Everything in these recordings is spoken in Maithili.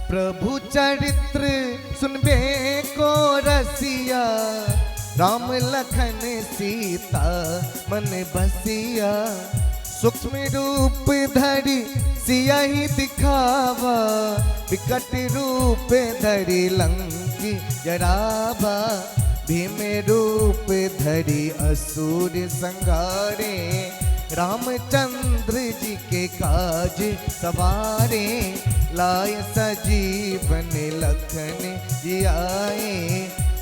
प्रभु चरित्र सुनबे को रसिया, राम लखन सीता मन बसिया। सूक्ष्म रूप धरि सिया ही दिखावा, विकट रूप धरि लंकी जरावा। भीम रूप धरि असुर संघारे, रामचंद्र जी के काज सवारे। लाए सजीवन लखन जियाए,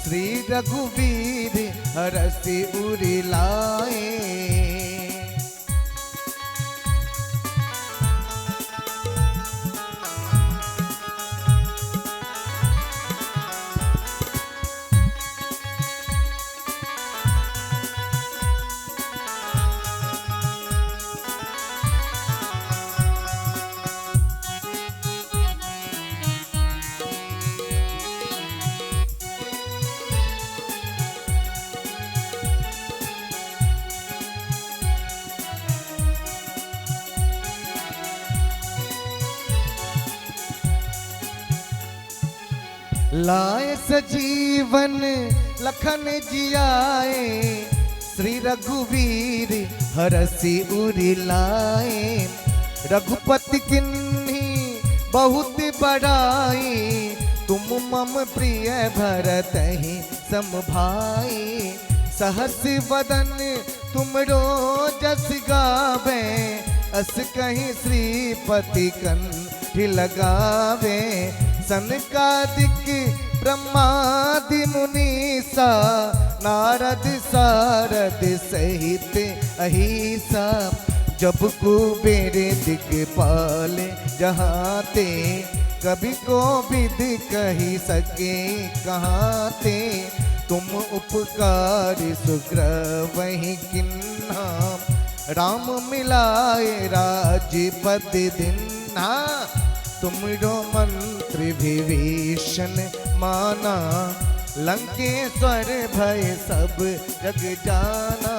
श्री रघुवीर हरषि उर लाए। लाए सजीवन लखन जियाए, श्री रघुवीर हरषि उर लाए। रघुपति किन्ही बहुत बड़ाई, तुम मम प्रिय भरतहि सम भाई। सहस वदन तुमरो जस गावे, अस कहीं श्रीपति कंठ लगावे। सनकादिक ब्रह्मादि मुनीसा, नारद सारद सहित अहिसा। जब कुबेर दिगपाल जहाते, कभी कोविद कही सके कहाते। तुम उपकार सुग्रीवहि किन्हा, राम मिलाए राजपद दिन्हा। तुमरो मंत्र विभीषण माना, लंकेश्वर भय सब जग जाना।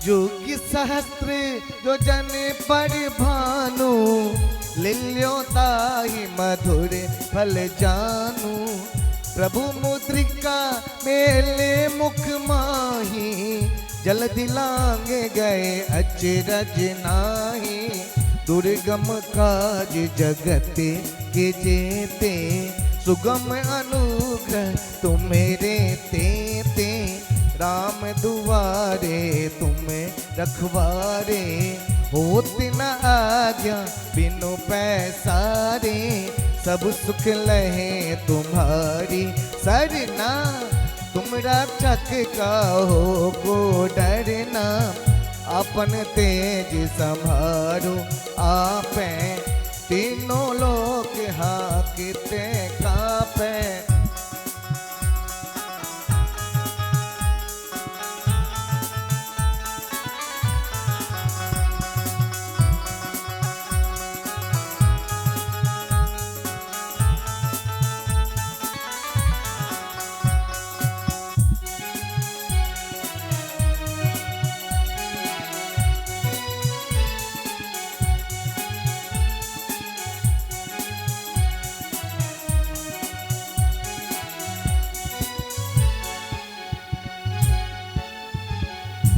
जुग सहस्त्र जो जन पर भानु, लील्यो ताहि मधुर फल जानू। प्रभु मुद्रिका मेले मुख माही, जलधि लांघ गए अचरज नाही। दुर्गम काज जगत के जेते, सुगम अनुग्रह तुम्हारे तेते। राम दुआरे तुम रखवारे, होत न आज्ञा बिनु पैसारे। सब सुख लहे तुम्हारी सरना, तुम रक्षक का हो को डरना। अपन तेज संभारो आपे, तीनों लोक हाकते कापे।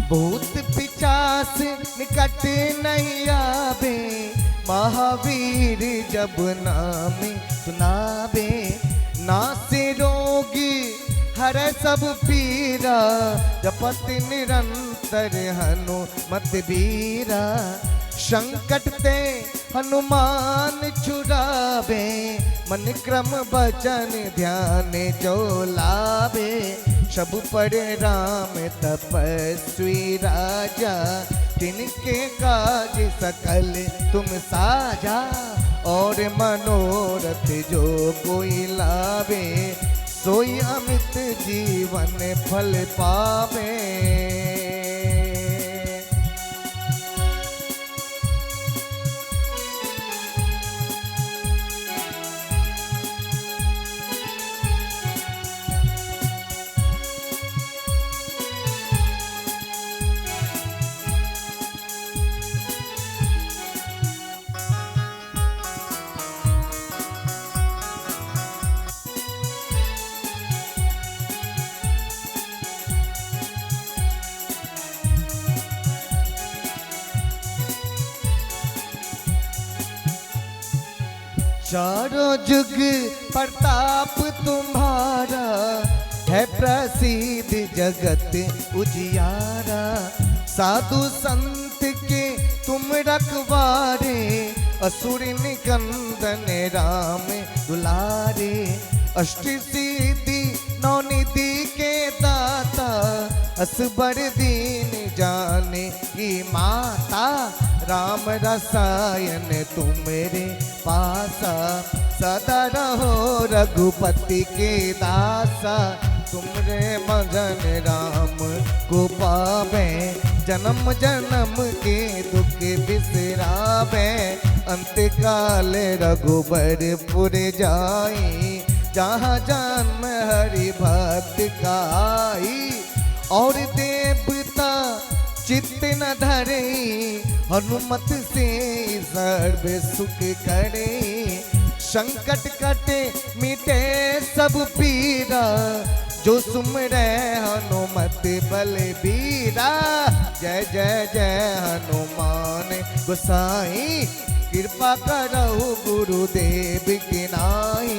भूत पिचास निकट नहीं आवे, महावीर जब नाम सुनावे। नासे रोगी हर सब पीरा, जपत निरंतर हनुमत बीरा। संकट ते हनुमान छुड़ावे, मन क्रम बचन ध्यान जो लावे। सब पर राम तपस्वी राजा, तिनके काज सकल तुम साजा। और मनोरथ जो कोई लावे, सोई अमित जीवन फल पावे। चारों जुग प्रताप तुम्हारा, है प्रसिद्ध जगत उजियारा। साधु संत के तुम रखवारे, असुर निकंदन राम दुलारे। अष्ट सिद्धि नौ निधि के दाता, असबर दीन जाने की माता। राम रसायन तुमरे पासा, सदा रहो रघुपति के दासा। तुमरे भजन राम को पावे, जन्म जन्म के दुख बिसरावे। अंत काल रघुबरपुर जाई, जहाँ जन्म हरि भक्त का आई। और देवता चित्त न धरे, हनुमत से सर्व सुख करे। संकट कटे मिटे सब पीरा, जो सुमरे हनुमत बलबीरा। जय जय जय हनुमान गोसाई, कृपा करहु गुरुदेव की नाई।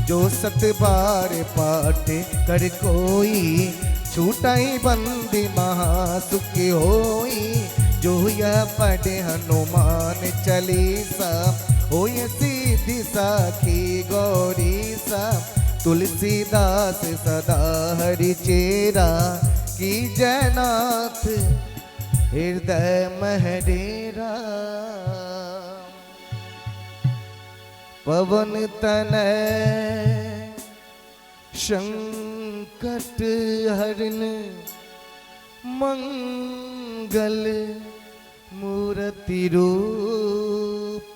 जो सत बार पाठ कर कोई, छूटई बंदी महासुख होई। जो यह पढ़े हनुमान चालीसा, होय सिद्धि साखी गौरी सा। तुलसीदास सदा हरि चेरा, की जयनाथ हृदय महडेरा। पवन तनय संकट हरण, मंगल मूर्ति रूप।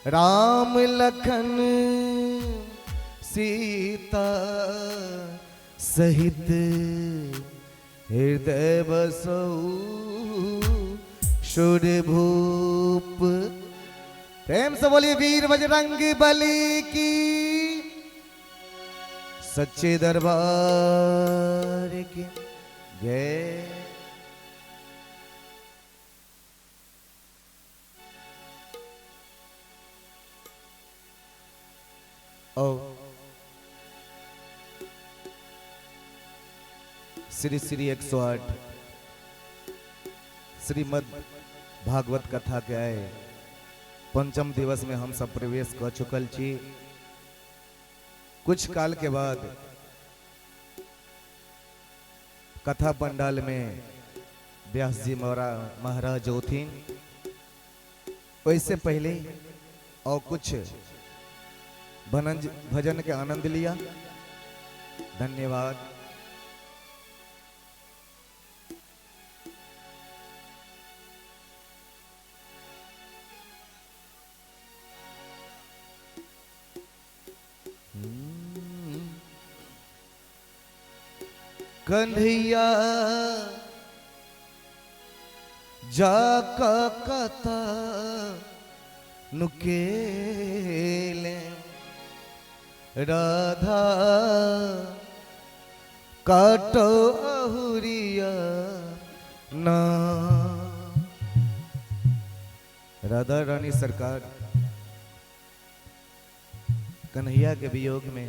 राम लखन सीता सहित, हृदय बसौ सुरभूप। प्रेम से बोलिए वीर बजरंग बली की, सच्चे दरबार की जय। ओ श्री श्री 108 श्रीमद् भागवत कथा के आए पंचम दिवस में हम सब प्रवेश कर चुकल छी। कुछ काल के बाद कथा पंडाल में व्यास जी महाराज होथिन। वैसे पहले और कुछ भजन के आनंद लिया। धन्यवाद। कन्हैया जाका कथा नुकेले, राधा काटो अहुरिया ना। राधा रानी सरकार कन्हैया के वियोग में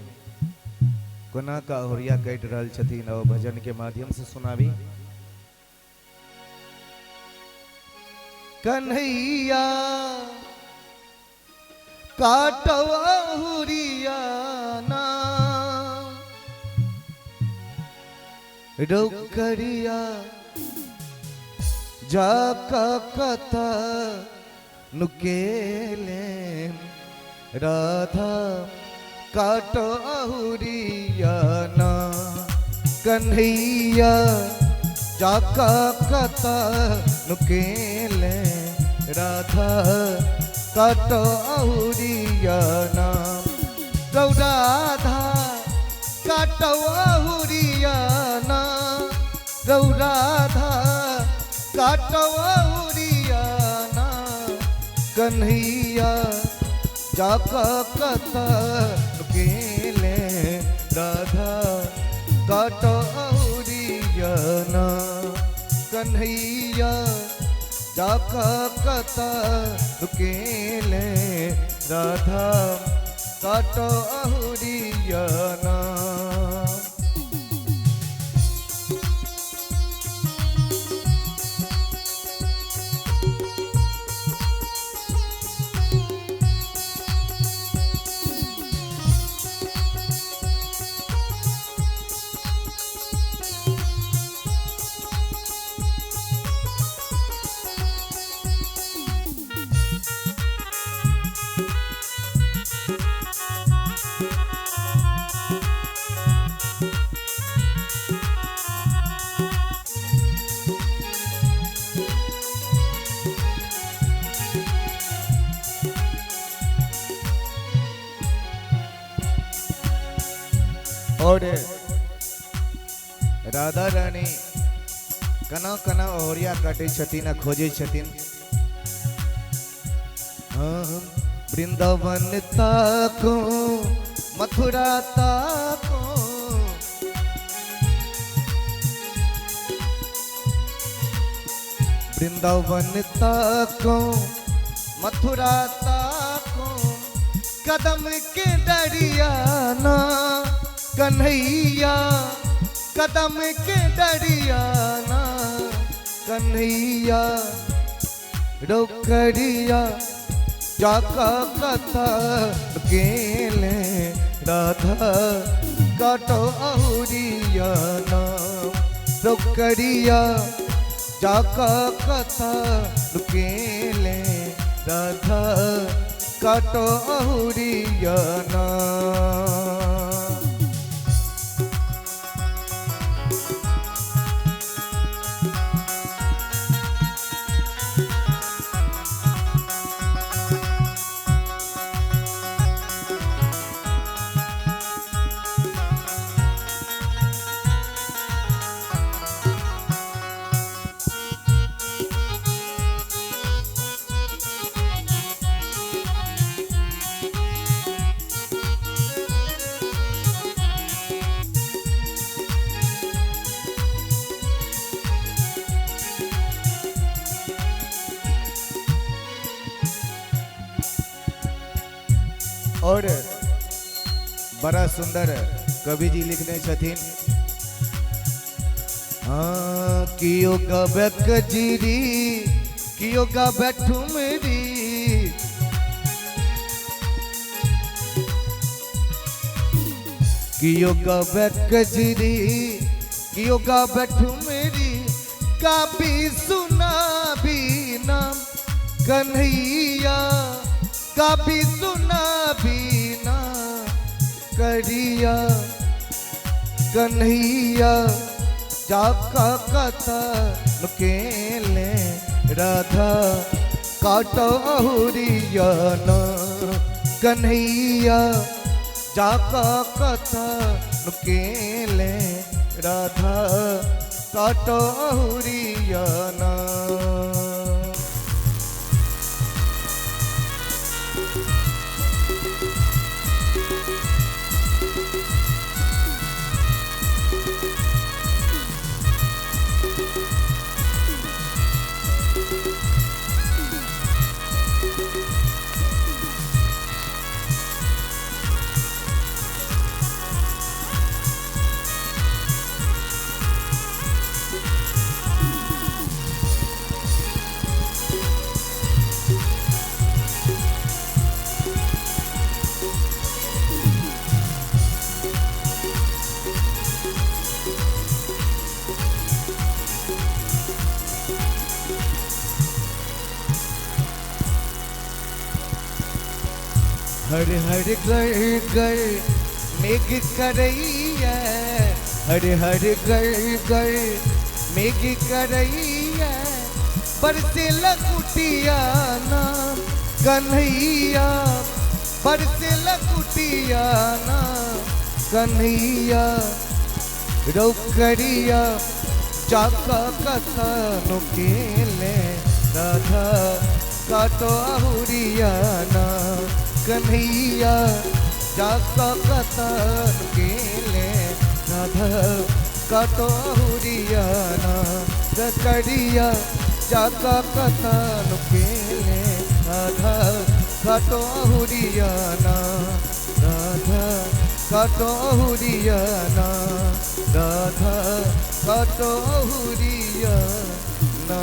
कोना का अहुरिया कटि रहल छथिन और भजन के माध्यम से सुनाबी। कन्हैया काटो अहुरिया ना, रोकरिया जाका कथा नुकेले राधा काटो अहुरिया ना कन्हैया जाका कथा नुकेले राधा काटो अहुरिया ना गौ राधा काटो अहुरिया ना गौ राधा काटो अहुरिया ना कन्हैया जाका कथा नुकेले राधा काटो अहुरिया ना कन्हैया जाका कथा नुकेले राधा काटो अहुरिया ना। और राधा रानी कना कना ओरिया काटे छथिन आ खोजे छथिन। हाँ, वृंदावन ताको मथुरा ताको वृंदावन ताको मथुरा ताको कदम के दरिया ना कन्हैया कदम के दरिया ना कन्हैया रोकरिया जाका कथा गेले राधा काटो अहुरिया ना रोकरिया जाका कथा गेले राधा काटो अहुरिया ना। और बड़ा सुंदर कवि जी लिखने छथिन। हाँ, कियो गाबै कजरी कियो गाबै ठुमरी कियो गाबै कजरी कियो गाबै ठुमरी गाबी सुनाबी नाम कन्हैया गाबी सुनाबी ना करिया कन्हैया जाका कथा नुकेले राधा काटो अहुरिया ना कन्हैया जाका कथा नुकेले राधा काटो अहुरिया ना। हर हर गर गर मेघ करैया, हर हर गर गर मेघ करैया, बरसे लकुटिया ना कन्हैया, बरसे लकुटिया ना कन्हैया, रौकरिया जाका कसानो केले राधा काटो अहुरिया ना कन्हैया, जाका कसान केले राधा काटो अहुरिया ना, करिया जाका कसान केले राधा काटो अहुरिया ना, राधा काटो अहुरिया ना, राधा काटो अहुरिया ना।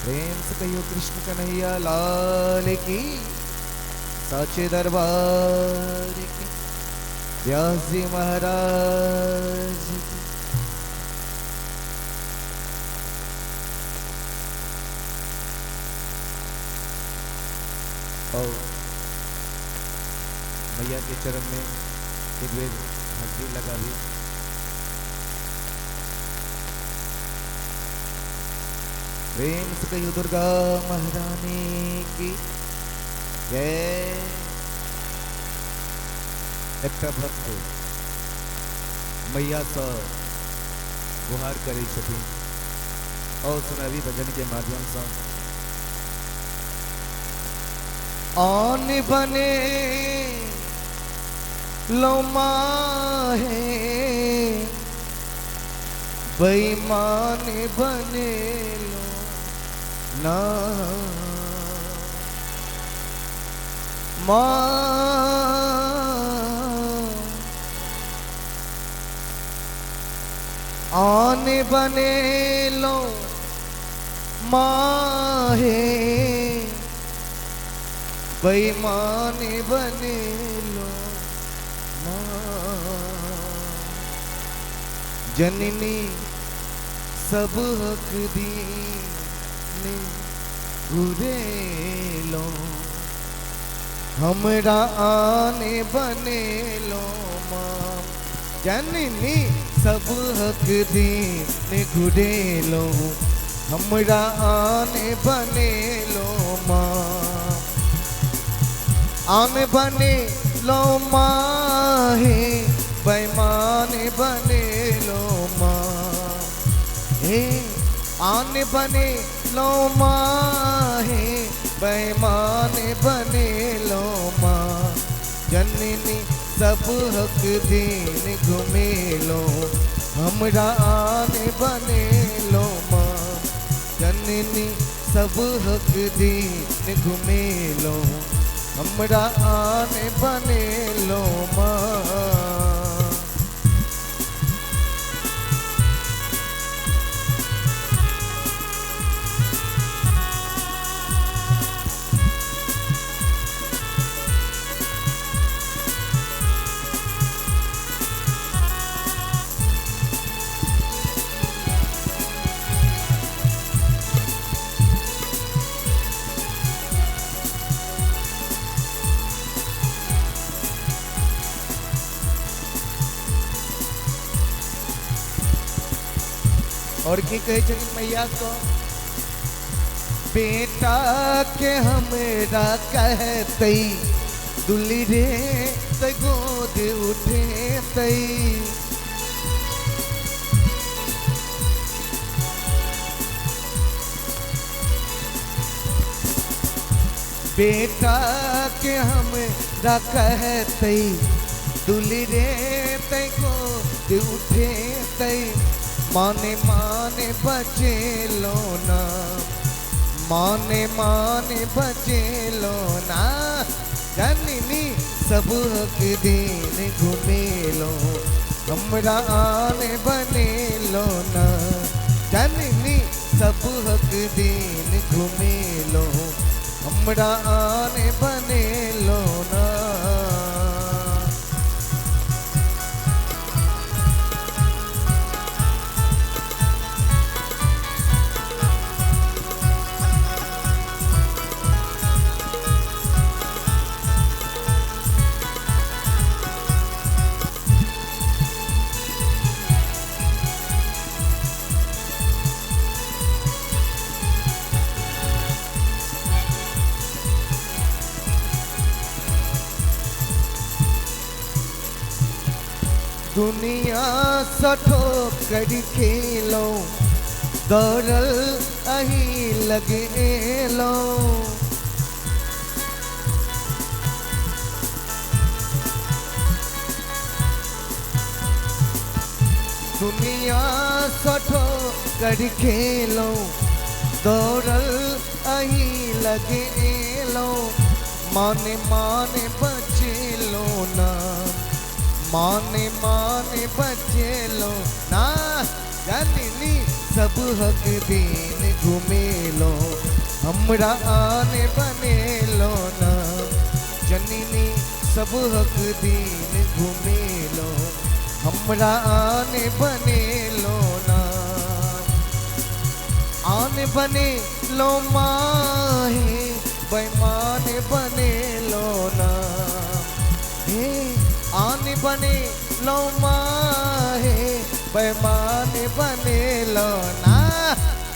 प्रेम से कहियो कृष्ण कन्हैया लाल की, साचे दरबार की, व्यास जी महाराज की। और मैया के चरण में एक बेर हाजिरी लगा दी। प्रेम से कहियो दुर्गा महारानी की जय। एकटा भक्त मैया से गुहार करै छथिन और सुनाबी भजन के माध्यम से। आन बने लो माहे, बेईमान बने लो ना, माँ आन बने लो माहे, बेईमान बने लो ना, जननी सब हक दीने घुरेलो, हमरा आने बने लो माँ, जननी सब हक दीने घुरेलो, हमरा आने बने लो माँ, आन बने लो माहे, बेईमान बने लो माँ, हे आन बने लो माहे, बेईमान बने लो माँ, जननी सब हक दीन घुमे लो, हमरा आन बने लो माँ, जननी सब हक दीन घुमे लो, हमरा आन बने लो माँ। और की कहे छथिन मैया को, बेटा के हमरा कहतै दुली रे त गोद उठेतै, बेटा के हमरा कहतै दुली रे त गोद उठेतै, माने माने बचे लो ना, माने माने बचे लो ना, जननी सब हक दीन घुमे लो, हमरा आने बने लो ना, जननी सब हक दीन घुमे लो, हमरा आने बने लो ना। दुनिया सँ ठोकर खेलौं, दौड़ल अहीं लग एलौं। दुनिया सँ ठोकर खेलौं, दौड़ल अहीं लग एलौं। माने माने बचेलौं ना, माने माने बचेलौं ना। जननी सब हक दिन घुमेलौं, हमरा आने बनेलौं ना। जननी सब हक दिन घुमेलौं, हमरा आने बनेलौं ना। आने बनेलौं माहे, बेईमान बनेलौं ना। हे आने बनेलौं माहे, बेईमान बनेलौं ना।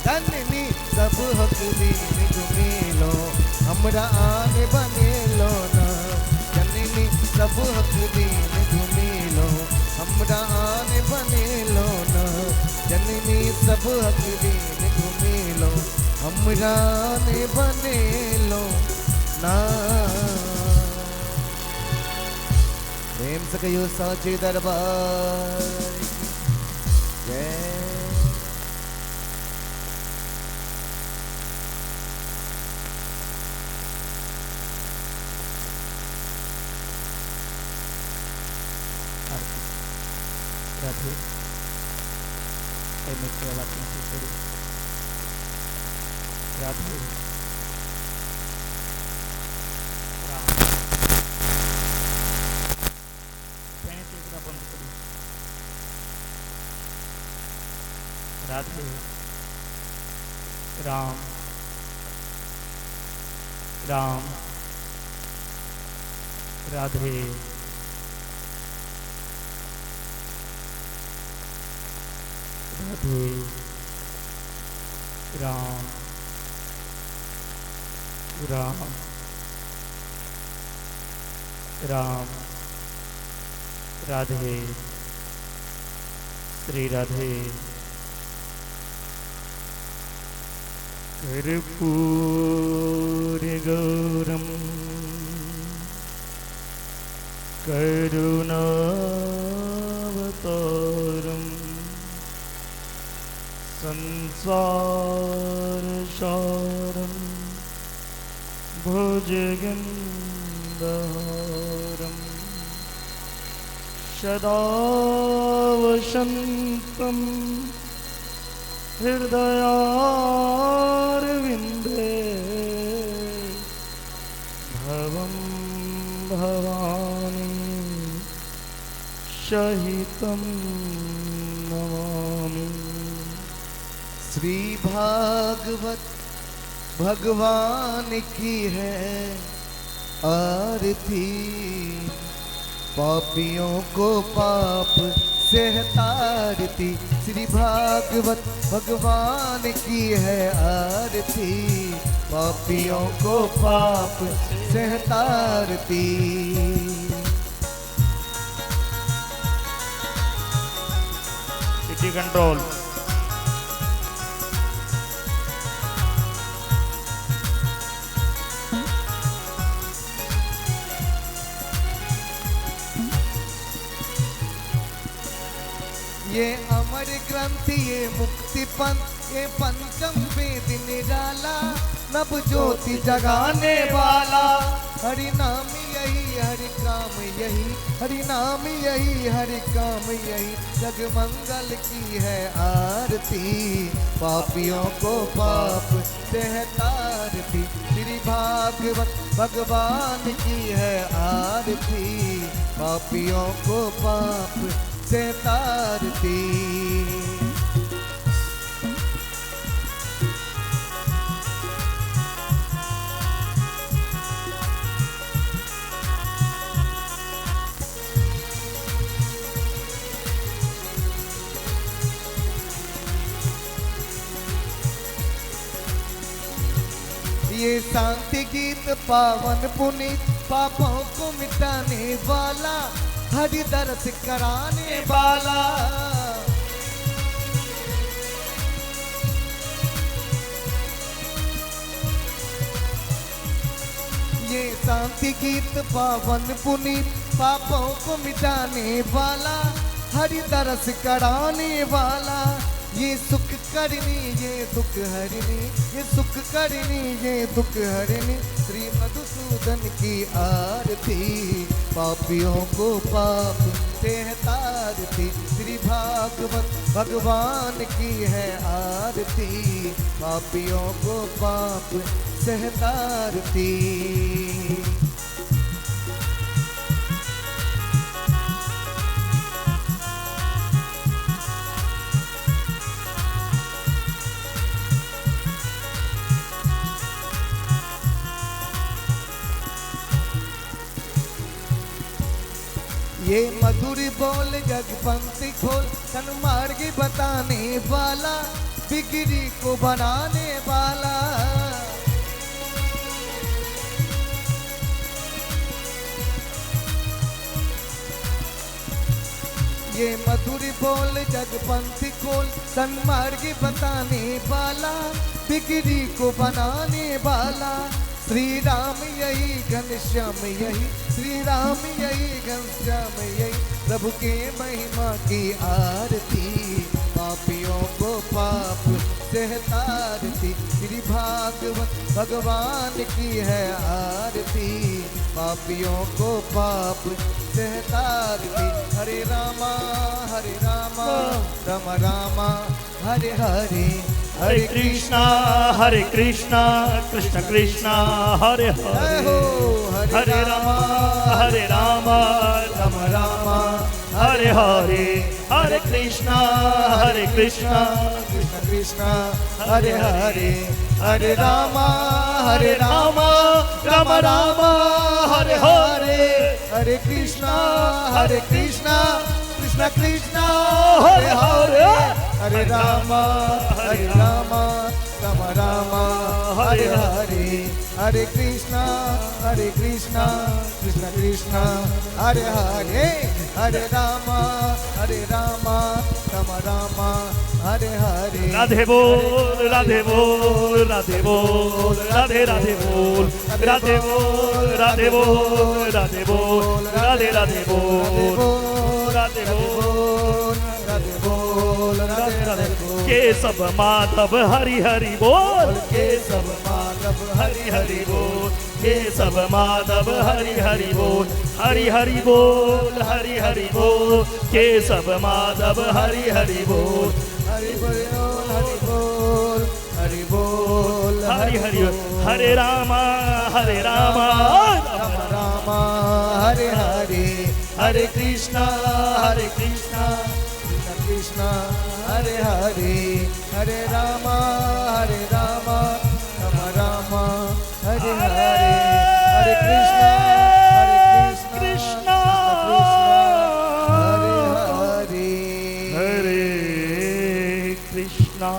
जननी सब हक दिन घुमेलौं, हमरा आने बनेलौं ना। जननी सब हक दिन घुमेलौं, हमरा आने बनेलौं ना। जननी सब हक दिन घुमेलौं, हमरा आने बनेलौं ना। प्रेम से कहियो साचे दरबार जय। आरती। राधे, एहिमे एकटा बात महसूस करू। राधे राम। पहिने तऽ एकरा बंद करू। राधे राम राम राधे राधे राम राम राम राधे श्री राधे। कर्पूर गौरम करुणावतारम संसार सारम भुजगेन्द्रहारम सदा वसन्तं हृदयारविन्दे भवं भवानी सहितं नमामि। श्री भागवत भगवान की है आरती, पापियों को पाप से है तारती। श्री भागवत भगवान की है आरती, पापियों को पाप से है तारती। City control. ये अमर ग्रंथ ये मुक्ति पंथ, ये पंचम वेद निराला, नव ज्योति जगाने वाला। हरि नाम यही हरि काम यही, हरि नाम यही हरि काम यही, जग मंगल की है आरती, पापियों को पाप से है तारती। श्री भागवत भगवान की है आरती, पापियों को पाप से तारती। ये शांति गीत पावन पुनीत, पापों को मिटाने वाला, हरि दर्श कराने वाला। ये शांति गीत पावन पुनीत, पापों को मिटाने वाला, हरि दर्श कराने वाला। ये सुख करनी ये दुख हरनी, ये सुख करनी ये दुख हरनी, श्री मधुसूदन की आरती, पापियों को पाप से है तारती। श्री भागवत भगवान की है आरती, पापियों को पाप से है तारती। ये मधुर बोल जगपंथी खोल, सन्मार्ग बताने वाला, बिगड़ी को बनाने वाला। ये मधुर बोल जगपंथी खोल, सन्मार्ग बताने वाला, बिगड़ी को बनाने वाला। श्री राम यही घनश्याम यही, श्री राम यही घनश्याम यही, प्रभु के महिमा की आरती, पापियों को पाप से तारती। श्री भागवत भगवान की है आरती, पापियों को पाप से तारती। हरे रामा रामा रामा हरे हरे, हरे कृष्णा कृष्ण कृष्णा हरे हरे, हरे रामा राम रामा हरे हरे, हरे कृष्णा कृष्ण कृष्ण हरे हरे, हरे रामा राम रामा हरे हरे, हरे कृष्णा कृष्ण कृष्ण हरे हरे, हरे रामा राम रामा हरे हरे, हरे कृष्णा कृष्ण कृष्ण हरे हरे, हरे रामा राम रामा हरे हरे। राधे बोल राधे बोल राधे बोल राधे राधे बोल राधे बोल राधे बोल राधे बोल राधे राधे बोल राधे बोल राधे बोल राधे राधे बोल। केशव माधव हरि हरि बोल, केशव माधव हरि हरि बोल, केशव माधव हरि हरि बोल, हरि हरि बोल हरि हरि बोल, केशव माधव हरि हरि बोल, हरि बोल हरि बोल हरि बोल हरि हरि। हरे रामा राम रामा हरे हरे, हरे कृष्णा कृष्ण कृष्ण हरे हरे, हरे रामा राम रामा हरे हरे, हरे कृष्णा कृष्ण हरे हरे, हरे कृष्णा।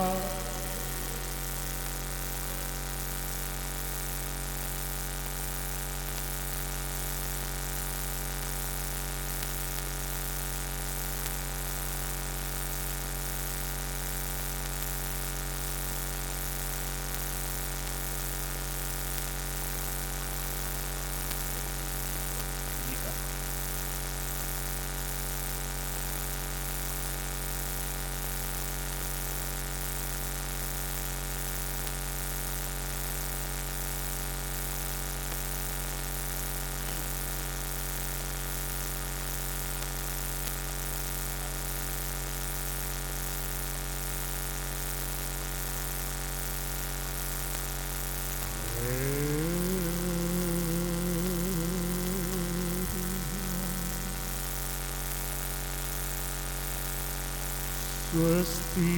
स्वस्ति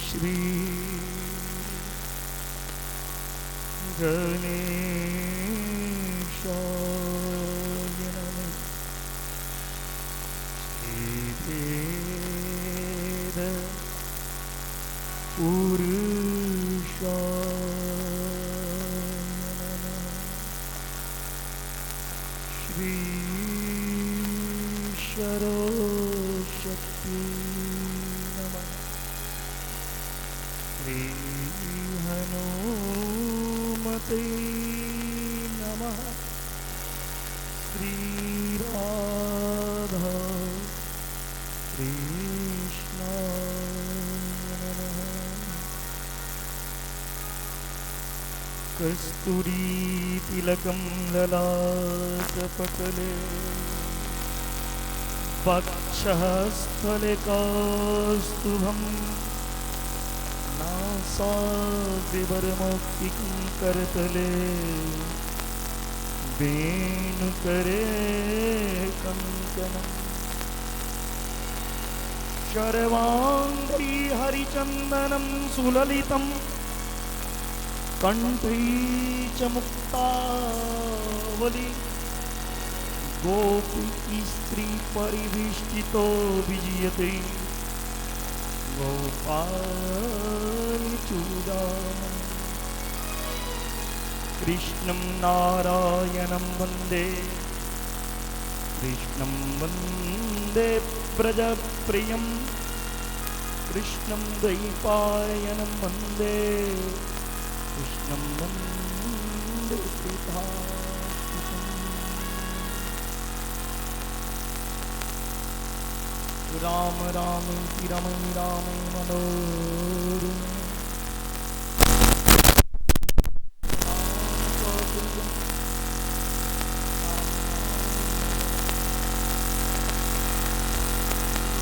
श्री गणेशाय नमः। श्री वेद पुरुषाय नमः। श्री सरस्वती नमः। श्री हनुमते नमः। श्री राधा कृष्ण नमः। कस्तूरी तिलकं ललाटपटले वक्षःस्थले कौस्तुभं नासाग्रिवरमौक्तिकं करतले वेणुकरे कङ्कणम् शर्वाङ्गी हरिचन्दनं सुललितं कंठी च मुक्तावली गोपी स्त्री परिवेष्टितो विजयते गोपाल चूडामणि। कृष्णं नारायणं वन्दे कृष्णं वन्दे व्रजप्रियं कृष्णं द्वैपायनं वन्दे कृष्णं वन्दे पितापितम्। राम राम रमण राम मनोरमे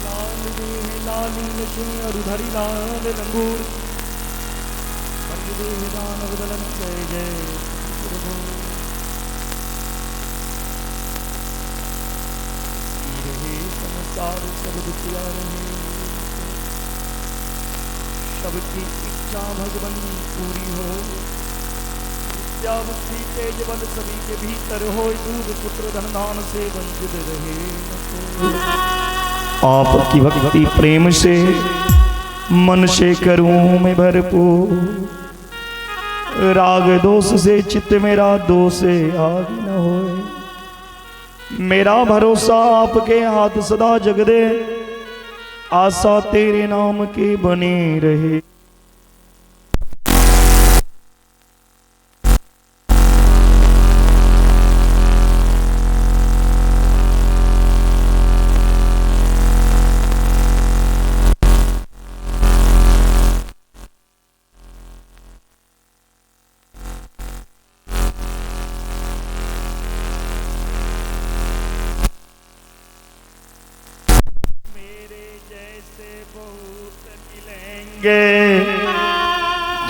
लाल देह लाली लक्ष्मी अरुधरि लाल लंगूर देह दानव दलन जय जय प्रभु। रहे संसार सब दुखिया रहे सबकी इच्छा भगवन पूरी हो। विद्या बुद्धि तेज बल सभी के भीतर हो दूध पुत्र धन दान से वंचित रहे। आपकी भक्ति प्रेम से मन से करूं मैं भरपूर राग दोष से चित्त मेरा दोष आग न होए। मेरा भरोसा आपके हाथ सदा जग दे आशा तेरे नाम की बनी रहे।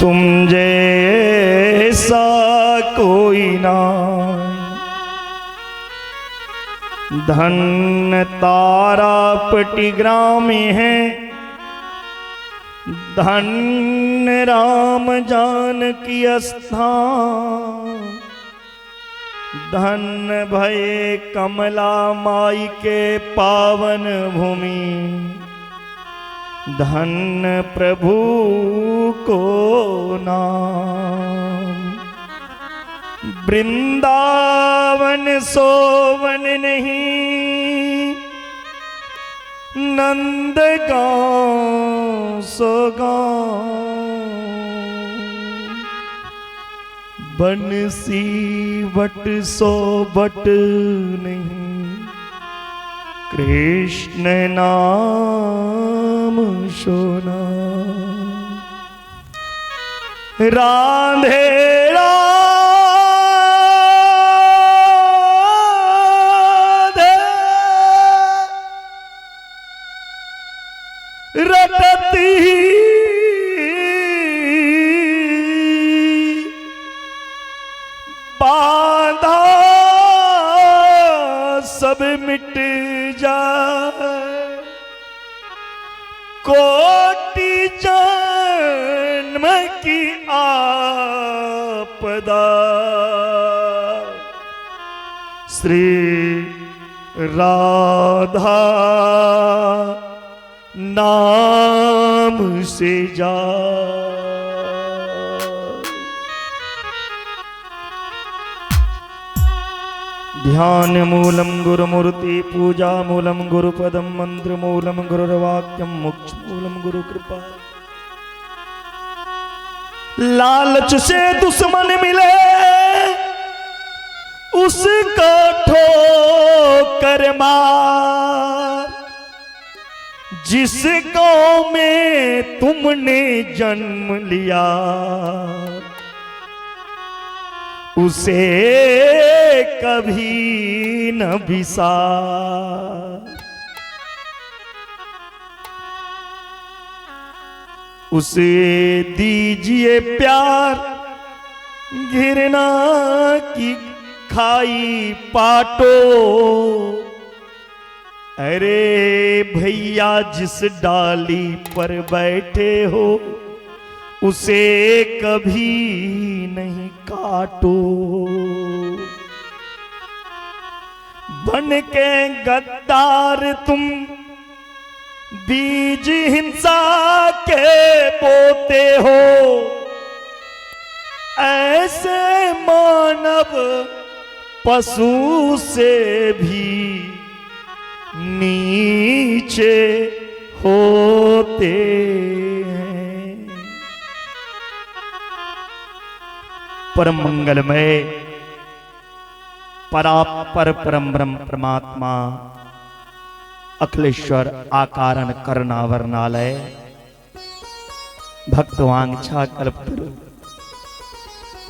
तुम जैसा कोई ना धन तारापटी ग्राम है धन राम जानकी स्थान धन भय कमला माई के पावन भूमि धन प्रभु को नाम। वृंदावन सोवन नहीं नंद गाँव सो गाँव बंसी बट सो बट नहीं कृष्ण नाम सोना। राधे राधे रटती बाधा सब मिट जाए कोटि जन्म की आपदा। श्री राधा नाम से जा। ध्यान मूलम गुरुमूर्ति, पूजा मूलम गुरुपदम, मंत्र मूलम गुरुर्वाक्यम, मोक्ष मूलम गुरु कृपा। लालच से दुश्मन मिले उसको ठोकर मार, जिस गांव में तुमने जन्म लिया उसे कभी न विसार। उसे दीजिए प्यार, घृणा की खाई पाटो। अरे भैया जिस डाली पर बैठे हो उसे कभी नहीं काटो। बन के गद्दार तुम बीज हिंसा के बोते हो, ऐसे मानव पशु से भी नीचे होते हैं। परम मंगलमय परापर परम ब्रह्म परमात्मा अखिलेश्वर आकारण करणावरणालय भक्तवांछा कल्पतरु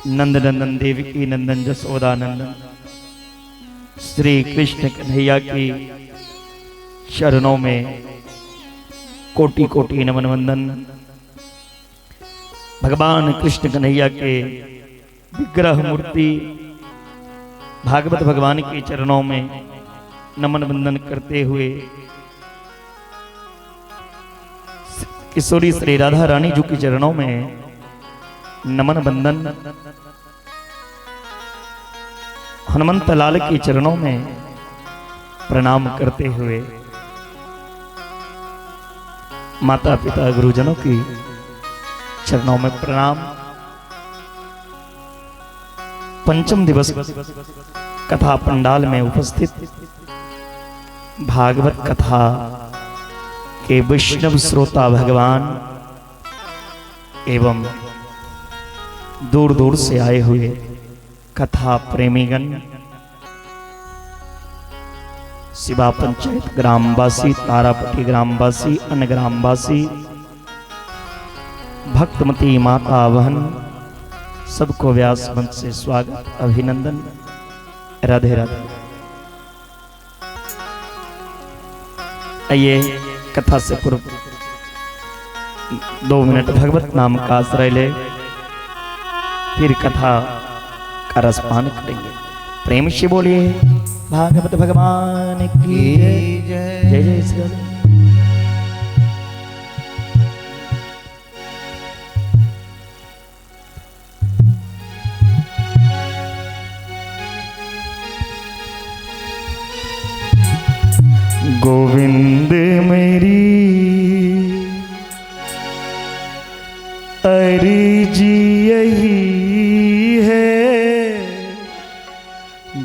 नंद नंदन देवकी नंदन जसोदा नंदन श्री कृष्ण कन्हैया की चरणों में कोटि कोटि नमन वंदन। भगवान कृष्ण कन्हैया के विग्रह मूर्ति भागवत भगवान के चरणों में नमन वंदन करते हुए किशोरी श्री राधा रानी जी के चरणों में नमन वंदन, हनुमंत लाल के चरणों में प्रणाम करते हुए माता पिता गुरुजनों की चरणों में प्रणाम। पंचम दिवस कथा पंडाल में उपस्थित भागवत कथा के वैष्णव श्रोता भगवान एवं दूर दूर से आए हुए कथा प्रेमीगण, शिवा पंचायत ग्रामवासी, तारापट्टी ग्रामवासी, अन्य ग्रामवासी, भक्तमती माता बहन, सबको व्यास मंच से स्वागत अभिनंदन। राधे राधे। आइए कथा से पूर्व 2 मिनट भगवत नाम का आश्रय ले, फिर कथा का रसपान करेंगे। प्रेम से बोलिए भागवत भगवान की जय। जय जय श्री राम। गोविंद मेरी अर्जी यही है,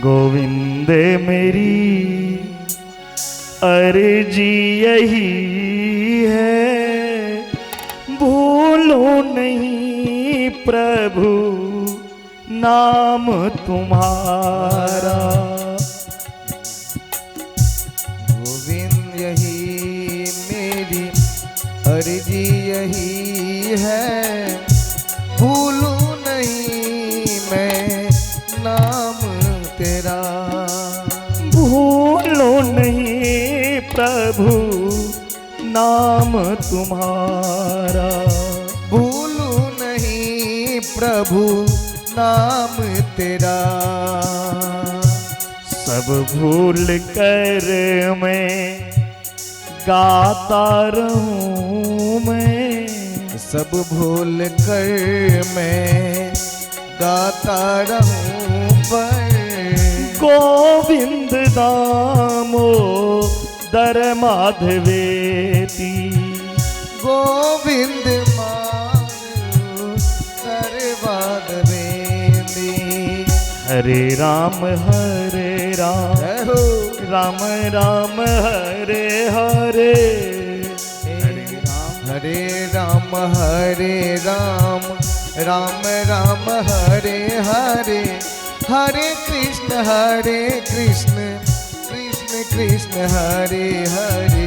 गोविंद मेरी अर्जी यही है, भूलो नहीं प्रभु नाम तुम्हारा। गोविंद यही मेरी अर्जी यही है, भूलूं नहीं मैं नाम तेरा। भूलो नहीं प्रभु नाम तुम्हारा, भूलूं नहीं प्रभु नाम तेरा। सब भूल कर मैं गाता रहूं मैं, सब भूल कर मैं गाता रहूं पर गोविंद दामोदर माधवेति, गोविंद माधव माधवेति। हरे राम हरे राम जय हो। राम राम हरे हरे। हरे राम हरे राम राम राम हरे हरे। हरे कृष्ण हरे कृष्ण कृष्ण कृष्ण हरे हरे।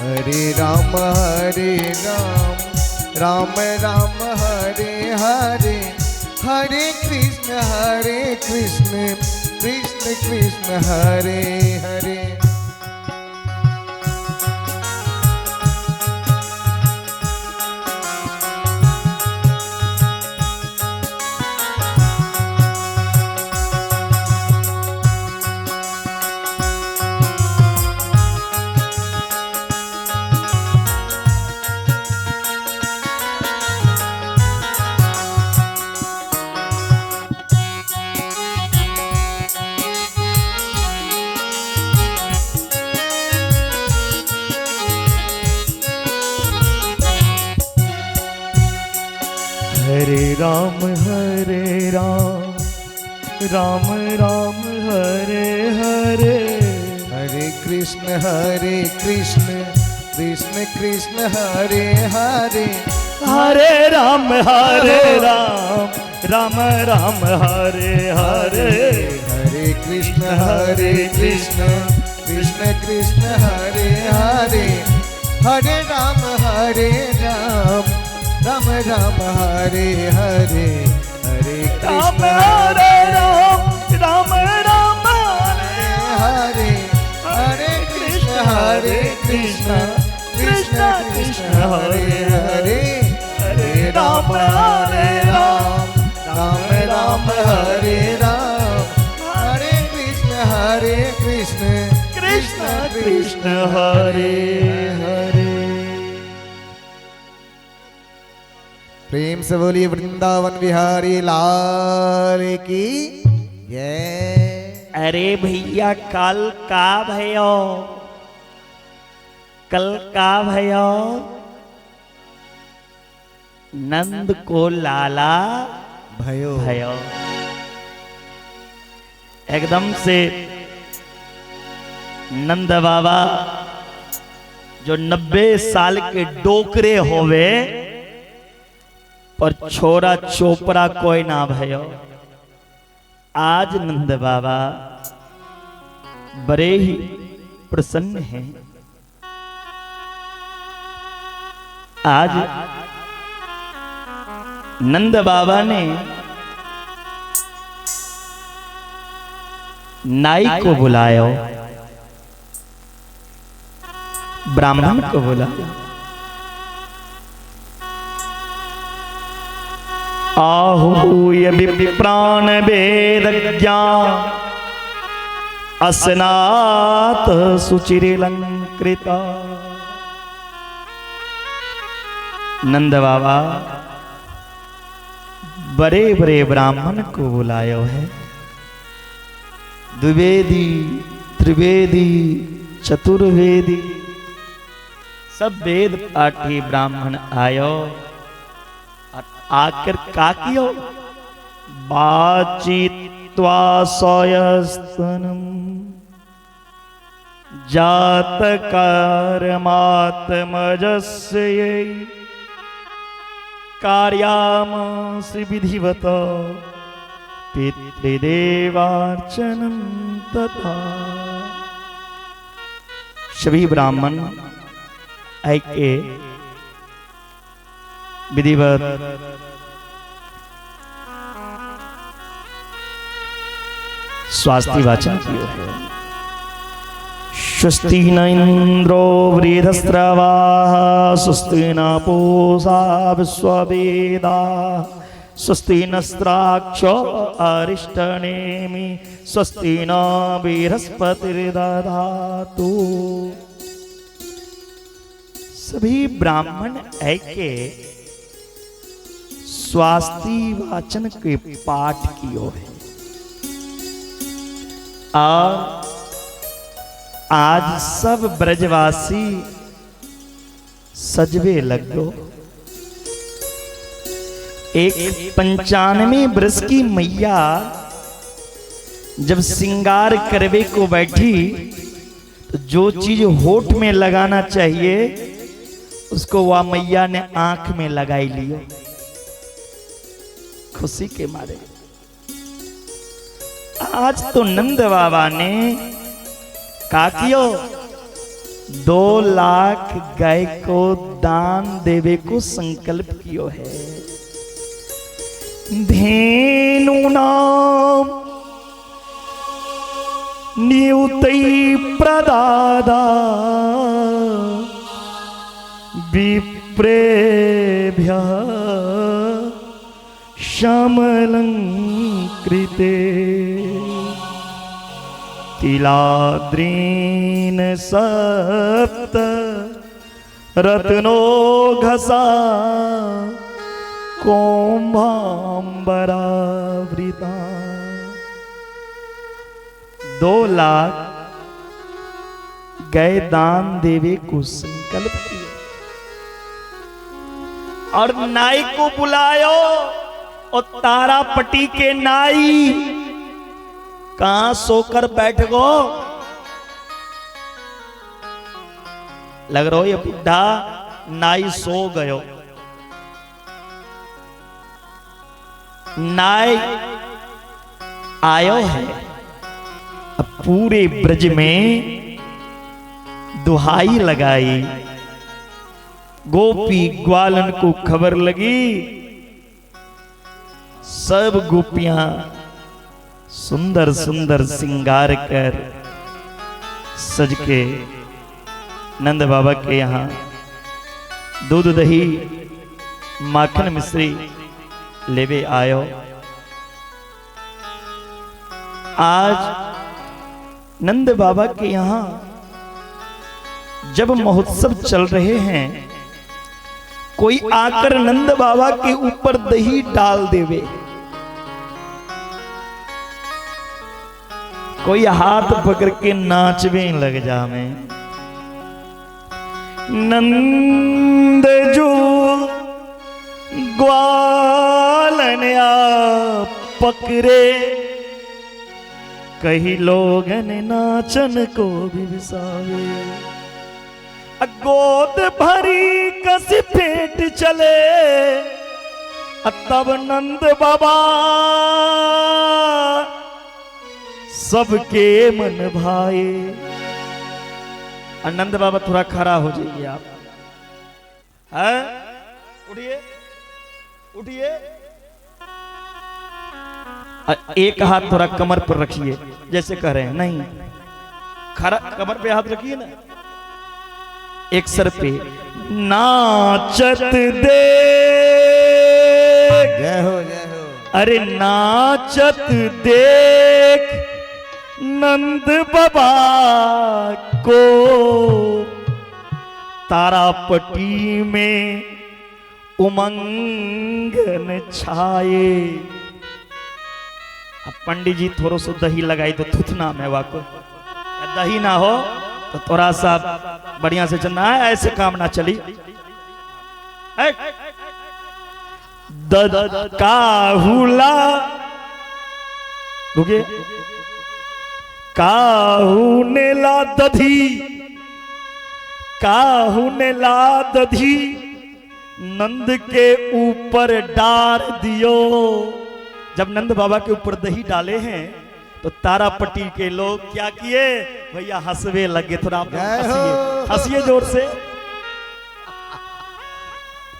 हरे राम हरे राम राम राम हरे हरे। हरे कृष्ण हरे कृष्ण कृष्ण कृष्ण हरे हरे। हरे राम हरे राम राम राम हरे हरे। हरे कृष्ण हरे कृष्ण कृष्ण कृष्ण हरे हरे। हरे राम हरे राम राम राम हरे हरे। हरे कृष्ण हरे कृष्ण कृष्ण कृष्ण हरे हरे। हरे राम हरे राम राम राम हरे हरे। हरे राम कृष्ण हरे राम राम राम हरे हरे। हरे कृष्ण हरे कृष्ण कृष्ण कृष्ण हरे हरे। हरे राम हरे राम राम राम हरे राम। हरे कृष्ण हरे कृष्ण कृष्ण कृष्ण हरे हरे। प्रेम से बोलिए वृंदावन बिहारी लाल की जय। अरे भैया कल का भयो, कल का भयो, नंद को लाला भयो भयो। एकदम से नंद बाबा जो 90 साल के डोकरे होवे पर छोरा चोपड़ा कोई ना भयो। आज नंद बाबा बड़े ही प्रसन्न हैं। आज नंद बाबा ने नाई को बुलायो, ब्राह्मण को बुलायो। आहूय विप्राण वेद ज्ञान अस्नात सुचिरलंकृत। नंद बाबा बड़े बड़े ब्राह्मण को बुलायो है, द्विवेदी त्रिवेदी चतुर्वेदी सब वेद पाठी ब्राह्मण आयो और आकर का कियो, बाचित्वा सोयस्तनम जात कर्मात्मजस्य कार्यामसि विधिवत पितृदेवार्चनम तथा। सभी ब्राह्मण आके विधिवत स्वास्ति वाचन किया है। स्वस्ति न इंद्रो वृद्धस्रवाः स्वस्ति न पूषा विश्ववेदाः स्वस्ति नस्त्राक्षो अरिष्टनेमि स्वस्ति न बृहस्पतिर्दधातु। सभी ब्राह्मण ऐके स्वास्ति वाचन के पाठ कियो है और आज सब ब्रजवासी सजवे लग गो। एक 95 वर्ष की मैया जब श्रृंगार करवे को बैठी तो जो चीज होठ में लगाना चाहिए उसको वह मैया ने आंख में लगाई लियो, खुशी के मारे। आज तो नंद बाबा ने का कियो, 2 लाख गाय को दान देवे को संकल्प कियो है। धेनु नाम नियुतई प्रदादा विप्रेभ्य श्यामलंकृते तिलाद्रीन सप्त रत्नो घसा कोम्भांबरावृता। 2 लाख गए दान देवे को संकल्प किया और नाई को बुलायो और तारापटी के नाई कहां सोकर बैठ गो। लग रहो ये बुढ़ा नाई सो गयो। नाई आयो है, अब पूरे ब्रज में दुहाई लगाई। गोपी ग्वालन को खबर लगी, सब गोपियां सुंदर सुंदर श्रृंगार कर सज के नंद बाबा के यहां दूध दही माखन मिश्री लेवे आयो। आज नंद बाबा के यहां जब महोत्सव चल रहे हैं, कोई आकर नंद बाबा के ऊपर दही डाल देवे, कोई हाथ पकड़ के नाचवे लग जावे। नंद जो ग्वालन आ पकड़े, कही लोगन नाचन को भी विसावे। गोद भरी कस फेंट चले, तब नंद बाबा सबके मन भाए। नंद बाबा थोड़ा खड़ा हो जाइए आप, है उठिए उठिए, एक हाथ थोड़ा कमर पर रखिए, जैसे कह रहे हैं, नहीं खड़ा कमर पे हाथ रखिए ना, एक सर पे। नाचत देख, जय हो जय हो, अरे नाचत देख नंद बाबा को, तारापटी में उमंगन छाए। अब पंडित जी थोड़ा सो दही लगाई तो थुथना में वाको, दही ना हो तो थोड़ा सा बढ़िया से चलना है, ऐसे काम ना चली। काहुला रुकिए, काहू ने ला दधी, काहू ने ला दधी, नंद के ऊपर डार दियो। जब नंद बाबा के ऊपर दही डाले हैं तो तारापटी के लोग क्या किए भैया, हंसवे लगे। थोड़ा आप हंसिए हंसिए जोर से।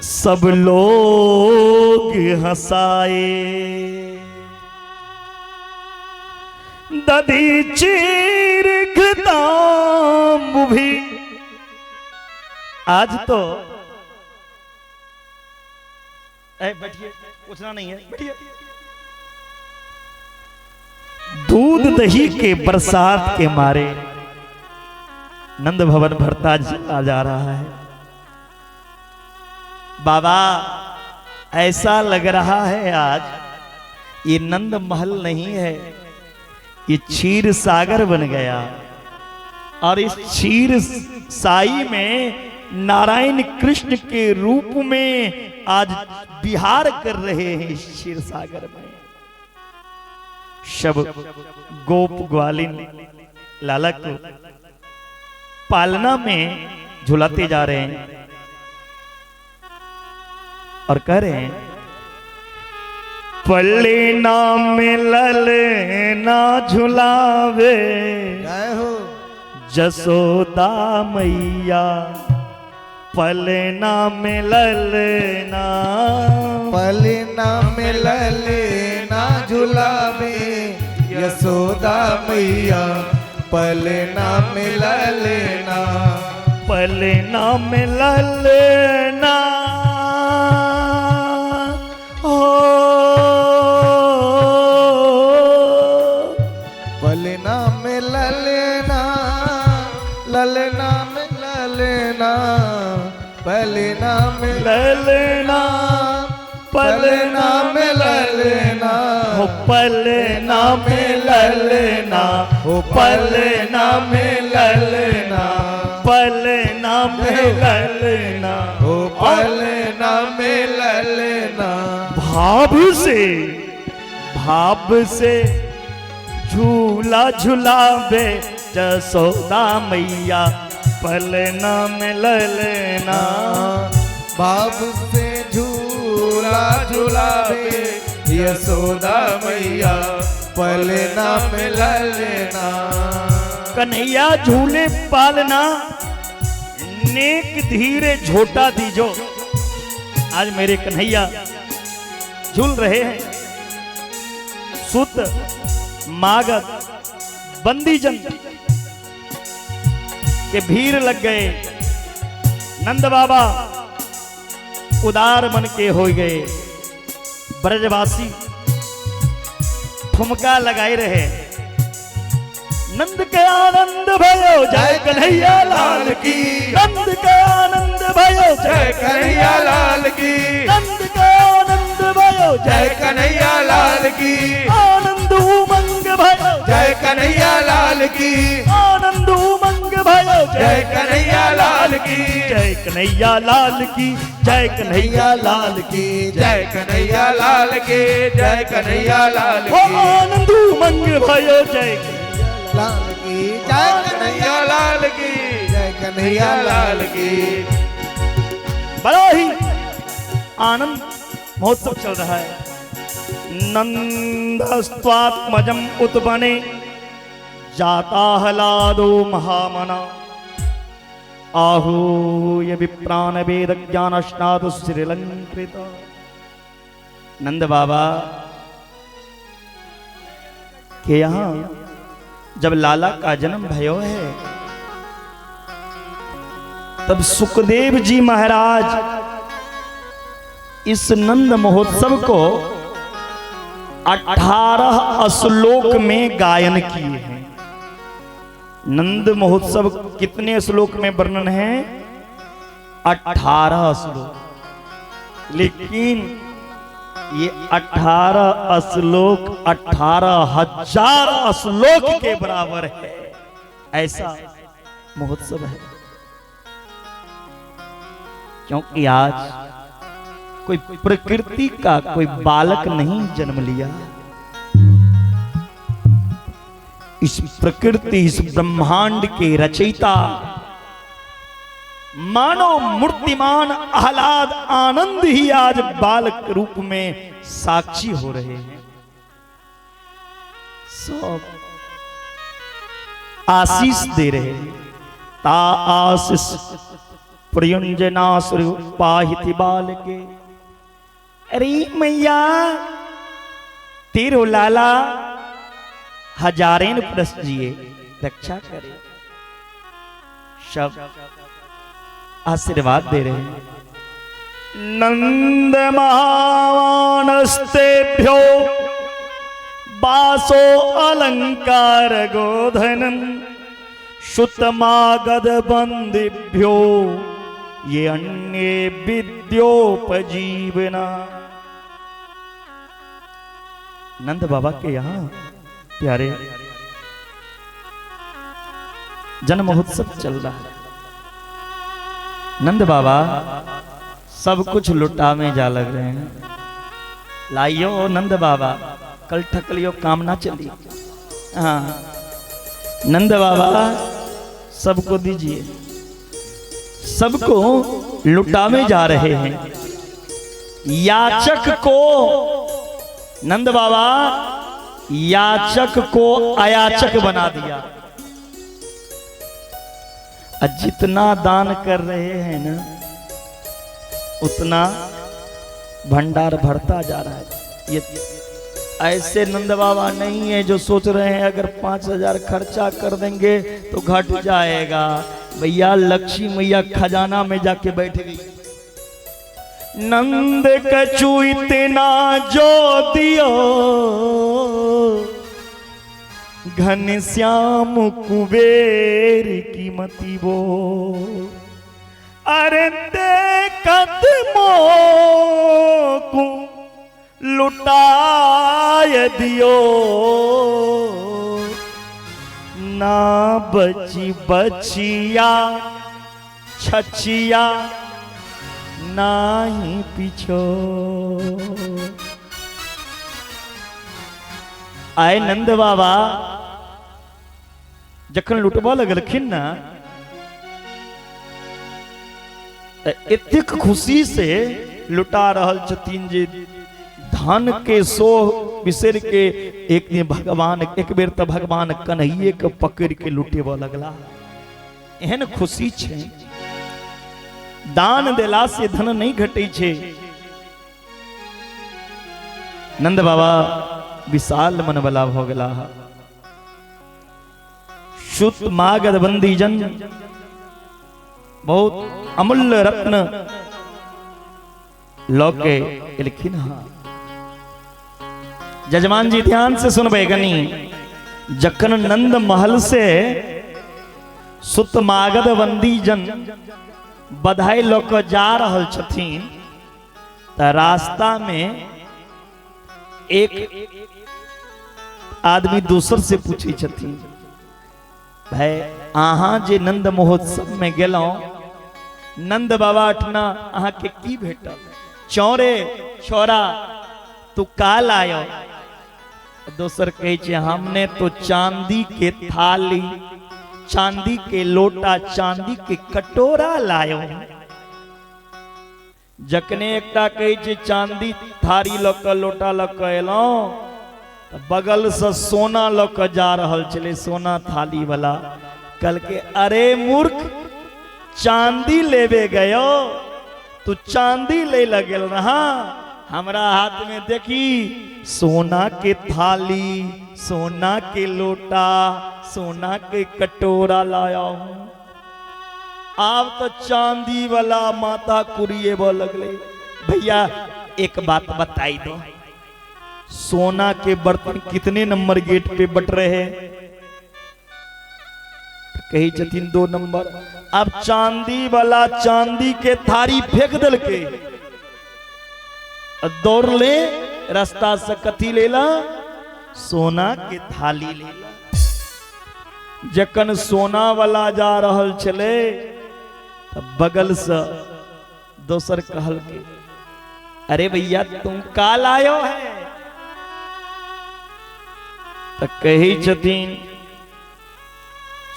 सब लोग हंसाए, दधी चीर घृताम्बु भी। आज तो बैठिए, पूछना नहीं है, बैठिए। दूध दही के बरसात के मारे नंद भवन भरता चला जा रहा है। बाबा ऐसा लग रहा है आज ये नंद महल नहीं है, ये क्षीर सागर बन गया। और इस क्षीर साई में नारायण कृष्ण के रूप में आज विहार कर रहे हैं इस क्षीर सागर में। सब गोप ग्वालिन लाला को पालना में झुलाते जा रहे हैं और कह रहे हैं, पलना में ललना झुलावे जय हो जसोदा मैया, पलना में ललना, पलना में ललना झुलावे यशोदा मैया, पलना में ललना, पलना में ललना, हो पलना में ललना, ललना में ललना, पलना में ललना, पलना में ललना, हो पलना में ललना, हो पलना में ललना, पलना में ललना, हो पलना में ललना। भाव से, भाव से झूला झुलावे जसोदा मैया, पलना में ललना, भाव से झूला झुलावे यशोदा मैया, पलना में ललना। कन्हैया झूले पालना, नेक धीरे झोटा दीजो। आज मेरे कन्हैया झूल रहे हैं, सुत मागत बंदीजन के भीड़ लग गए। नंद बाबा उदार मन के हो गए, ब्रजवासी ठुमका लगाए रहे। नंद के आनंद भयो जय कन्हैया लाल की, नंद के आनंद भयो जय कन्हैया लाल की, नंद के आनंद भयो जय कन्हैया लाल की, आनंद उमंग भयो जय कन्हैया लाल की, आनंद उमंग भयो जय कन्हैया लाल की, जय कन्हैया लाल की, जय कन्हैया लाल की, जय कन्हैया लाल की, जय कन्हैया लाल ओ की, आनंद उमंग भयो जय लाल की, जय कन्हैया लाल की, जय कन्हैया लाल की। बड़ा ही आनंद महोत्सव चल रहा है। नंदस्त्वात्मजम उत्बने जाता हलादो महामना, आहूय विप्राण वेद ज्ञान स्नात श्रीलंकृत। नंद बाबा के यहां जब लाला का जन्म भयो है, तब सुखदेव जी महाराज इस नंद महोत्सव को 18 श्लोक में गायन किए हैं। नंद महोत्सव कितने श्लोक में वर्णन है? 18 श्लोक। लेकिन ये 18 श्लोक 18,000 श्लोक के बराबर है, ऐसा महोत्सव है। क्योंकि आज कोई प्रकृति का कोई बालक नहीं जन्म लिया, इस प्रकृति, इस ब्रह्मांड के रचयिता मानो मूर्तिमान आह्लाद आनंद ही आज बालक रूप में साक्षी हो रहे हैं। सब आशीष दे रहे हैं। ता आशीष प्रयुंजना पाहिति बालके। अरे मैया तेरो लाला हजारेन प्रस जिए रक्षा करे। सब आशीर्वाद दे रहे हैं। नंद महावानस्तेभ्यो बासो अलंकार गोधनम सुतमागद बंदिभ्यो ये अन्य विद्योपजीवना। नंद बाबा के यहाँ प्यारे जन्म महोत्सव चल रहा है। नंद बाबा सब कुछ लुटा में जा लग रहे हैं। लाइयो नंद बाबा कल ठकलियो काम ना चली। हाँ नंद बाबा सबको दीजिए, सबको लुटावे जा रहे हैं। याचक को नंद बाबा याचक को अयाचक बना दिया। और जितना दान कर रहे हैं ना उतना भंडार भरता जा रहा है। ये ऐसे नंद बाबा नहीं है जो सोच रहे हैं अगर 5000 खर्चा कर देंगे तो घट जाएगा। भैया लक्ष्मी मैया खजाना में जाके बैठ गई। नंद कछु इतना जो दियो, घन श्याम कुबेर की मति बो। अरे देखत मोकू लुटाय दियो, ना बची बचिया छचिया नाही पीछो। आए नंद बाबा जखन लुटबा लगलखिन ना एतेक खुशी से लुटा रहल छथिन जे धन के सोह बिसर के एक दिन भगवान एक बेर तो भगवान कन्हैये के पकड़ के लुटेबा लगला। एहन खुशी छे, दान देला से धन नहीं घटे छे। नंद बाबा विशाल मन वाला भ गेला। शुद्ध मागध बंदी जन बहुत अमूल्य रत्न लौके एलखिन। हाँ जजमान जी ध्यान से सुनबै गनी। जखन नंद महल से सुत मागध बंदी जन बधाई लऽ कऽ जा रहल छथिन त रास्ता में एक आदमी दोसर से पूछै छथिन, भाई अहाँ जे नंद महोत्सव में गेलहुं नंद बाबा अठना अहाँ के की भेटल? चौरे छोरा तू काल आयो। दोसर कहै छै हमने तो चांदी के थाली, चांदी के लोटा, चांदी के कटोरा लायो। जखने एकटा कहै छै चांदी थारी लऽ कऽ लोटा लऽ कऽ एलहुं, बगल से सोना लऽ कऽ जा रहल छलै, सोना थाली वाला। कहलकै अरे मूर्ख चांदी लेबे गयो, तू चांदी ले लगेल रहा, हमरा हाथ में देखी सोना के थाली, सोना के लोटा, सोना के कटोरा लाया हूं। आब तो चांदी वाला माता कुरिएब लगले। भैया एक बात बताई दो, सोना के बर्तन कितने नंबर गेट पे बट रहे? कही छथिन 2 नंबर। अब चांदी वाला चांदी के थारी फेंक देलकै, दौड़ ले रास्ता से कथी लेला? सोना के थाली लेला। जखन सोना वाला जा रहल छलै तब बगल से दोसर कहलकै अरे भैया तुम का लायो है? त कही छथिन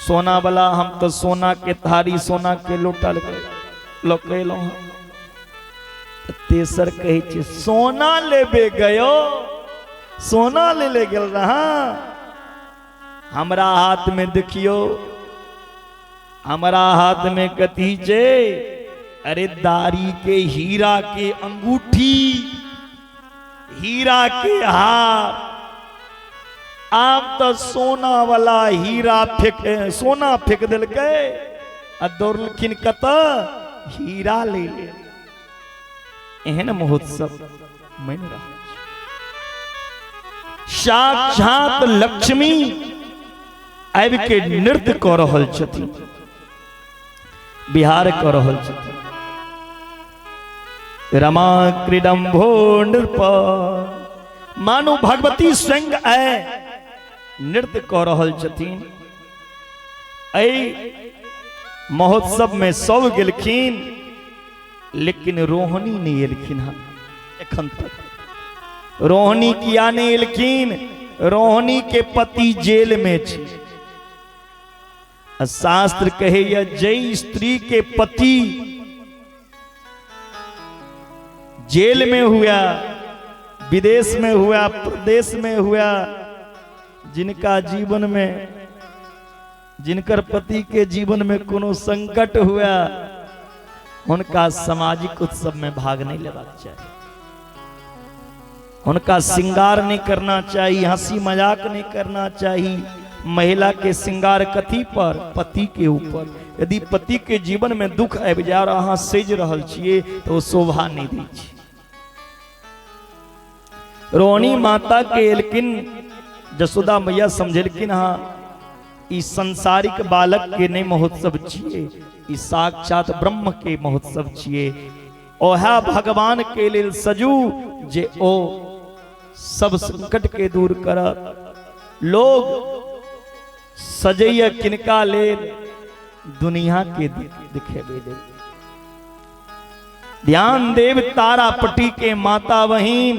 सोना वाला हम तो सोना के थारी सोना के लोटा लऽ एलहुं हँ। तेसर कहै छै सोना लेबे गयो, सोना ले ले गेल रहा, हमरा हाथ में देखियो, हमरा हाथ में कथी छै? अरे दारी के हीरा के अंगूठी, हीरा के हार। आब तो सोना वाला हीरा फेंक, सोना फेंक देलकै आ दौड़लखिन कतऽ? हीरा ले ले। एहन महोत्सव मानि रहल छै। साक्षात लक्ष्मी आबि के नृत्य कऽ रहल छथिन, बिहार कऽ रहल छथिन। रमा क्रीडम्भो नृप, मानो भगवती स्वयं आए नृत्य कऽ रहल छथिन। एहि महोत्सव में सब गेलखिन लेकिन रोहनी नहीं एलखिन हँ एखन तक। रोहिणी किया नहि एलखिन? रोहिणी के पति जेल में छै। शास्त्र कहैया जै स्त्री के पति जेल में हुआ, विदेश में हुआ, प्रदेश में हुआ, जिनका जीवन में, जिनकर पति के जीवन में कोनो संकट हुआ, हुनका सामाजिक उत्सव में भाग नहीं लेबाक चाही, हुनका श्रृंगार नहीं करना चाहिए, हंसी मजाक नहीं करना चाहिए। महिला के श्रृंगार कथी पर? पति के ऊपर। यदि पति के जीवन में दुख आबि जाए और अहाँ सेज रहल छियै तो शोभा नहीं दै छै। रोहिणी माता के एलखिन जसोदा मैया, समझेलखिन हाँ ई संसारिक बालक के नहीं महोत्सव छियै, ई साक्षात ब्रह्म के महोत्सव छियै। ओहा भगवान के लेल सजू जे ओ सब संकट के दूर करत। लोग सजैया किनका लेल? दुनिया के दिखेबे लेल। ध्यान देव तारापटी के माता बहिन,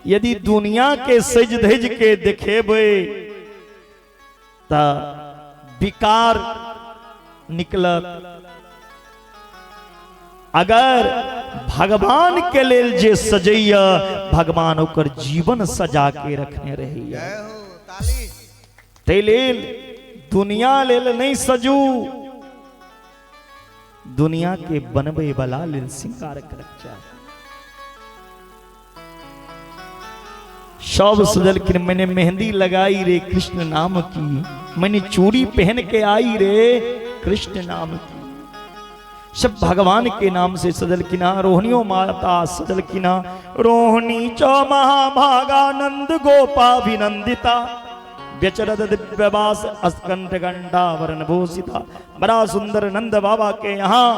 यदि दुनिया के सज धज के देखेबे त विकार निकलत। अगर भगवान के लेल जे सजैया, भगवान ओकर जीवन सजा के रखने रहैया। तै लेल दुनिया लेल नहीं सजू, दुनिया के बनबे वाला लेल श्रृंगार करक चाही। सब सजलखिन, मैंने मेहंदी लगाई रे कृष्ण नाम की, मैंने चूड़ी पहन के आई रे कृष्ण नाम की। सब भगवान के नाम से सजलखिना। रोहिणियों माता सजलखिना। रोहिणी च महाभागानंद गोपाभिनंदिता व्यचरद दिव्यवास अस्कंठ घंटावरण भूषिता। बड़ा सुंदर नंद बाबा के यहाँ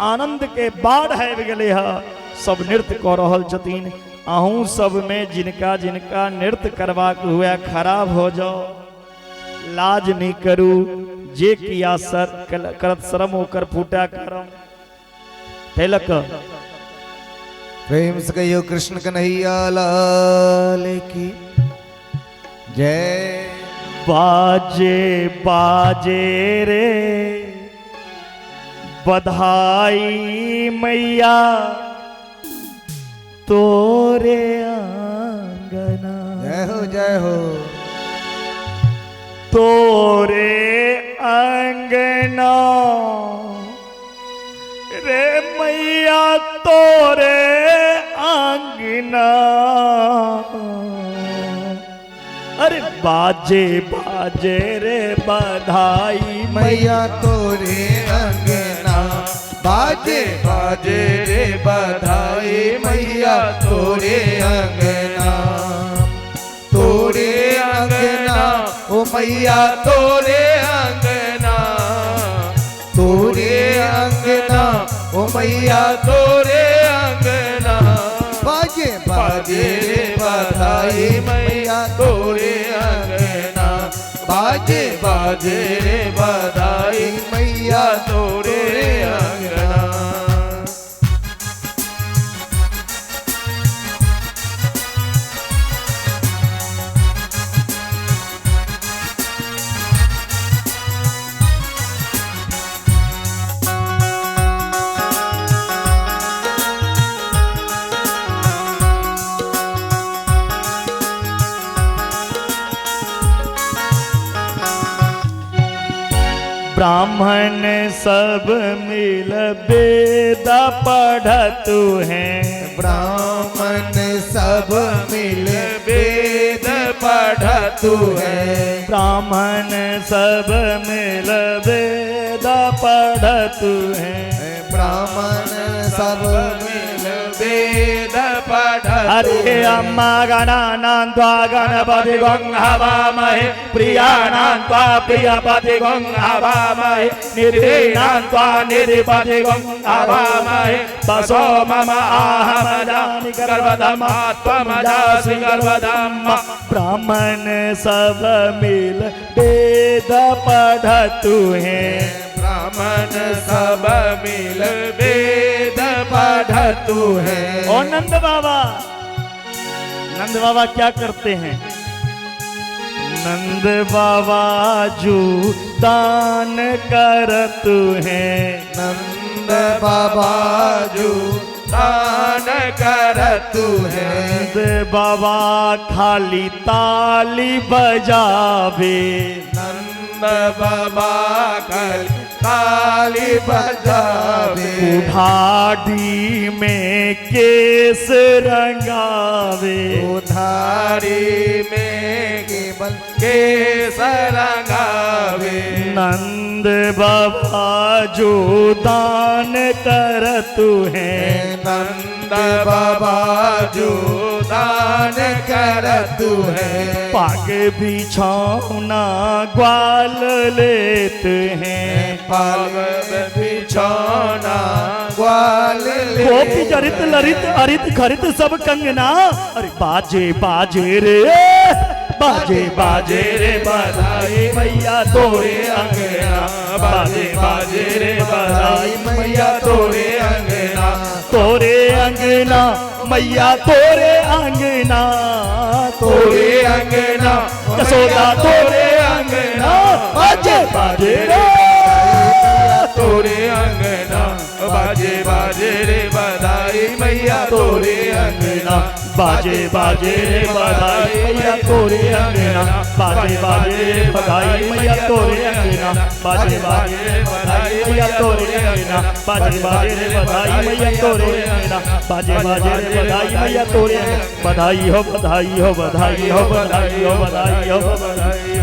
आनंद के बाढ़ आबि गेलै है। सब नृत्य कऽ रहल छथिन। अहूँ सब में जिनका जिनका नृत्य करबाक हुए खड़ा हो जाओ, लाज नहीं करू। जे किया सर करत शरम ओकर फूटा करम। तैलक प्रेम से कहियो कृष्ण कन्हैया लाल की जय। बाजे बाजे रे बधाई मैया तोरे आंगना। जय हो जय हो। तोरे अंगना रे मैया तोरे अंगना। अरे बाजे बाजे रे बधाई मैया तोरे अंगना। बाजे बाजे रे बधाई मैया तोरे अंगना। तोरे अंगना ओ मैया तोरे अंगना। तोरे अंगना ओ मैया तोरे अंगना। बाजे बाजे रे बधाई मैया तोरे अंगना। बाजे बाजे रे बधाई मैया तोरे अंगना। ब्राह्मण सब मिल वेद पढ़तु हैं। ब्राह्मण सब मिल वेद पढ़तु हैं। ब्राह्मण सब मिल वेद पढ़तु हैं। ब्राह्मण सब मिल वेद पढ़तु। अरे अम्मा गणानां त्वा गणपति गं हवामहे प्रियाणां त्वा प्रियपति गं हवामहे निधीनां त्वा निधिपति गं हवामहे बसो मम आहमजानि गर्भधमा त्वमजासि गर्भधम। ब्राह्मण सब मिल वेद पढ़तु हैं। ब्राह्मण सब मिल वेद पढ़तु हैं। ओ नंद बाबा, नंद बाबा क्या करते हैं? नंद बाबा जू दान करत हैं। नंद बाबा जू दान करत है। नंद बाबा खाली ताली बजावे। नंद बाबा खाली ताली बजावे। उधारी में केस रंगावे। उधारी में केवल केस रंगावे। नंद बाबा जो दान करत है। नंद बाबा जो दान करत है। पाग बिछौना ग्वाल लेते हैं। पाग बिछौना ग्वाल लेते। गोपी जरित लरित अरित खरित सब कंगना। अरे बाजे बाजे रे बाजे बाजे रे बधाई मैया तोरे अंगना। बाजे बाजे रे बधाई मैया तोरे अंगना। तोरे अंगना मैया तोरे अंगना। तोरे अंगना यशोदा तोरे अंगना। बाजे बाजे रे तोरे अंगना। बाजे बाजे रे बधाई मैया तोरे अंगना। बाजे बाजे रे बधाई मैया तोरे अंगना। बाजे बाजे रे बधाई मैया तोरे अंगना। बाजे बाजे रे बधाई मैया तोरे अंगना। बाजे बाजे रे बधाई मैया तोरे अंगना। बाजे बाजे रे बधाई मैया तोरे अंगना। बधाई हो बधाई हो बधाई हो बधाई हो बधाई हो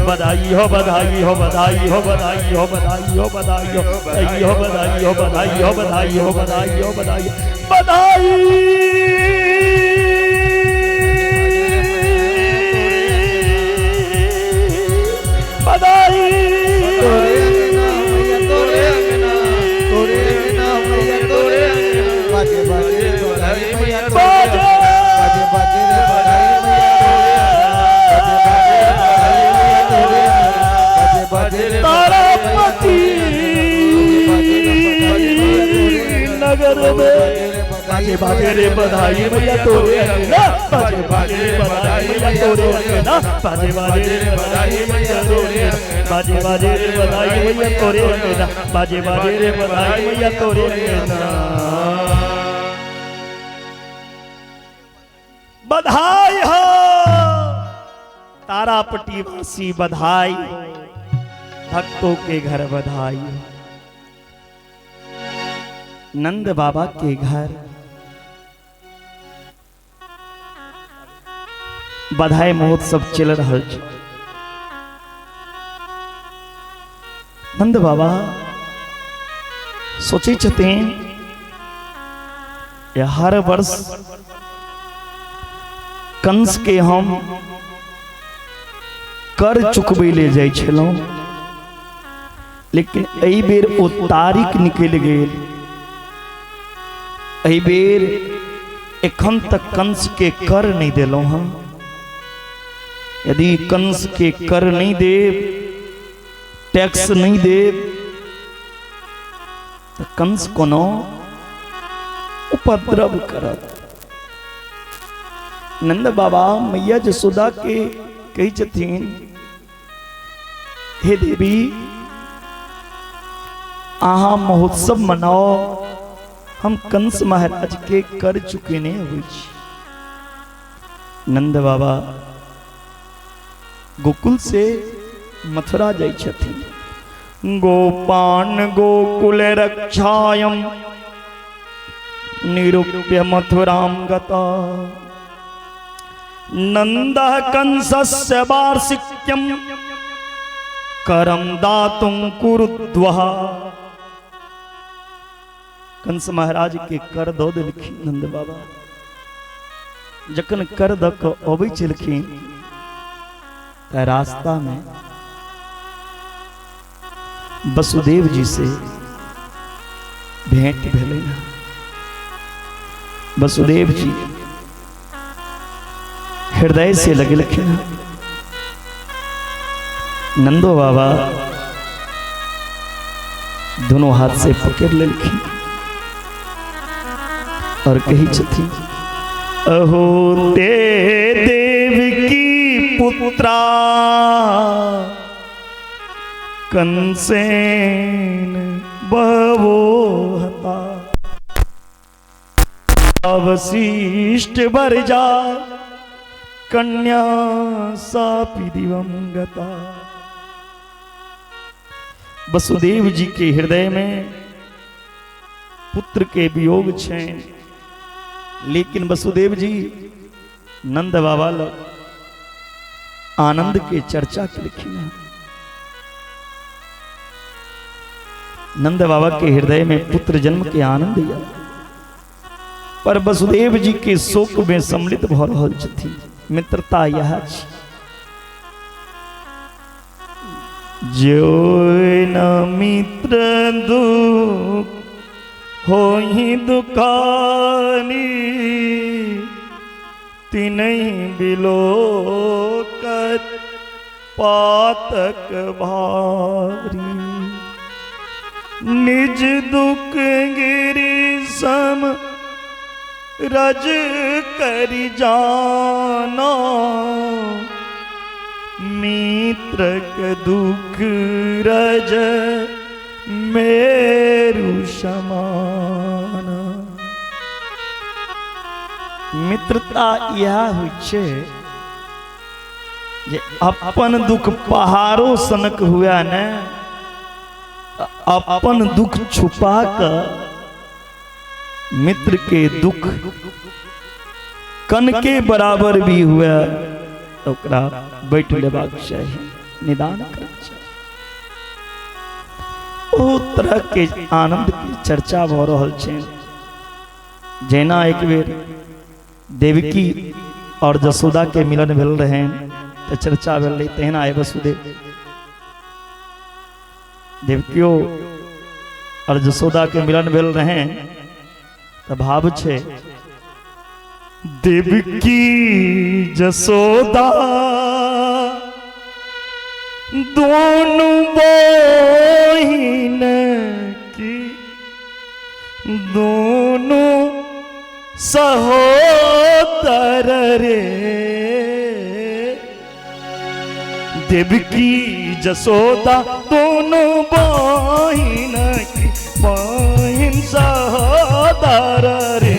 बधाई हो बधाई हो बधाई हो बधाई हो बधाई हो बधाई हो बधाई हो बधाई हो बधाई हो बधाई हो बधाई हो बधाई बधाई। बधाई तोरे अंगना मैया तोरे अंगना। तोरे अंगना मैया तोरे अंगना। बाजे बाजे रे बधाई मैया बाजे बाजे बाजे रे बधाई मैया तोरे अंगना। बाजे बाजे रे बधाई मैया तोरे अंगना। बाजे बाजे रे तारापति नगर में बाजे बाजे रे बधाई मैया तोरे अंगना। बाजे बाजे रे बधाई मैया तोरे अंगना। बाजे बाजे रे बधाई मैया तोरे अंगना। बाजे बाजे रे बधाई मैया तोरे अंगना। बाजे बाजे रे बधाई मैया तोरे अंगना। बधाई हो तारापटी वासी बधाई हो, भक्तों के घर बधाई हो। नंद बाबा के घर बधाई महोत्सव चल रहा है। नंद बाबा सोचे छथिन हर वर्ष कंस के हम कर चुकबै ले जाइ छलहुँ, लेकिन एहि बेर ओ तारीख निकलि गेल। एहि बेर एखन तक कंस के कर नहीं देलहुँ हँ। यदि कंस के कर नहीं देब, टैक्स नहीं देब, तो कंस कोनो उपद्रव करत। नंद बाबा मैया जसोदा के कहै छथिन, हे देवी अहाँ महोत्सव मनाओ, हम कंस महाराज के कर चुकेने अबै छी। नंद बाबा गोकुल से मथुरा जाइ छथिन। गोपान गोकुल रक्षायम निरूप्य मथुराम गता नंद कंसस्य वार्षिक्यम करम दातुं कुरुद्वः। कंस महाराज के कर दऽ देलखिन नंद बाबा। जखन कर दऽ कऽ अबै छलखिन तऽ रास्ता में वसुदेव जी से भेंट भेलै। वसुदेव जी हृदय से लगलखिन। नंदो बाबा दोनों हाथ से पकड़ लेलखिन और कही छथिन, अहो ते देव की पुत्रा कंसेन बवो हता अवशिष्ट बर जा कन्या सापि दिवं गता। वसुदेव जी के हृदय में पुत्र के वियोग छनि, लेकिन वसुदेव जी नंद बाबा लग आनंद के चर्चा केलखिन हैं। नंद बाबा के हृदय में पुत्र जन्म के आनंद या, पर वसुदेव जी के शोक में सम्मिलित भ रहल छथिन। मित्रता यह छी। जो न मित्र दुख होहि दुखानी तिनहि बिलोकत पातक भारी। निज दुख गिरि सम रज करि जाना मित्र के दुख रज मेरु समान। मित्रता यह होइ छै जे अपन दुख पहाड़ो सनक हुआ ने, अपन दुख छुपा कर मित्र के दुख कन के बराबर भी हुआ तो ओकरा बैठ लेबाक चाही, निदान करक चाही। ओ तरह के आनंद के चर्चा भ रहल छै। जेना एक बेर देवकी और जसोदा के मिलन भेल रहे तो चर्चा भेल रहे, तहिना आए वसुदेव देवकियो और जसोदा के मिलन भेल रहे तो भाव छे देवकी जसोदा दोनों बहिन की दोनों सहोदर रे। देवकी जसोदा दोनों बहिन की बहिन सहोदर रे।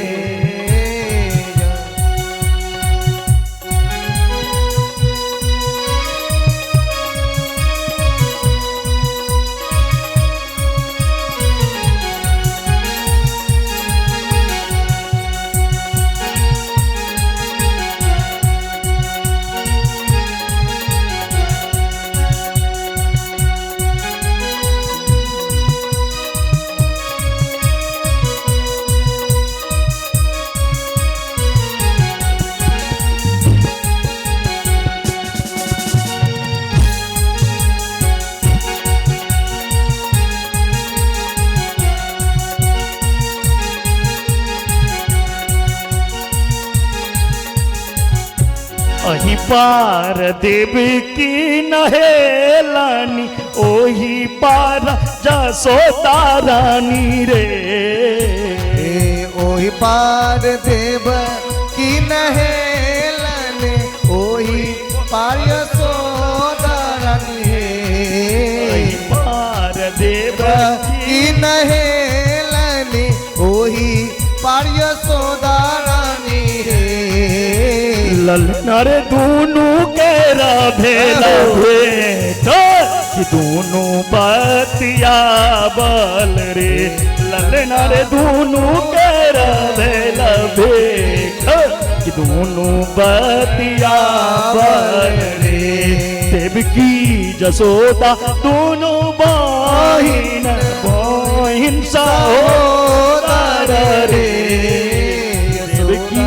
अही पार देव की नहेलानी ओही पार जसोदा रानी रे। ओही पार देव की नहेलानी ओही पार यशोदा रानी हे। ओही पार देव की नहेलानी ओही पार यशोदा रानी हे। ललनर दोनों के भेला भेट कि दोनों बतिया बल रे। ललनर दोनों के भेला भेट कि दोनों बतिया बल रे। देवकी जसोदा दोनों बहिन बहिन सहोदर रे। देवकी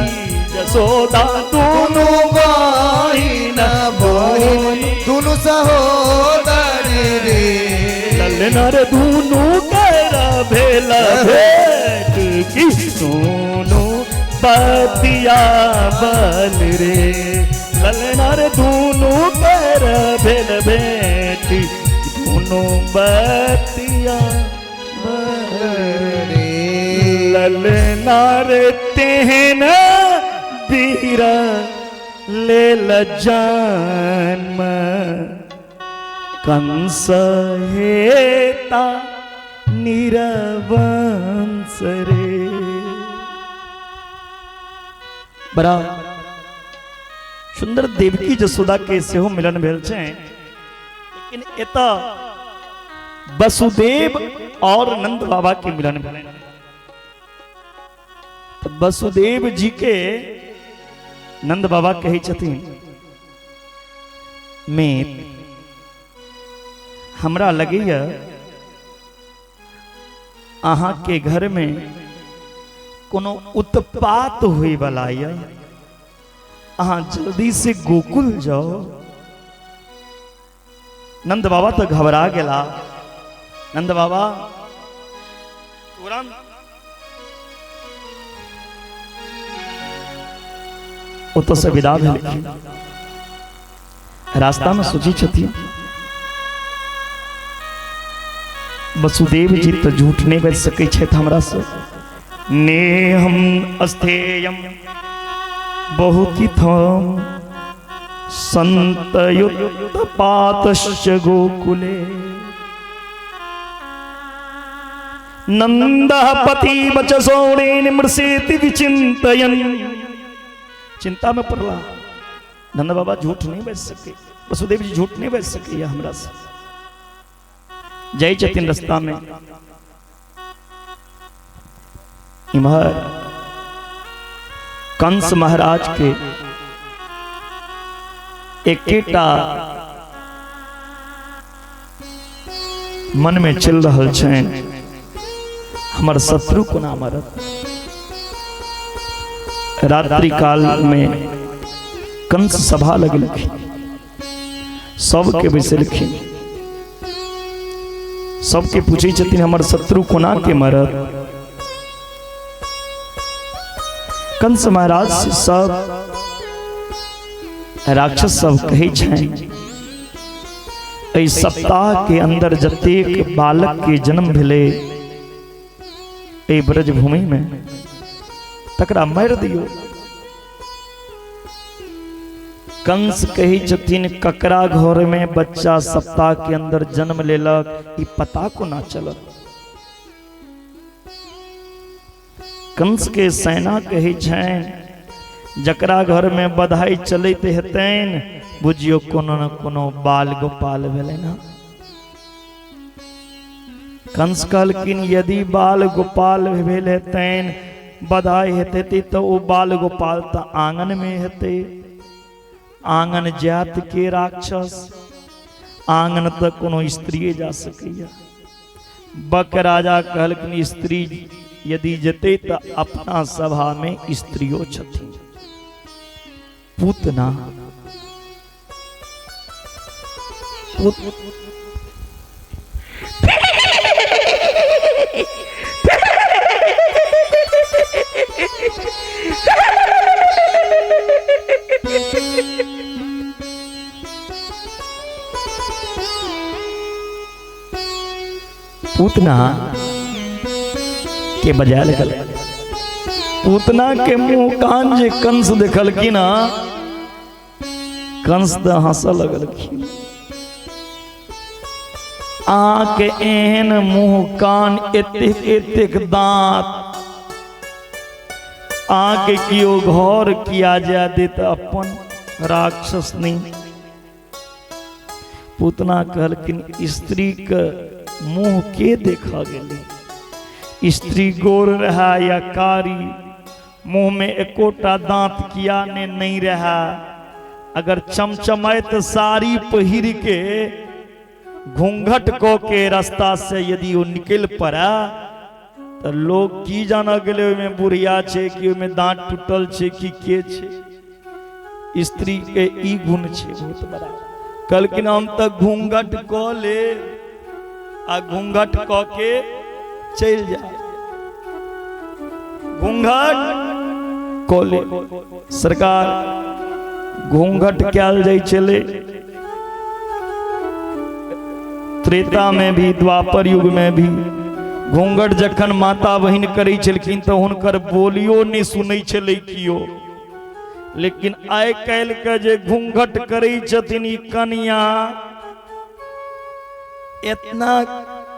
जसोदा दोनों बहिन बहिन दोनों सहोदर रे। ललनर दोनों कर भेल भेट की दोनों बतिया बल रे। ललनर दोनों कर भेल भेट दोनों बतिया बल रे। ललनर तेहन कबीर लेल जन्म कंस हेता निरवंश रे। बड़ा सुंदर देवकी जसोदा के सेहो मिलन भेल छै, लेकिन एतऽ वसुदेव और नंद बाबा के मिलन भेल। तऽ वसुदेव जी के नंद बाबा कहै छथिन, मेत हमरा लगैया अहाँ के घर में कोनो उत्पात होय वाला यऽ, अहाँ जल्दी से गोकुल जाओ। नंद बाबा तो घबरा गेला। नंद बाबा तुरंत ओतऽ से विदा भेलखिन। रास्ता में सोचै छथिन, वसुदेव जी तो झूठ नहीं बाजि सकै छथि हमरा से। नेहम अस्तेयम बहुतिथम संतयुत्पातश्च गोकुले नंदः पति वचसोणेन मृषेति विचिंतयन। चिंता में पड़ला नंद बाबा, झूठ नहीं बाजि सके, वसुदेव जी झूठ नहीं बाजि सकैया हमरा से। जाइ छथिन रास्ता में, इम्हर कंस महाराज के एकेटा मन में चल रहल छनि, हमर शत्रु कोना मरत। रात्रि काल में कंस सभा लगलखिन, सबके बैसेलखिन, सबके पूछै छथिन हमर शत्रु कोना के मरत। कंस महाराज से सब राक्षस सब कहै छनि, एहि सप्ताह के अंदर जतेक बालक के जन्म भेलै एहि ब्रजभूमि में तकरा मारि दियौ। कंस कहै छथिन ककरा घर में बच्चा सप्ताह के अंदर जन्म लेलक ई पता कोना चलत। कंस के सेना कहै छनि जकरा घर में बधाई चलैत हेतनि बुझियौ कोनो न कोनो बाल गोपाल भेलनि हँ। कंस कहलखिन यदि बाल गोपाल भेल हेतनि बधाई हेतै तऽ ओ बाल गोपाल तऽ आंगन में हेतै, आंगन जात के राक्षस, आंगन तऽ कोनो स्त्रिये जा सकैया। बक राजा कहलखिन स्त्री यदि जेतै तऽ अपना सभा में स्त्रियो छथिन। पूतना पूत पूतना के बजाय लगल। पूतना के मुंह कान जे कंस देखलखिन, कंस तऽ हंसऽ लगलखिन। अहाँके एहन मुंह कान, एतेक एतेक दांत, अहाँके केओ घर किया जाय देत अपन राक्षस नहीं। पूतना कहलखिन स्त्री के मुंह के देखा गेलै, स्त्री गोर रहा या कारी, मुंह में एकोटा दांत किया ने नहीं रहा, अगर चमचमाइत साड़ी पहिर के घूंघट क के रास्ता से यदि वो निकल पड़ा तो लोग की जाना गेलै ओहिमे बुढ़िया छै कि ओहिमे दांत टूटल छै कि के छै। स्त्री के ई गुण छै बहुत बड़ा। कहलखिन हम तऽ घूंघट क ले आ घूंघट क के चलि जा, घूंघट क ले। सरकार घूंघट कयल जाइ छलै त्रेता में भी, द्वापर युग में भी। घूंघट जखन माता बहिन करै छलखिन तऽ हुनकर बोलियो नहि सुनै छलै कियो। लेकिन आइ काल्हि के जे घूंघट करै छथिन ई कनिया एतना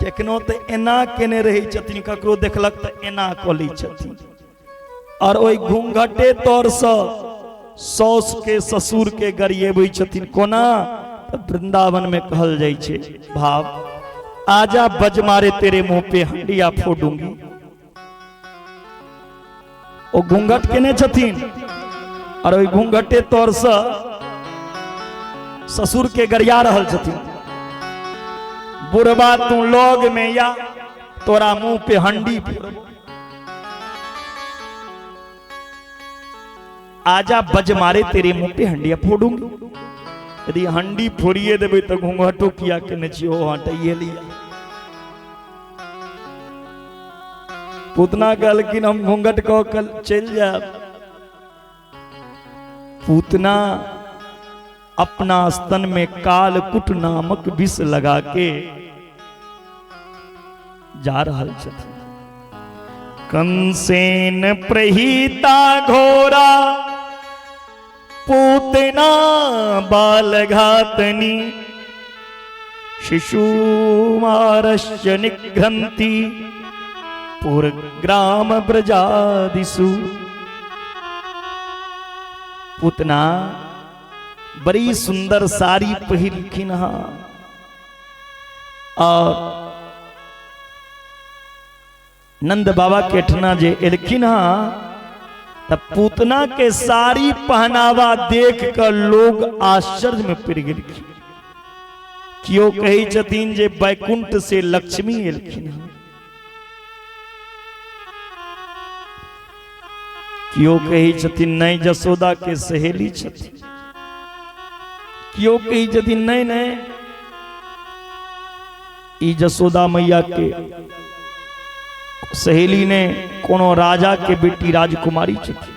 केखनो तऽ एना केने रहै छथिन, ककरो देखलक तऽ एना कऽ लै छथिन, और ओहि घूंघटे तरसँ साउस के ससुर के गरिएबै छथिन। कोना? तऽ वृंदावन में कहल जाइ छै भाव, आजा बज मारे तेरे मुंह पे हंडिया फोड़ूंगी। ओ घूंघट केने छथिन और ओहि घूंघटे तरसँ ससुर के गरिया रहल छथिन, बुढ़बा तू लग में या तोरा मुंह पे हंडी फोड़बो। आजा बज मारे तेरे मुंह पे हंडिया फोड़ूंगी। यदि हंडी फोड़िए देबै तऽ घूंघटो किया केने छियै, ओ हटाइए लिया। पूतना कहलखिन हम घूंघट कऽ के चलि जायब। पूतना अपना स्तन में कालकुट नामक विष लगा के जा रहल छथिन। कंसेन प्रहीता घोरा पूतना बालघातनी शिशुमारश्च निघ्रन्ति पुरग्राम ब्रजादिषु। पूतना बड़ी सुंदर साड़ी पहिरलखिन हँ और नंद बाबा के ठना जे एलखिन हँ त पूतना के साड़ी पहनावा देख कर लोग आश्चर्य में पड़ गेलखिन। केओ कहै छथिन जे वैकुंठ से लक्ष्मी एलखिन हँ, केओ कहै छथिन नहीं जसोदा के सहेली छथिन, केओ कहै छथिन नहीं नहीं ई जसोदा मैया के सहेली ने कोनो राजा के बेटी राजकुमारी छथिन।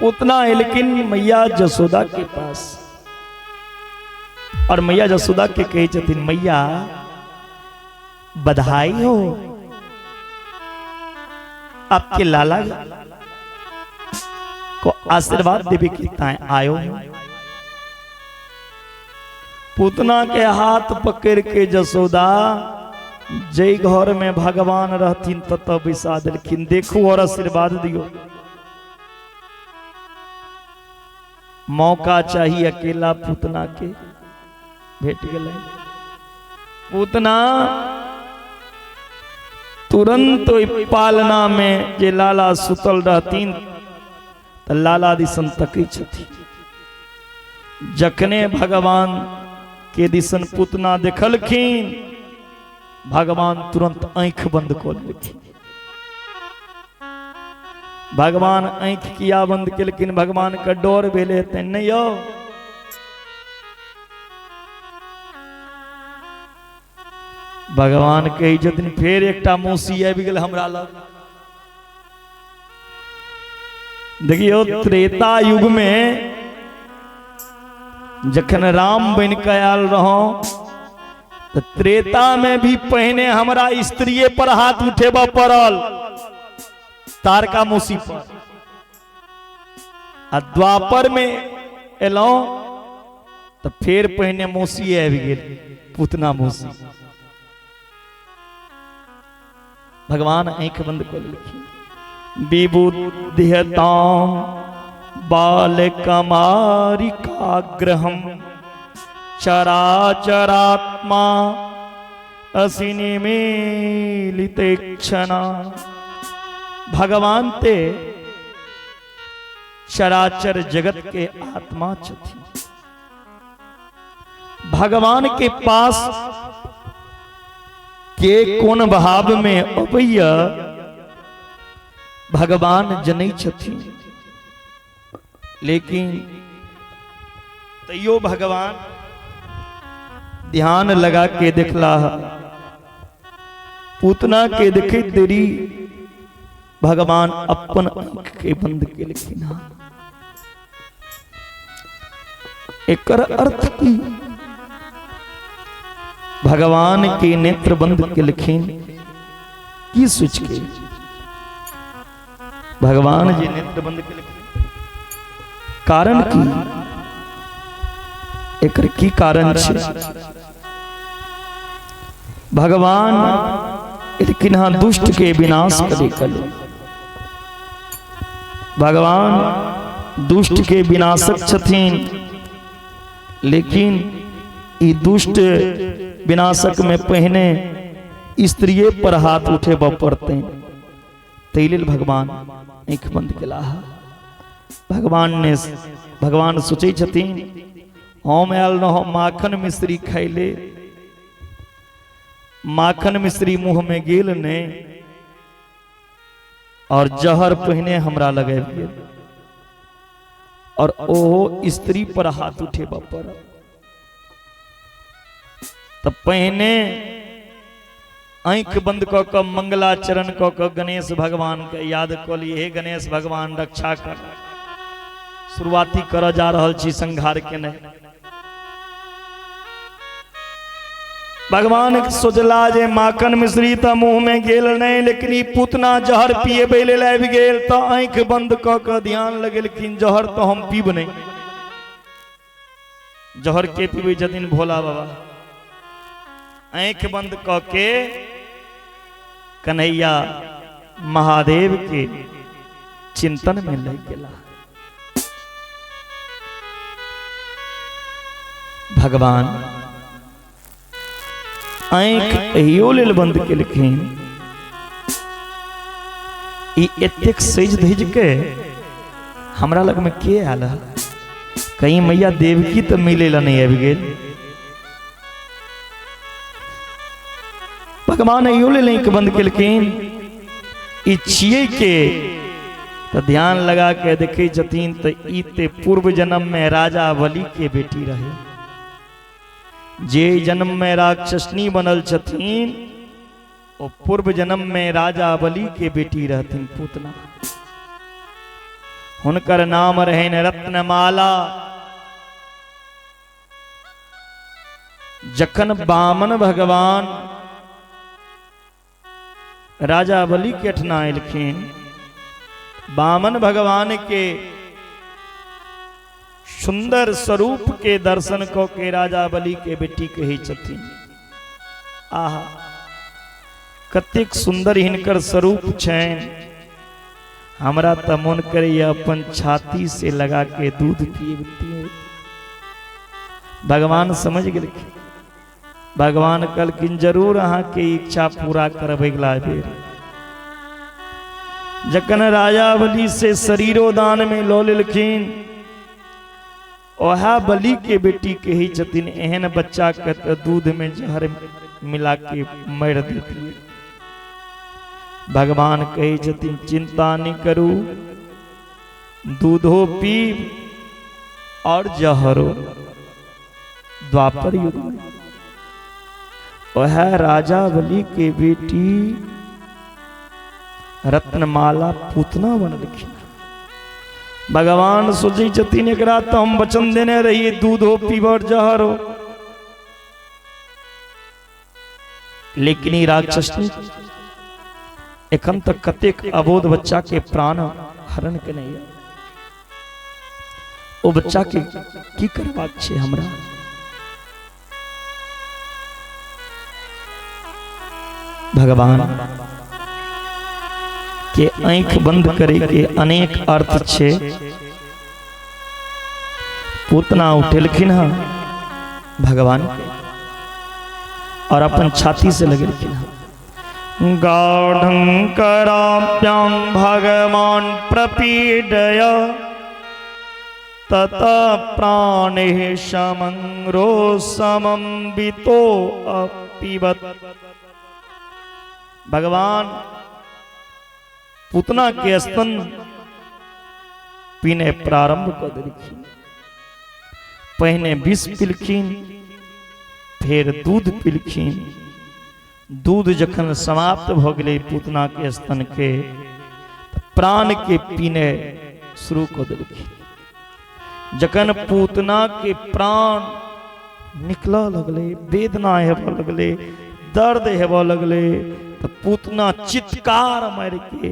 उतना एलखिन मैया जसोदा के पास और मैया जसोदा के कहै छथिन मैया बधाई हो, आपके लाला को आशीर्वाद देवे के ताए आयो। पूतना के हाथ पकड़ के जसोदा जय घर में भगवान रहथिन तत बैसा देलखिन, देखू और आशीर्वाद दियो। मौका चाहिए अकेला पूतना के भेट गेलै। पूतना तुरंत ओहि पालना में जे लाला सुतल रहथिन त लाला दिसन तकै छथिन। जखने भगवान के दिसन पूतना देखलखिन भगवान तुरंत आँखि बंद कऽ लेलखिन। भगवान आँखि किया बंद केलखिन? भगवान के डर भेलै हेतनि नहि यौ। भगवान कहै छथिन फेर एकटा मौसी आबि गेल हमरा लग। देखियौ त्रेता युग में जखन राम बन के आयल रहौं त त्रेता में भी पहिने हमरा स्त्रीये पर हाथ उठेबऽ पड़ल, तारका मौसी पर। आ द्वापर में एलहुं त फेर पहिने मौसी आबि गेल, पूतना मौसी। भगवान आँखि बंद कऽ लेलखिन। विबुध्यताम बालकमारिकाग्रहम चराचरात्मा असिनिमीलिते क्षणा। भगवान ते चराचर जगत के आत्मा छथिन। भगवान के पास के कोन भाव में अबैया भगवान जनै छथिन, लेकिन तैयो भगवान ध्यान लगा के देखला। पूतना के देखैत देरी भगवान अपन आँख के बंद केलखिन। एकर अर्थ की? भगवान के नेत्र बंद केलखिन की सोच के? भगवान जी नेत्र बंद केलखिन। कारण की? एकर की कारण छै? भगवान लेकिन हाँ दुष्ट के विनाश करे के लेल। भगवान दुष्ट के विनाशक छथिन, लेकिन ई दुष्ट विनाशक में पहिने स्त्रिये पर हाथ उठेबऽ पड़तै, ताहि लेल भगवान आँखि बंद केलाह। भगवान ने भगवान सोचै छथिन हम आयल रहौं माखन मिश्री खाइले, माखन मिश्री मुँह में गेल नहि और जहर पहिने हमरा लग आबि गेल और ओहो स्त्री पर हाथ उठेबऽ पड़ल। तऽ पहिने आँखि बंद कऽ कऽ मंगलाचरण कऽ कऽ गणेश भगवान के याद कऽ ली, हे गणेश भगवान रक्षा कर। शुरुआती करऽ जा रहल छी संहार के नहि। भगवान सोचला जे माखन मिश्री तऽ मुँह में गेल नहि, लेकिन ई पूतना जहर पिएबै लेल आबि गेल, तऽ आँखि बंद कऽ कऽ ध्यान लगेलखिन जहर तऽ हम पीब नहि। जहर के पीबै छथिन? भोला बाबा। आँखि बंद कऽ के कन्हैया महादेव के चिंतन में लग गेला। भगवान आँखि एहियो लेल बंद केलखिन, ई एतेक सजि धजि के हमरा लग में के आयल है? कहीं मैया देवकी तऽ मिले ला नहीं आबि गेल। भगवान एहियो लेल आँखि बंद केलखिन, ई छियै के? तऽ ध्यान लगा के देखै छथिन तऽ ई ते पूर्व जन्म में राजा बलि के बेटी रहे, जे जन्म में राक्षसनी बनल छथिन ओ पूर्व जन्म में राजा बलि के बेटी रहथिन पूतना। हुनकर नाम रहनि रत्नमाला। जखन वामन भगवान राजा बलि के ठना एलखिन, वामन भगवान के सुंदर स्वरूप के दर्शन क के राजा बलि के बेटी कहै छथिन, आहा कतेक सुंदर हिनकर स्वरूप छनि, हमरा तऽ मन करैया अपन छाती से लगा के दूध पियबतियै। भगवान समझ गेलखिन। भगवान कहलखिन जरूर अहाँके इच्छा पूरा करब अगिला बेर। जखन राजा बलि से शरीरो दान में लऽ लेलखिन, ओहा बलि के बेटी कहै छथिन एहन बच्चा के तऽ दूध में जहर मिला के मारि देतियै। भगवान कहै छथिन चिंता नहीं करू, दूधो पीब और जहरो। द्वापर युग में वह राजा बलि के बेटी रत्नमाला पूतना बनलखिन। भगवान सोचै छथिन एकरा तऽ हम वचन देने रहियै दूधो पीब और जहरो, लेकिन ई राक्षसनी एखन तक कतेक अबोध बच्चा के प्राण हरण केने यऽ, ओ बच्चा के की करबाक छै हमरा? भगवान के आँखि बंद करे के अनेक अर्थ छै। पूतना उठेलखिन हँ भगवान के और अपन छाती से लगेलखिन हँ। गाढ़ं कराभ्यां भगवान प्रपीडय ततः प्राणेः समं रोषमं वितो अपिबत। भगवान पूतना के स्तन पीने प्रारंभ कऽ देलखिन। पहिने विष पिलखिन, फेर दूध पिलखिन। दूध जखन समाप्त भऽ गेलै पूतना के स्तन के, प्राण के पीने शुरू कऽ देलखिन। जखन पूतना के प्राण निकलऽ लगलै, वेदना हेबऽ लगलै, दर्द हेबऽ लगलै, तऽ पूतना चित्कार मारि के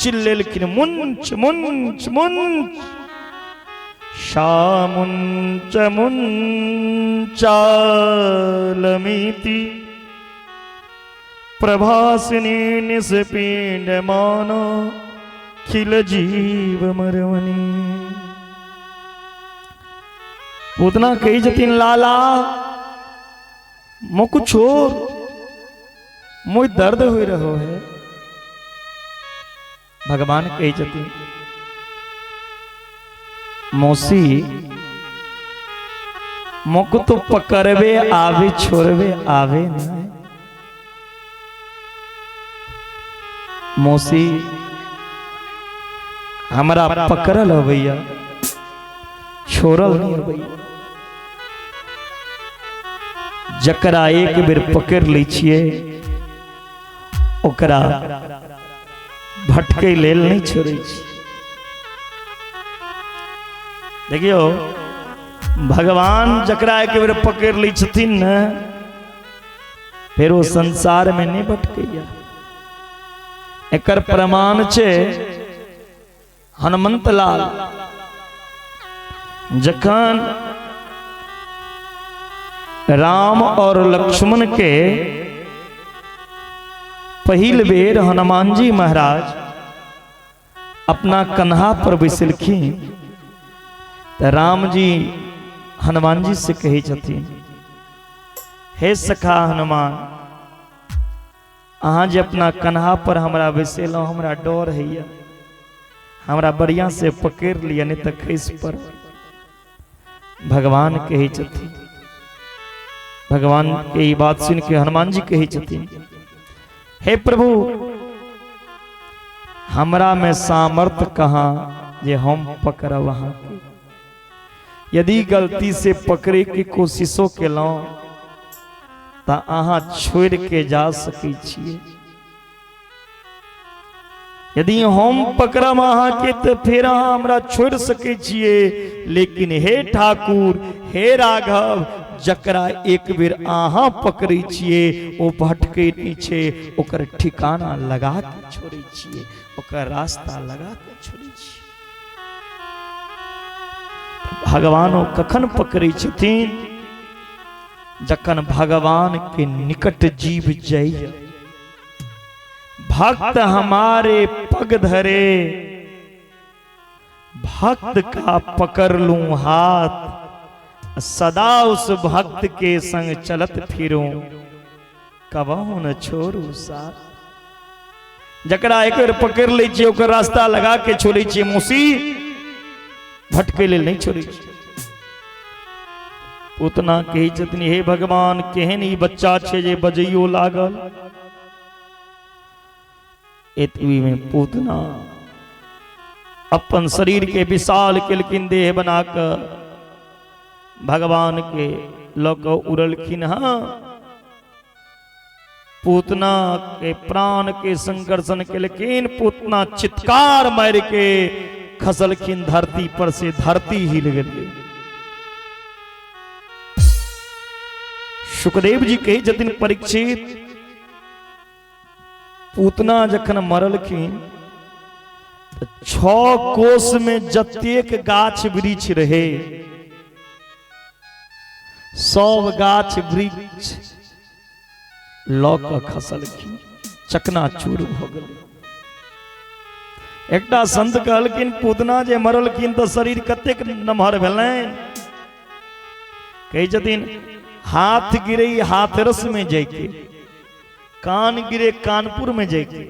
चिल्लेलखिन मुंच मुंच मुंच शामुंच मुंचालमिति प्रभासिनी निस्पिंड माना खिल जीव मरवनी। पूतना कही जतिन लाला मोको छोड़, मोय दर्द हो रहो है। भगवान कही जतिन मौसी मोको तो पकड़वे आवे छोड़वे आवे नहीं। मौसी हमरा पकड़ल अबैया छोड़ल नहीं अबैया। जकरा एक बेर पकड़ लै छियै ओकरा भटकै लेल नहीं छोड़ै छी। देखियो भगवान जकरा एक बेर पकड़ लै छथिन ने फेर ओ संसार में नहीं भटकैया। एकर प्रमाण छै हनुमंत लाल जखन राम और लक्ष्मण के पहिल बेर हनुमान जी महाराज अपना कन्हा पर बैसलखिन त राम जी हनुमान जी से कहै छथिन हे सखा हनुमान, अहाँ जे अपना कन्हा पर हमरा बैसेलहुँ हमरा डर होइए, हमरा बढ़िया से पकड़ लिअ नहीं तऽ खसि पड़ब। भगवान कहै छथिन, भगवान के ई बात सुन के हनुमान जी कहै छथिन हे प्रभु हमरा में सामर्थ्य कहाँ जे हम पकड़ब अहाँके। यदि गलती से पकड़े के कोशिशो केलहुँ तऽ अहाँ छोड़ के जा सकै छियै। यदि हम पकड़ब अहाँके तऽ फेर अहाँ हमरा छोड़ सकै छियै, लेकिन हे ठाकुर हे राघव जकरा एक बेर अहाँ पकड़ै छियै ओ भटकै नहि छै, ओकर ठिकाना लगा के छोड़ै छियै, ओकर रास्ता लगा के छोड़ै छियै। भगवान ओ कखन पकड़ै छथिन? जखन भगवान के निकट जीव जाइए। भक्त हमारे पग धरे भक्त का पकड़ लूं हाथ, सदा उस भक्त के संग चलत फिरूं कबहू न छोड़ू साथ। जकरा एक बेर पकड़ लै छियै ओकर रास्ता लगा के छोड़ै छियै, मौसी भटकै लेल नहि छोड़ै छियै। पूतना कहै छथिन हे भगवान केहन ई बच्चा छै जे बजैयो लागल। एतबी में पूतना अपन शरीर के विशाल केलखिन देह बना कऽ भगवान के लऽ कऽ उड़लखिन। हाँ पूतना के प्राण के संकर्षण केलखिन, पूतना चित्कार मारि के खसलखिन धरती पर से, धरती हिल गेलै। सुखदेव जी कहै छथिन परीक्षित पूतना जखन मरलखिन तऽ 6 कोस में जतेक गाछ वृक्ष रहे सब गाछ वृक्ष लऽ कऽ खसलखिन, चकनाचूर भऽ गेलै। एकटा संत कहलखिन पूतना जे मरलखिन तऽ शरीर कतेक नमहर भेलनि। कहै छथिन हाथ गिरे हाथरस में जाइके, कान गिरे कानपुर में जाइके,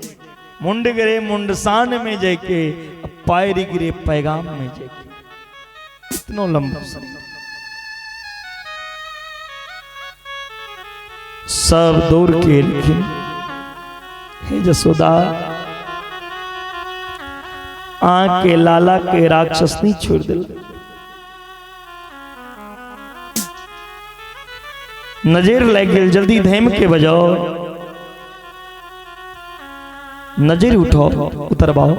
मुंड गिरे मुंडसान में जाइके, पैर गिरे पैगाम में जाइके। इतनो लंबा शरीर। सब दौड़ के एलखिन हे जसोदा आँख के लाला के राक्षस नहीं छोड़ दिल। नजर लग गेल, जल्दी धैम के बजाओ, नजर उठाओ उतरवाओ।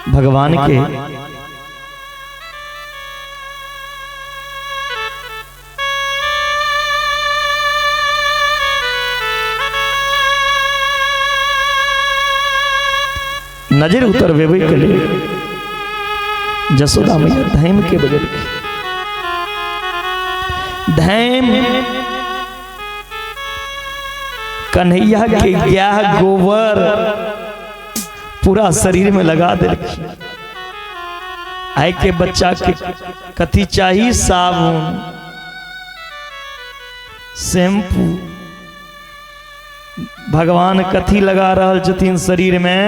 भगवान के नजर उतरबेबै के लेल जसोदा मैया धैम के बजेलखिन। धैम कन्हैया के गाय गोबर पूरा शरीर में लगा देलखिन। आइ के बच्चा के कथी चाही? साबुन, शैम्पू। भगवान कथी लगा रहल छथिन शरीर में?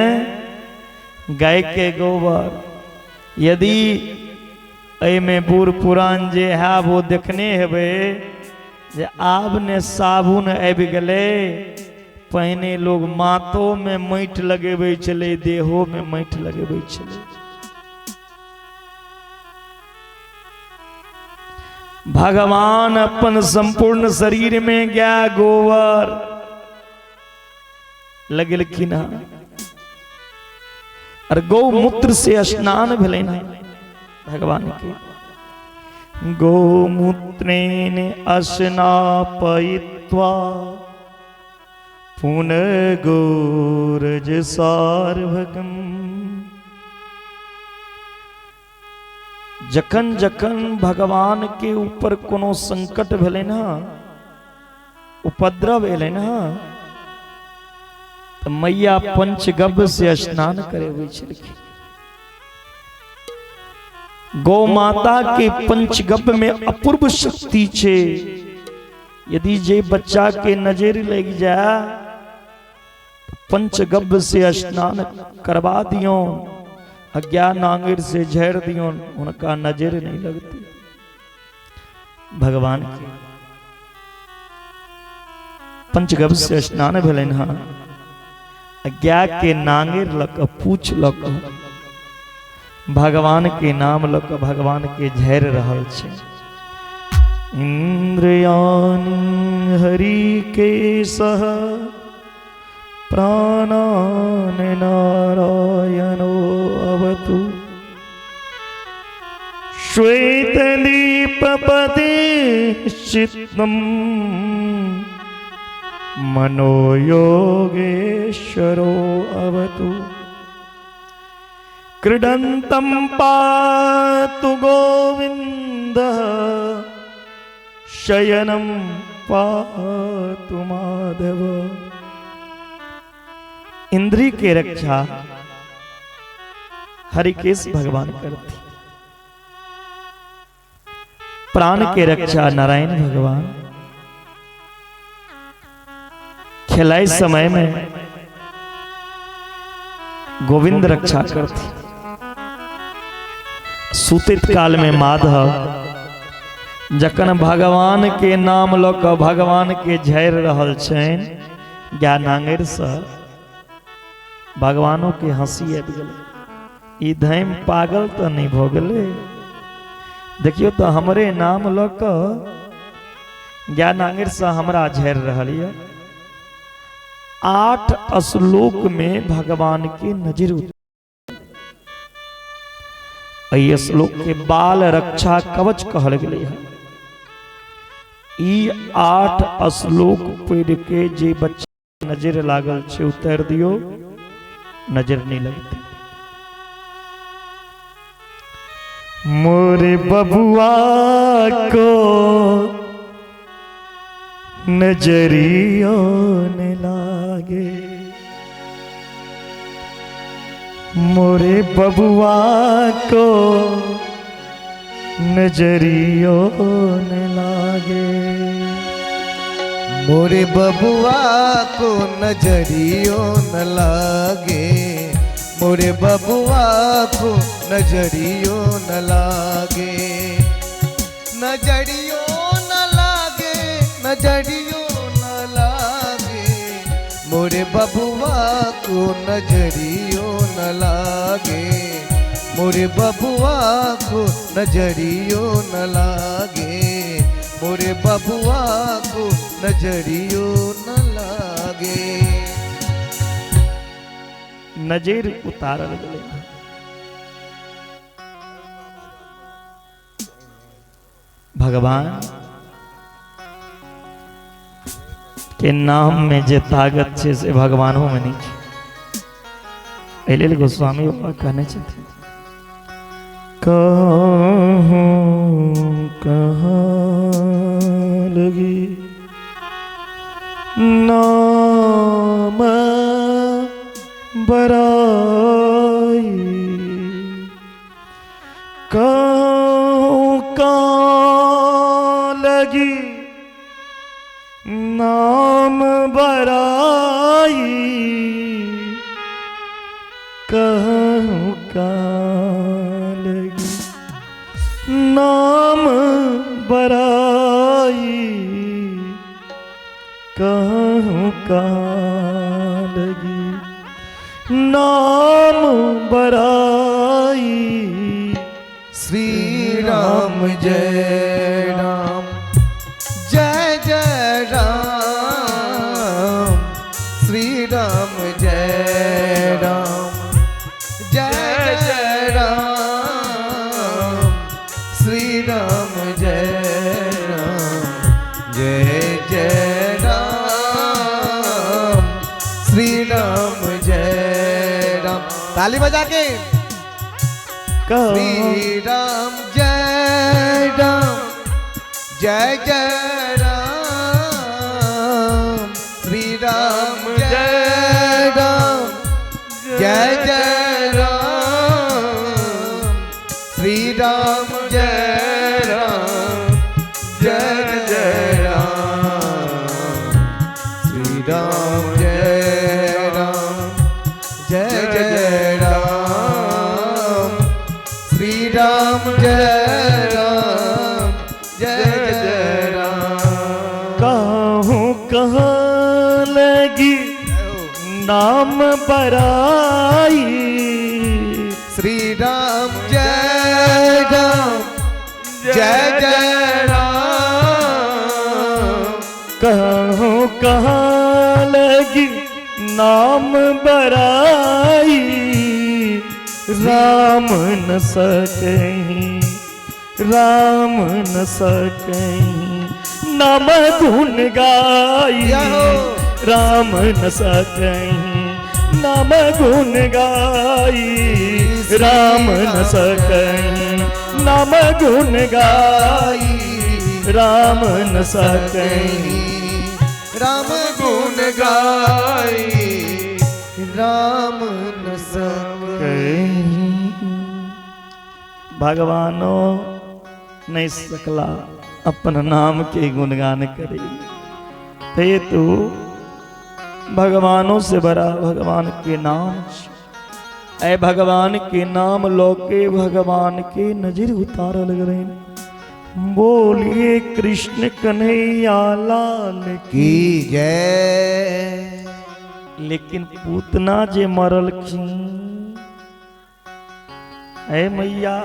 गाय के गोबर। यदि एहिमे बूढ़ पुरान जे है वो देखने हेबै जे आब ने साबुन आबि गेलै, पहिने लोग माथो में माटि लगेबै छलै, देहो में माटि लगेबै छलै। भगवान अपन संपूर्ण शरीर में गाय गोबर लगेलखिन हँ और गौमूत्र से स्नान भेलनि हँ भगवान के। गौमूत्रेण स्नापयित्वा पुनर्गोरज सार्वकम। जखन जखन भगवान के ऊपर कोनो संकट भेलनि हँ, उपद्रव एलनि हँ, तऽ मैया पंचगव्य से स्नान करेबै छलखिन। गौ माता के पंचगव्य में अपूर्व शक्ति छे। यदि जे बच्चा के नजर लग जाए पंचगव्य से स्नान करवा दियो, अज्ञान आंगिर से झेड़ दियो, उनका नजर नहीं लगती। भगवान के पंचगव्य से स्नान भेलनि हँ, अज्ञा के नांगिर लक पूछ लक भगवान के नाम लक भगवान के झेड़ रहल छे। इंद्रियाणि हरि के सह प्राणान नारायणो अवतु। श्वेत दीपपति चित्तम मनोयोगेश्वरो अवतु। क्रीडन्तं पातु गोविन्दः शयनं पातु माधव। इंद्री के रक्षा हरिकेश भगवान करती, प्राण के रक्षा नारायण भगवान। खेलाए समय में गोविंद रक्षा करती, सुतित काल में माधव। जखन भगवान के नाम ल क भगवान के झेड़ रहल छनि ज्ञानांगिर से भगवानों के हंसी आबि गेलै, ई धैम पागल तऽ नहीं भऽ गेलै, देखियौ तऽ हमरे नाम ल क ज्ञानांगिर से हमरा झेड़ रहल यऽ। 8 श्लोक में भगवान के नजर उतर, एहि श्लोक के बाल रक्षा कवच कहल गेलै हँ। ई 8 श्लोक पढ़ के जे बच्चा नजर लागल छै उतारि दियौ, नजर नहीं लगती। मोरे बबुआ को नजरियो न लागे, मोरे बबुआ को नजरियो न लागे, मोरे बबुआ को नजरियो न लागे, मोरे बबुआ को नजरियो न लागे, नजरियो न लागे, नजरियो न लागे, मोरे बबुआ को नजरियो न लागे, मोरे बबुआ को नजरियो न लागे, मोरे बबुआ को नजरियो न लागे। नजर उतारल गेलै। भगवान के नाम में जे ताकत छे से भगवानों में नहीं छे। एहि लेल गोस्वामी बाबा कहने छथिन, कहूँ कहाँ लगी नाम बराई, कहूँ कहाँ लगी नाम बराई, कहूँ कहाँ लगी नाम बराई, कहूँ कहाँ लगी नाम बराई। श्री राम जय राम जय जय राम, श्री राम जय राम जय जय राम, श्री राम जय राम जय जय राम, श्री राम जय राम। ताली बजा के श्री राम जय राम जय जय राम, श्री राम जय राम जय जय राम, श्री राम जय राम जय जय राम, श्री राम जय राम जय जय राम, श्री राम जय राम जय जय राम। कहूँ कहाँ लगी नाम बराई, श्री राम जय राम जय जय राम, कहूँ कहाँ लगी नाम बराई, राम न सकहीं राम न सकहीं नाम गुण गाई, राम न सकहीं नाम गुण गाई, राम न सकहीं नाम गुण गाई, राम न सकहीं राम गुण गाई, राम न सकहीं। भगवानो नहीं सकला अपन नाम के गुणगान करे, ते तू भगवानों से बड़ा भगवान के नाम। ऐ भगवान के नाम लोके भगवान के नजर उतारल गए। बोलिए कृष्ण कन्हैया लाल की जय। लेकिन पूतना जे मरलखिन, ऐ मैया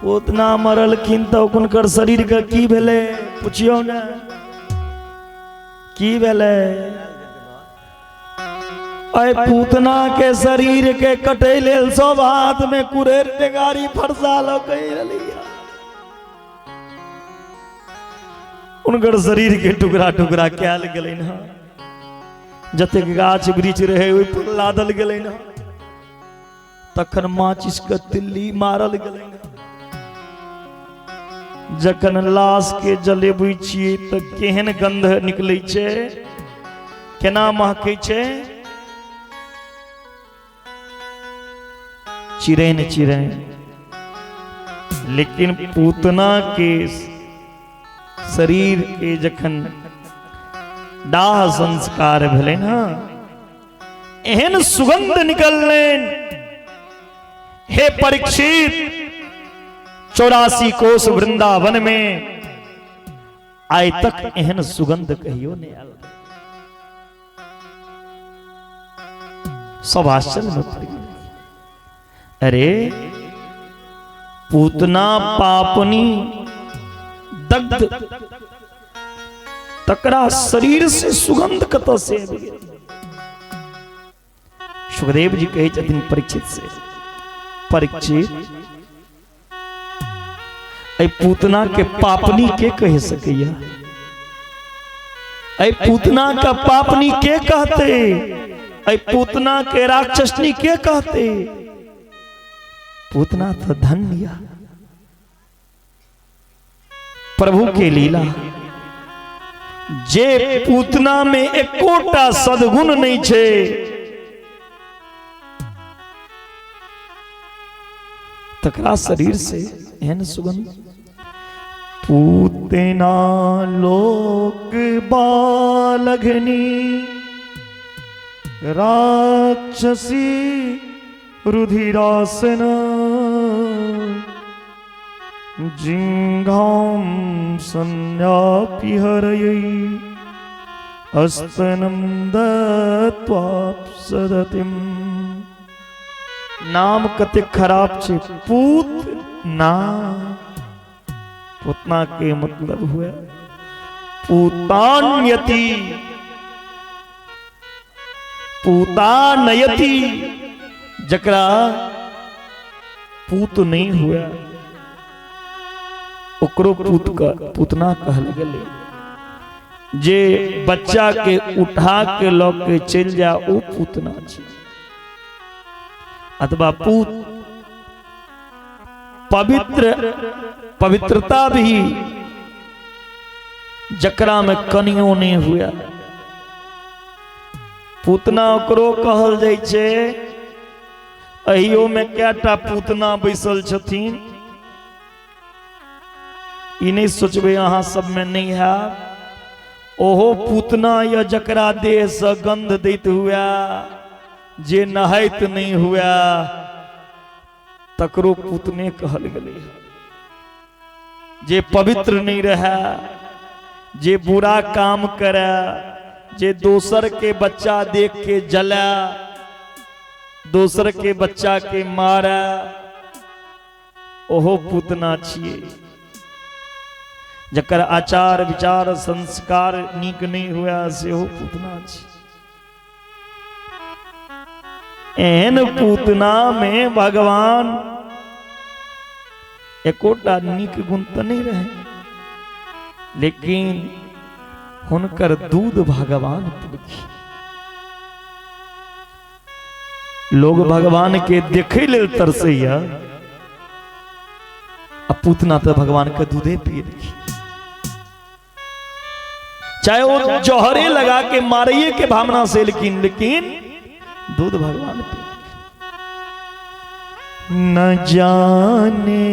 पूतना मरलखिन तो हुनकर शरीर के की भेलै पुछियौ ने, की भेलै? ऐ पूतना के शरीर के कटै लेल सब हाथ में कुरेर टेंगारी फरसा लऽ के रहलियै। उनकर शरीर के टुकड़ा टुकड़ा कयल गेलनि हँ, जतेक गाछ वृक्ष रहे ओहि पर लादल गेलनि हँ, तखन माचिस के तिल्ली मारल गेलनि। जखन लाश के जलेबै छियै तऽ केहन गंध निकलै छै, केना महकै छै? चिरैन चिरैन। लेकिन पूतना के शरीर के जखन दाह संस्कार भेलै ने, एहन सुगंध निकललनि। हे परीक्षित, 84 कोस वृंदावन में आइ तक एहन सुगंध कहियो नहीं आयल। सब आश्चर्य में पड़ गए। अरे पूतना पापनी दग्ध, तकरा शरीर से सुगंध कतऽ से आबि गेल? सुखदेव जी कहै छथिन परीक्षित से, परीक्षित एहि पूतना के पापनी के कहि सकैया? एहि पूतना के पापनी के कहते? एहि पूतना के राक्षसनी के कहते? पूतना तो धन्य प्रभु के लीला। जे पूतना में एकोटा सद्गुण नहीं छे, तकरा शरीर से एहन सुगंध। पूतना लोक बालघनी राक्षसी रुधिरासन जिंघां संयापिहरयै अस्तनं दत्वाप्सदतिं। नाम कते खराब छे, पूत ना। पूतना के मतलब हुआ पूतान्यति, पूतानयति, जकरा पूत नहीं हुआ ओकरो पूत का पूतना कहल गेलै। जे बच्चा के उठा के ल के चलि जा ओ पूतना छै। अथवा पूत पवित्र, पवित्रता भी जकरा में कनियो नहीं हुआ पूतना ओकरो कहल जाइ छै। अहियो में कएटा पूतना बैसल छथिन, ई नहीं सोचबै अहाँ सब में नहीं है। ओहो पूतना या जकरा देह से गंध दैत हुआ, जे नहाइत नहीं हुआ, तकरो पूतने कहल गेलै। जे पवित्र नहीं रहे, जे बुरा काम करे, जे दोसर के बच्चा देख के जले, दोसर के बच्चा के मारे, ओहो पूतना छियै। जकर आचार विचार संस्कार नीक नहीं हुआ सेहो पूतना छी। एहन पूतना में भगवान एकोटा नीक गुण तो नहीं रहे, लेकिन हुनकर दूध भगवान पीलखिन। लोग भगवान के देखे लेल तरसैया, आ पूतना तो भगवान के दूधे पियलखिन। चाहे वो जहरे लगा के मारिए के भावना से, लेकिन लेकिन दूध भगवान पी। न जाने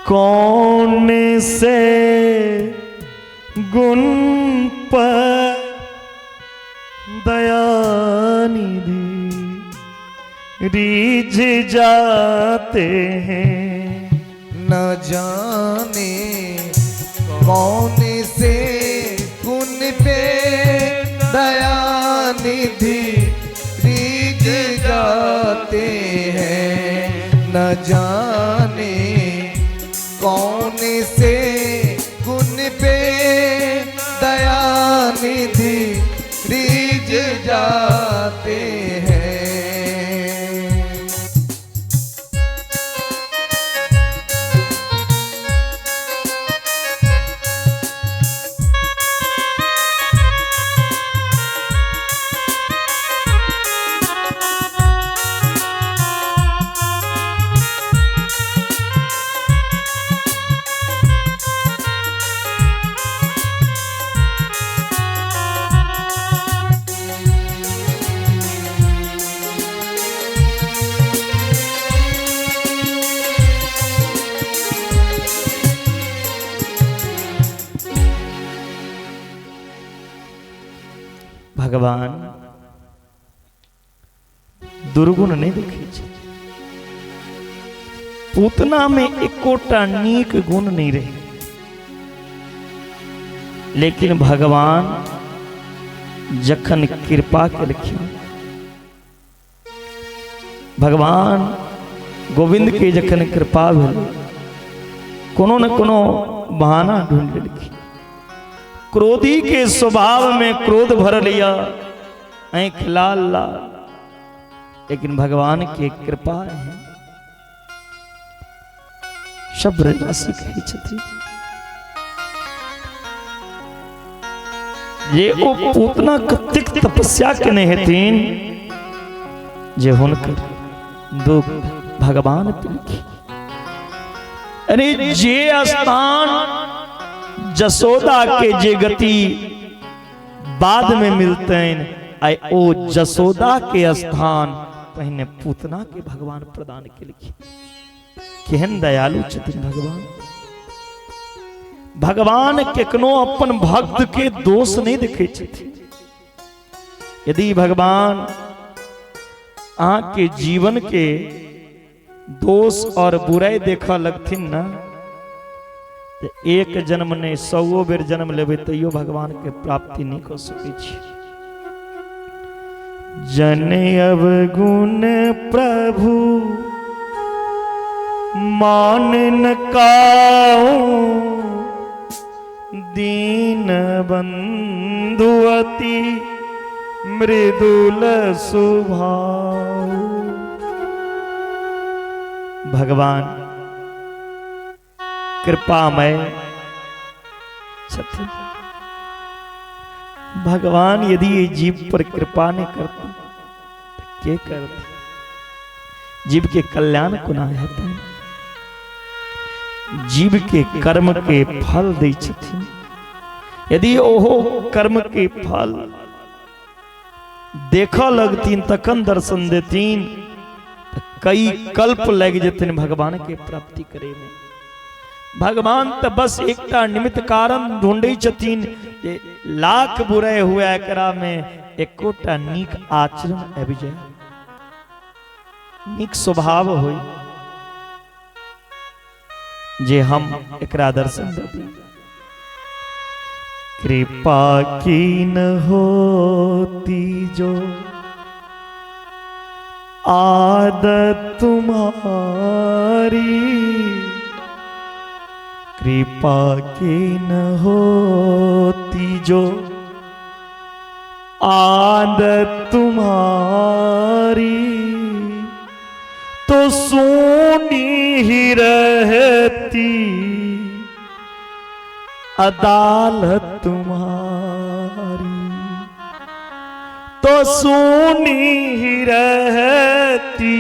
कौन से गुण पर दयानिधि रीझ जाते हैं। न जाने कौन से गुण पे दयानिधि रीझ जाते हैं। न जाने कौन से गुण पे दयानिधि रीझ जाते हैं। भगवान दुर्गुण नहीं देखे छे। पूतना में एकोटा नीक गुण नहीं रहे, लेकिन भगवान जखन कृपा केलखिन, भगवान गोविंद के जखन कृपा भेल, कोनो न कोनो बहाना ढूंढ लेलखिन। क्रोधी के स्वभाव में क्रोध भरल या, आँख लाल लाल, लेकिन भगवान के कृपा है। सब ब्रजवासी कहै छथिन, जे ओ पूतना कतेक तपस्या केने हेथिन जे हुनकर दुख भगवान पिलखिन। अरे जे स्थान जसोदा के जे गति बाद में मिलतनि, आइ ओ जसोदा के स्थान पहिने पूतना के भगवान प्रदान केलखिन। केहन दयालु छथिन भगवान। भगवान केकनो अपन भक्त के दोष नहीं देखे छथिन। यदि भगवान अहाँ के जीवन के दोष और बुराई देखऽ लगथिन ना, तो एक जन्म नहीं सौ बेर जन्म लेबै तैयो भगवान के प्राप्ति नहीं कऽ सकै छी। जन अवगुण प्रभु मान न काऊ, दीन बंधु अति मृदुल सुभाऊ। भगवान कृपामय छथिन। भगवान यदि ये जीव पर कृपा नहीं करते तो के करते? जीव के कल्याण कोना हेतै? जीव के कर्म के फल दै छथिन। यदि ओहो कर्म के फल देखऽ लगथिन तखन दर्शन देथिन, तऽ कई कल्प लागि जेतनि भगवान के प्राप्ति करे में। भगवान तऽ बस एकटा निमित्त कारण ढूंढै छथिन जे लाख बुराइ हुए एकरा में एकोटा नीक आचरण आबि जाय, नीक स्वभाव होय, जे हम एकरा दर्शन दऽ दी। कृपा की न होती जो आदत तुम्हारी, कृपा की न होती जो आदत तुम्हारी, तो सुनी ही रहती अदालत तुम्हारी, तो सुनी ही रहती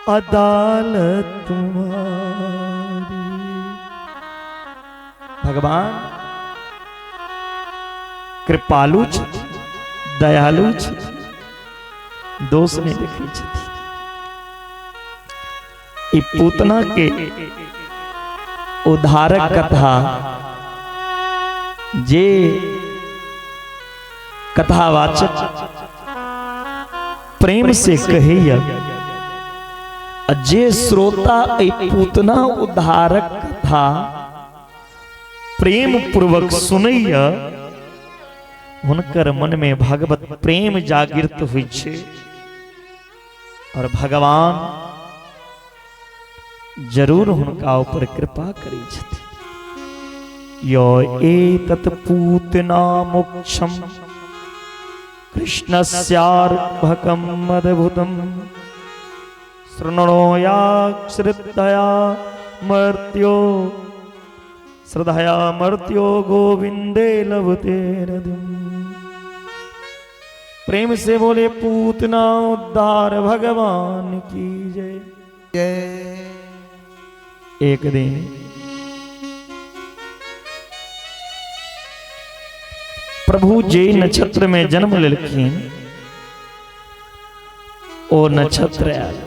अदालत तुम्हारी। भगवान कृपालु छथि, दयालु छथि, दोष नहीं देखै छथि। ई पूतना के उद्धारक कथा जे कथावाचक प्रेम से कहैया, आ जे श्रोता एहि पूतना उद्धारक कथा प्रेम पूर्वक सुनैया, हुनकर मन में भगवत प्रेम जागृत होइ छै और भगवान जरूर हुनका ऊपर कृपा करै छथिन। यो एतत् पूतना मोक्षम कृष्णस्यार्भकं मद्भुतं शृणोयाश्रितया मर्त्यो श्रद्धया मर्त्यो गोविंदे लभते हृदयम्। प्रेम से बोले पूतना उद्धार भगवान की जय। एक दिन प्रभु जे नक्षत्र में जन्म लेलखिन ओ नक्षत्र आयल।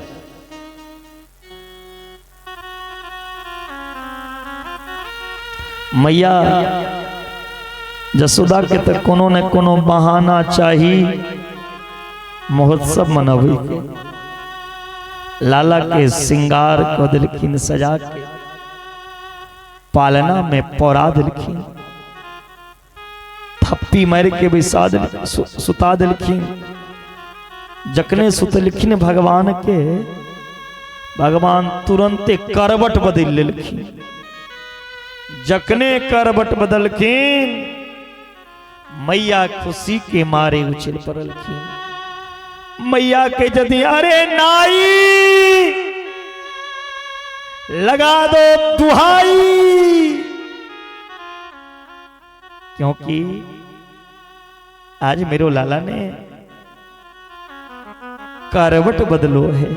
मैया जसोदा के तो कोनो न कोनो बहाना चाही महोत्सव मनबै के। लाला के श्रृंगार कऽ देलखिन, सजा के पालना में पौरा देलखिन, थप्पी मार के बैसा देल सुता देलखिन। जखने सुतलखिन भगवान के, भगवान तुरंते करवट बदलि लेलखिन। जखने करवट बदलखिन मैया खुशी के मारे उछल पड़लखिन। मैया के जदि अरे नाई लगा दो दुहाई, क्योंकि आज मेरो लाला ने करवट बदलो है।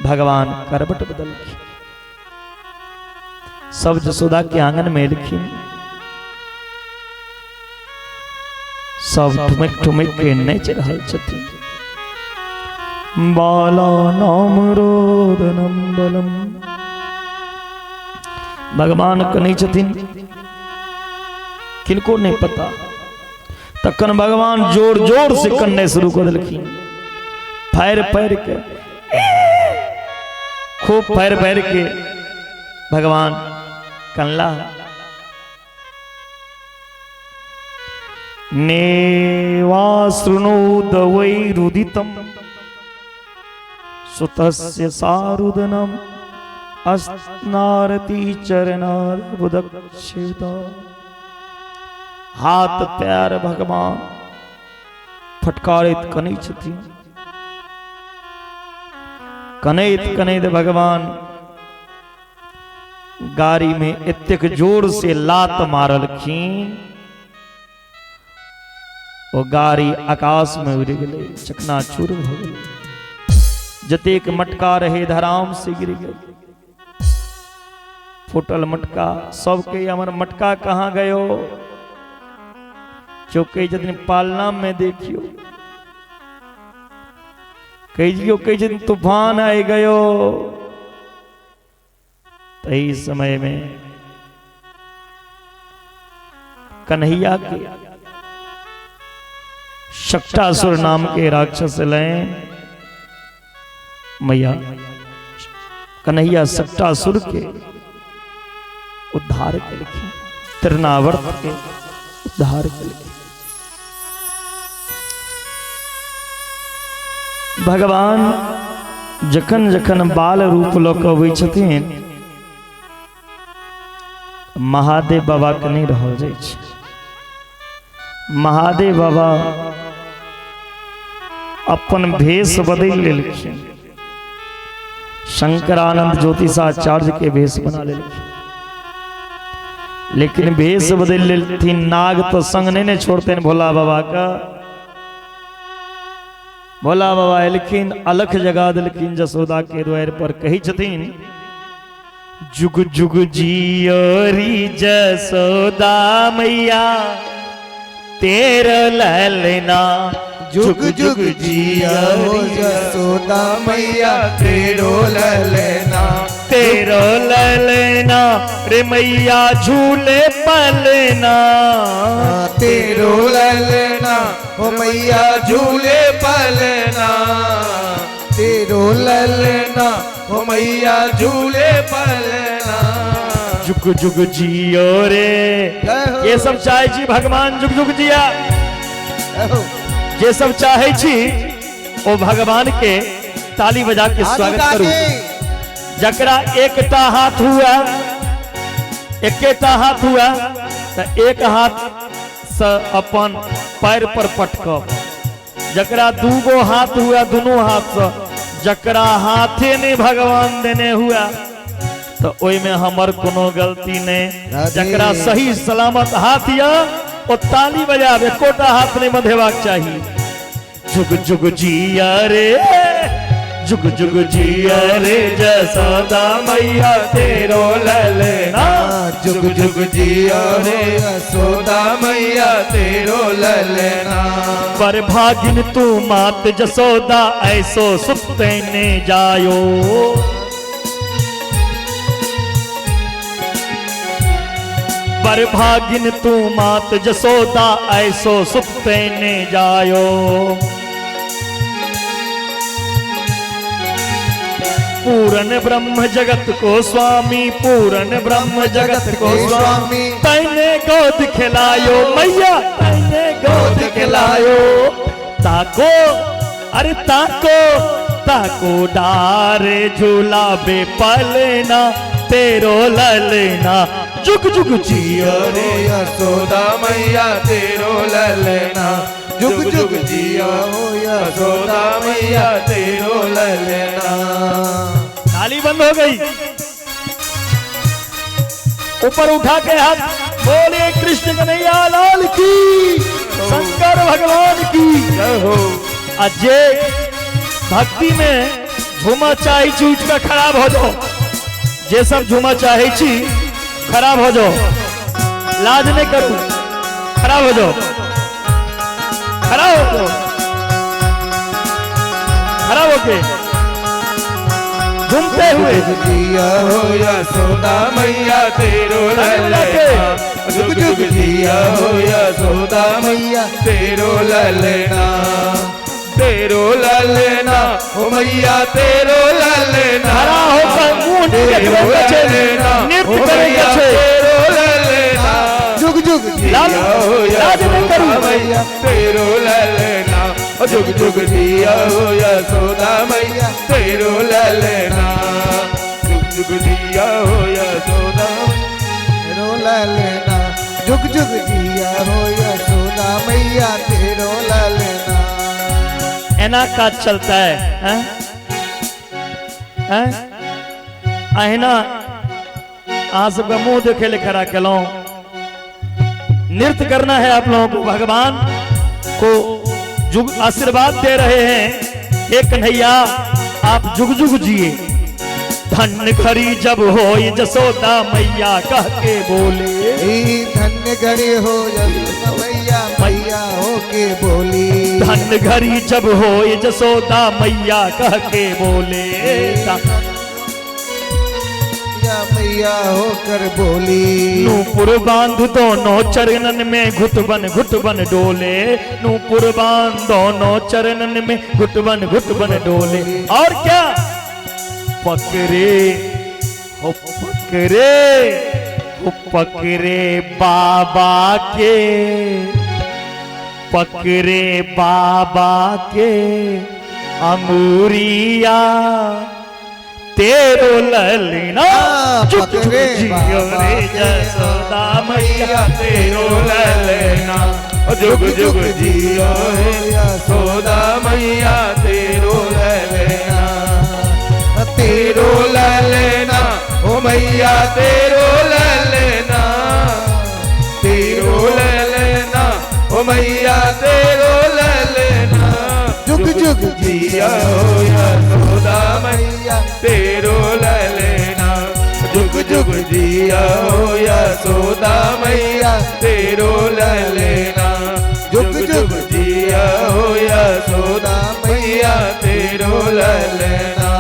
भगवान करवट बदल के सब जसोदा के आंगन में एलखिन, सब ठुमक ठुमक के नाचि रहल छथिन। बाला नाम रोदनम बलम। भगवान कनै छथिन, किनको नहीं पता। तखन भगवान जोर जोर से कन्ने शुरू कर देलखिन, फायर फायर के, खूब फायर फायर के भगवान कनला। नेवाश्रुणोद वै रुदितम सुतस्य सारुदनम अस्नारती चरणार्बुदक्षिता। हाथ पैर भगवान फटकारैत कनै छथिन। कनैत कनैत भगवान गाड़ी में एतेक जोर से लात मारलखिन, ओ गाड़ी आकाश में उड़ि गेलै, चकनाचूर भ गेलै। जतेक मटका रहे धराम से गिर गेल, फूटल मटका। सबके हमर मटका कहाँ गयो? चौके जदिन पालना में देखियो, कहियो कह जदिन तूफान आय गयो। तही समय में कन्हैया के शकटासुर नाम के राक्षस लें मैया कन्हैया शकटासुर के उद्धार के लिखी, तृणावर्त के उद्धार के लिखी। भगवान जखन जखन बाल रूप लऽ कऽ अबै छथिन, महादेव बाबा के नहीं रहल जाइ छै। महादेव बाबा अपन भेष बदलि लेलखिन, शंकरानंद ज्योतिषाचार्य के भेष बना लेलखिन। लेकिन भेष बदलि लेलथिन, नाग तो संग नहीं ने छोड़तेन भोला बाबा का। भोला बाबा एलखिन, अलख जगा देलखिन जसोदा के द्वार पर। कहै छथिन, जुग जुग जियोरी जसोदा मैया तेर ललना, जुग जुग जियो जसोदा मैया तेरो ललना, तेरो ललना रे मैया झूले पलना, तेरो ललना हो मैया झूले पलना, तेरो ललना हो मैया झूले पलना। जुग जुग जियो रे, ये सब चाहे छी भगवान जुग जुग जिया। जे सब चाहे छी ओ भगवान के ताली बजा के स्वागत करू। जकरा एकटा हाथ हुआ, एकेटा हाथ हुआ तो एक हाथ से अपन पैर पर पटकब। जकरा दूगो हाथ हुआ दोनों हाथ से, जकरा हाथे नहीं भगवान देने हुआ तो ओई में हमर कोनो गलती नहीं। जकरा सही सलामत हाथ या ओ ताली बजाबे, एकोटा हाथ नहीं बंधेबाक चाही। जुग जुग जिया रे, जुग जुग जिया रे जसोदा मैया तेरो ललना, जुग जुग जिया रे जसोदा मैया तेरो ललना। पर भागिन तू मात जसोदा ऐसो सुते ने जायो। पर भागिन तू मात जसोदा ऐसो सुते ने जायो। पूरन ब्रह्म जगत को स्वामी, पूरन ब्रह्म जगत को स्वामी, तैने गोद खिलायो मैया, तैने गोद खिलायो। ताको अरे ताको ताको डार झूलाबे पलना तेरो ललना, जुग जुग जियो रे यशोदा मैया तेरो ललना, जुग जुग जियो यशोदा मैया तेरो ललना। ताली बंद हो गई, ऊपर उठा के हाथ। बोले कृष्ण कन्हैया लाल की, शंकर भगवान की जय हो। आ जे भक्ति में झूमा चाहे छी उठ के खड़ा हो जाओ। जे सब झूमा चाहे छी खड़ा हो जाओ, लाज नहीं करू, खड़ा हो जाओ, खड़ा हो जाओ, खड़ा होके झूमते हुए। जिया हो यशोदा मैया तेरो ललना, जुग जुग जिया हो यशोदा मैया तेरो ललना, तेरो ललना हो मैया तेरो ललना। खड़ा होकर मुंह नहीं देखबे के छै, नृत्य करे के छै। तेरो ललना, जुग जुग लाज लाज नहीं करू। मैया तेरो ललना, जुग जुग जिया हो यशोदा मैया तेरो ललना, जुग जुग जिया हो यशोदा तेरो ललना, जुग जुग जिया हो यशोदा मैया तेरो ललना। एना काज चलता है, हैं? हैं? अहिना अहाँ सबके मुंह देखे ले खड़ा केलहुं। नृत्य करना है आप लोगों को, भगवान को जुग आशीर्वाद दे रहे हैं। हे कन्हैया आप जुग जुग जिए। धन्य घड़ी जब हो जसोदा मैया कह के बोले, धन्य घड़ी हो यशोदा मैया मैया हो के बोली। धन्य घड़ी जब हो जसोदा मैया कह के बोले, मैया होकर बोली। नूपुर बांध दोनों चरणन में घुटबन घुटबन डोले, नूपुर बांध दोनों चरणन में घुटबन घुटबन डोले। और क्या पकड़े हो पकड़े हो पकड़े बाबा के, पकड़े बाबा के अंगूरिया तेरो ललना, जुग जुग जियो रे जसोदा मैया तेरो ललना, जुग जुग जियो रे यशोदा मैया तेरो ललना, तेरो ललना ओ मैया तेरो ललना, तेरो ललना ओ मैया तेरो ललना, जुग जुग जिया हो यशोदा मैया तेरो ललना, जुग जुग जिया हो यशोदा मैया तेरो ललना, जुग जुग जिया हो यशोदा मैया तेरो ललना,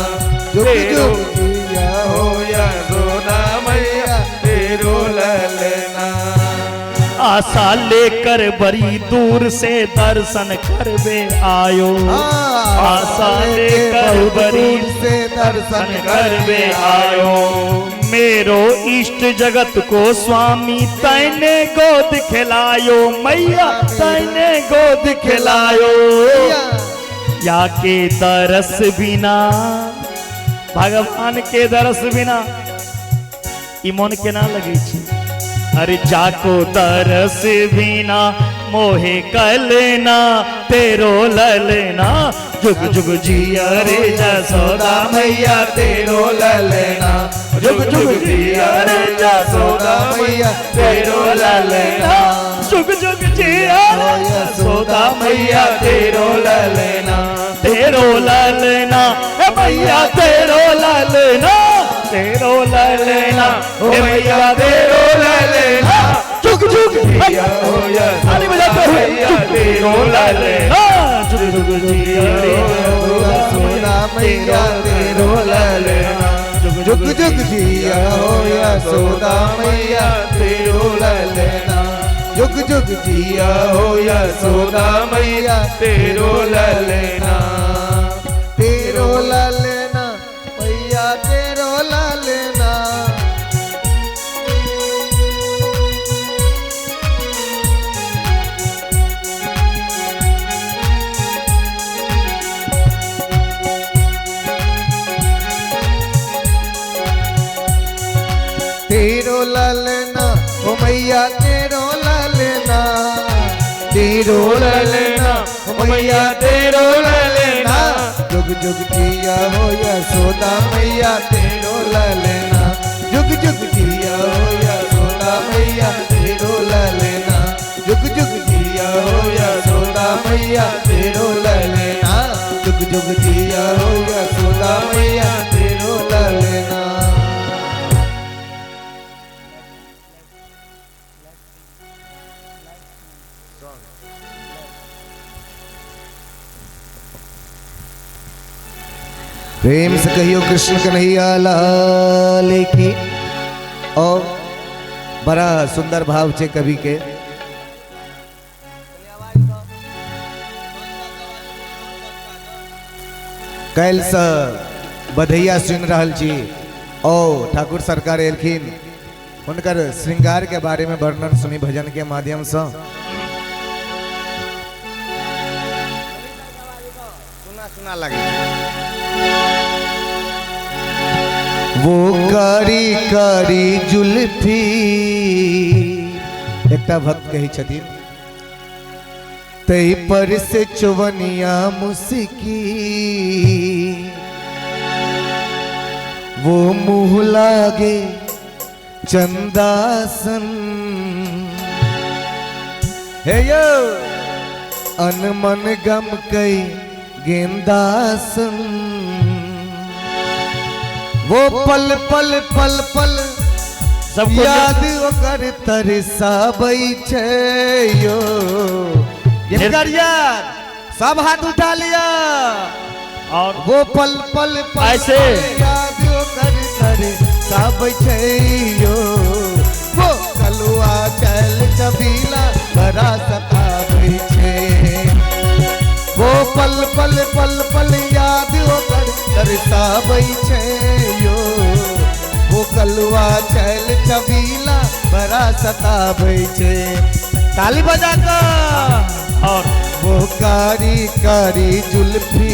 जुग जुग जिया हो यशोदा मैया तेरो ललना। आशा लेकर बड़ी दूर से दर्शन करवे आयो, आशा लेकर बड़ी से दर्शन करवे आयो। मेरो इष्ट जगत को स्वामी तैने गोद खिलायो, मैया तैने गोद खिलायो। या के दरस बिना, भगवान के दरस बिना ई मन के ना लगे छे। अरे जाको दरस बिना मोहे कलना तेरो ललना, जुग जुग जिया रे जसोदा मैया तेरो ललना, जुग जुग जिया रे जसोदा मैया तेरो ललना, जुग जुग जिया रे जसोदा मैया तेरो ललना, तेरो ललना मैया तेरो ललना, तेरो ललना मैया तेरो ललना, जुग जुग जिया हो ताली बजाते हुए तेरो ललना, जुग जुग जिया रे यशोदा मैया तेरो ललना, जुग जुग जिया हो यशोदा मैया तेरो ललना, जुग जुग जिया हो यशोदा मैया तेरो ललना, तेरो ललना मैया तेरो ललना। तेरो ललना ओ मैया तेरो ललना, तेरो ललना ओ मैया तेरो ललना, जुग जुग जिया हो यशोदा मैया तेरो ललना, जुग जुग जिया हो यशोदा यशोदा मैया तेरो ललना, जुग जुग जिया हो यशोदा मैया तेरो ललना, जुग जुग जिया हो यशोदा मैया तेरो ललना। प्रेम से कहियो कृष्ण कन्हैया लाल की। और बड़ा सुंदर भाव छे कवि के। काल्हि से बधैया सुन रहल छी ओ ठाकुर सरकार एलखिन, हुनकर श्रृंगार के बारे में वर्णन सुनी भजन के माध्यम से। सुना सुना लगे वो कारी कारी जुल्फी। एकटा भक्त कहै छथिन तै पर से चुवनिया मुस्की, वो मुँह लागे चंदासन, हे यो अनमन गम कई गेंदासन, वो पल पल पल पल सबको याद ओकर तरसाबै छै यो। याद सब हाथ उठा लिया और वो पल पल पल ऐसे याद ओकर तरसाबै छै यो। वो कलुआ चल चबीला बड़ा सताबै छै, वो पल पल पल पल याद ओकर तरसाबै छै यो। वो कलुआ चल चबीला बड़ा सताबै छै। ताली बजा कर। और वो कारी कारी जुल्फी,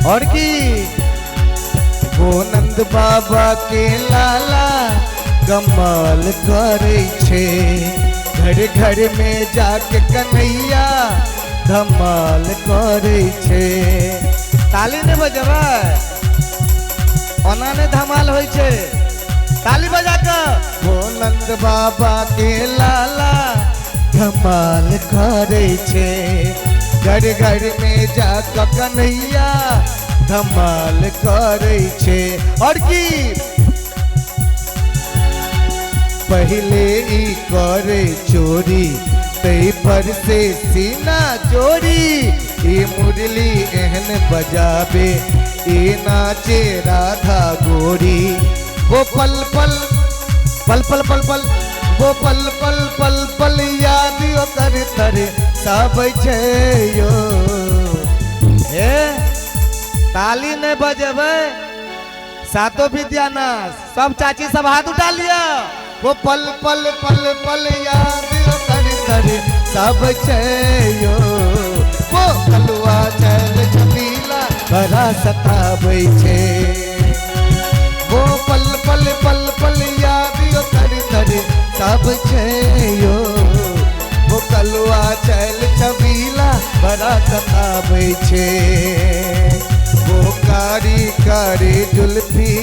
और की वो नंद बाबा के लाला कमाल करे छे, घर घर में जाके कन्हैया धमाल करे छे। ताली ने बजबै, ओना ने धमाल होय छे, ताली बजा के। वो नंद बाबा के लाला धमाल करे छे, घर घर में जाके कन्हैया धमाल करे छे। और की पहले ई करे चोरी तै पर से सीना चोरी, ई मुरली एहन बजाबे ई नाचे राधा गोरी। वो पल पल पल पल पल पल वो पल पल पल पल याद ओकर तरसाबै छै यो। हे ताली नहीं बजेबै, सातो विद्यानाश सब चाची सब हाथ उठा लिया। वो पल पल पल पल याद ओकर तरसाबै छै यो। वो कलुआ चल छबीला बड़ा सताबै छै, वो पल पल पल पल याद ओकर तरसाबै छै यो। वो कलुआ चल छबीला बड़ा सताबै छे, वो कारी कारी जुल्फी।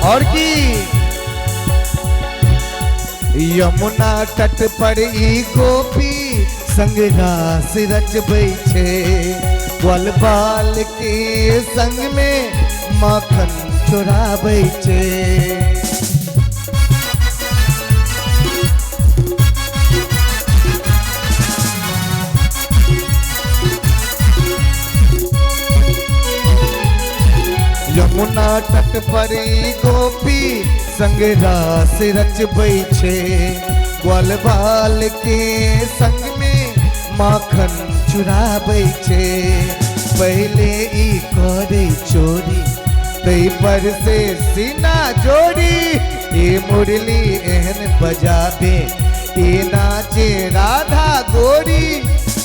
और की यमुना तट पर ई गोपी संग रास रचबै छै, ग्वाल बाल के संग में माखन चोराबै छै। यमुना तट पर ई गोपी संग रास रचबै छै, ग्वाल बाल के संग में माखन चुराबै छै। पहले ई करे चोरी तै पर से सीना जोड़ी, ई मुरली एहन बजाबे ई नाचे राधा गोरी।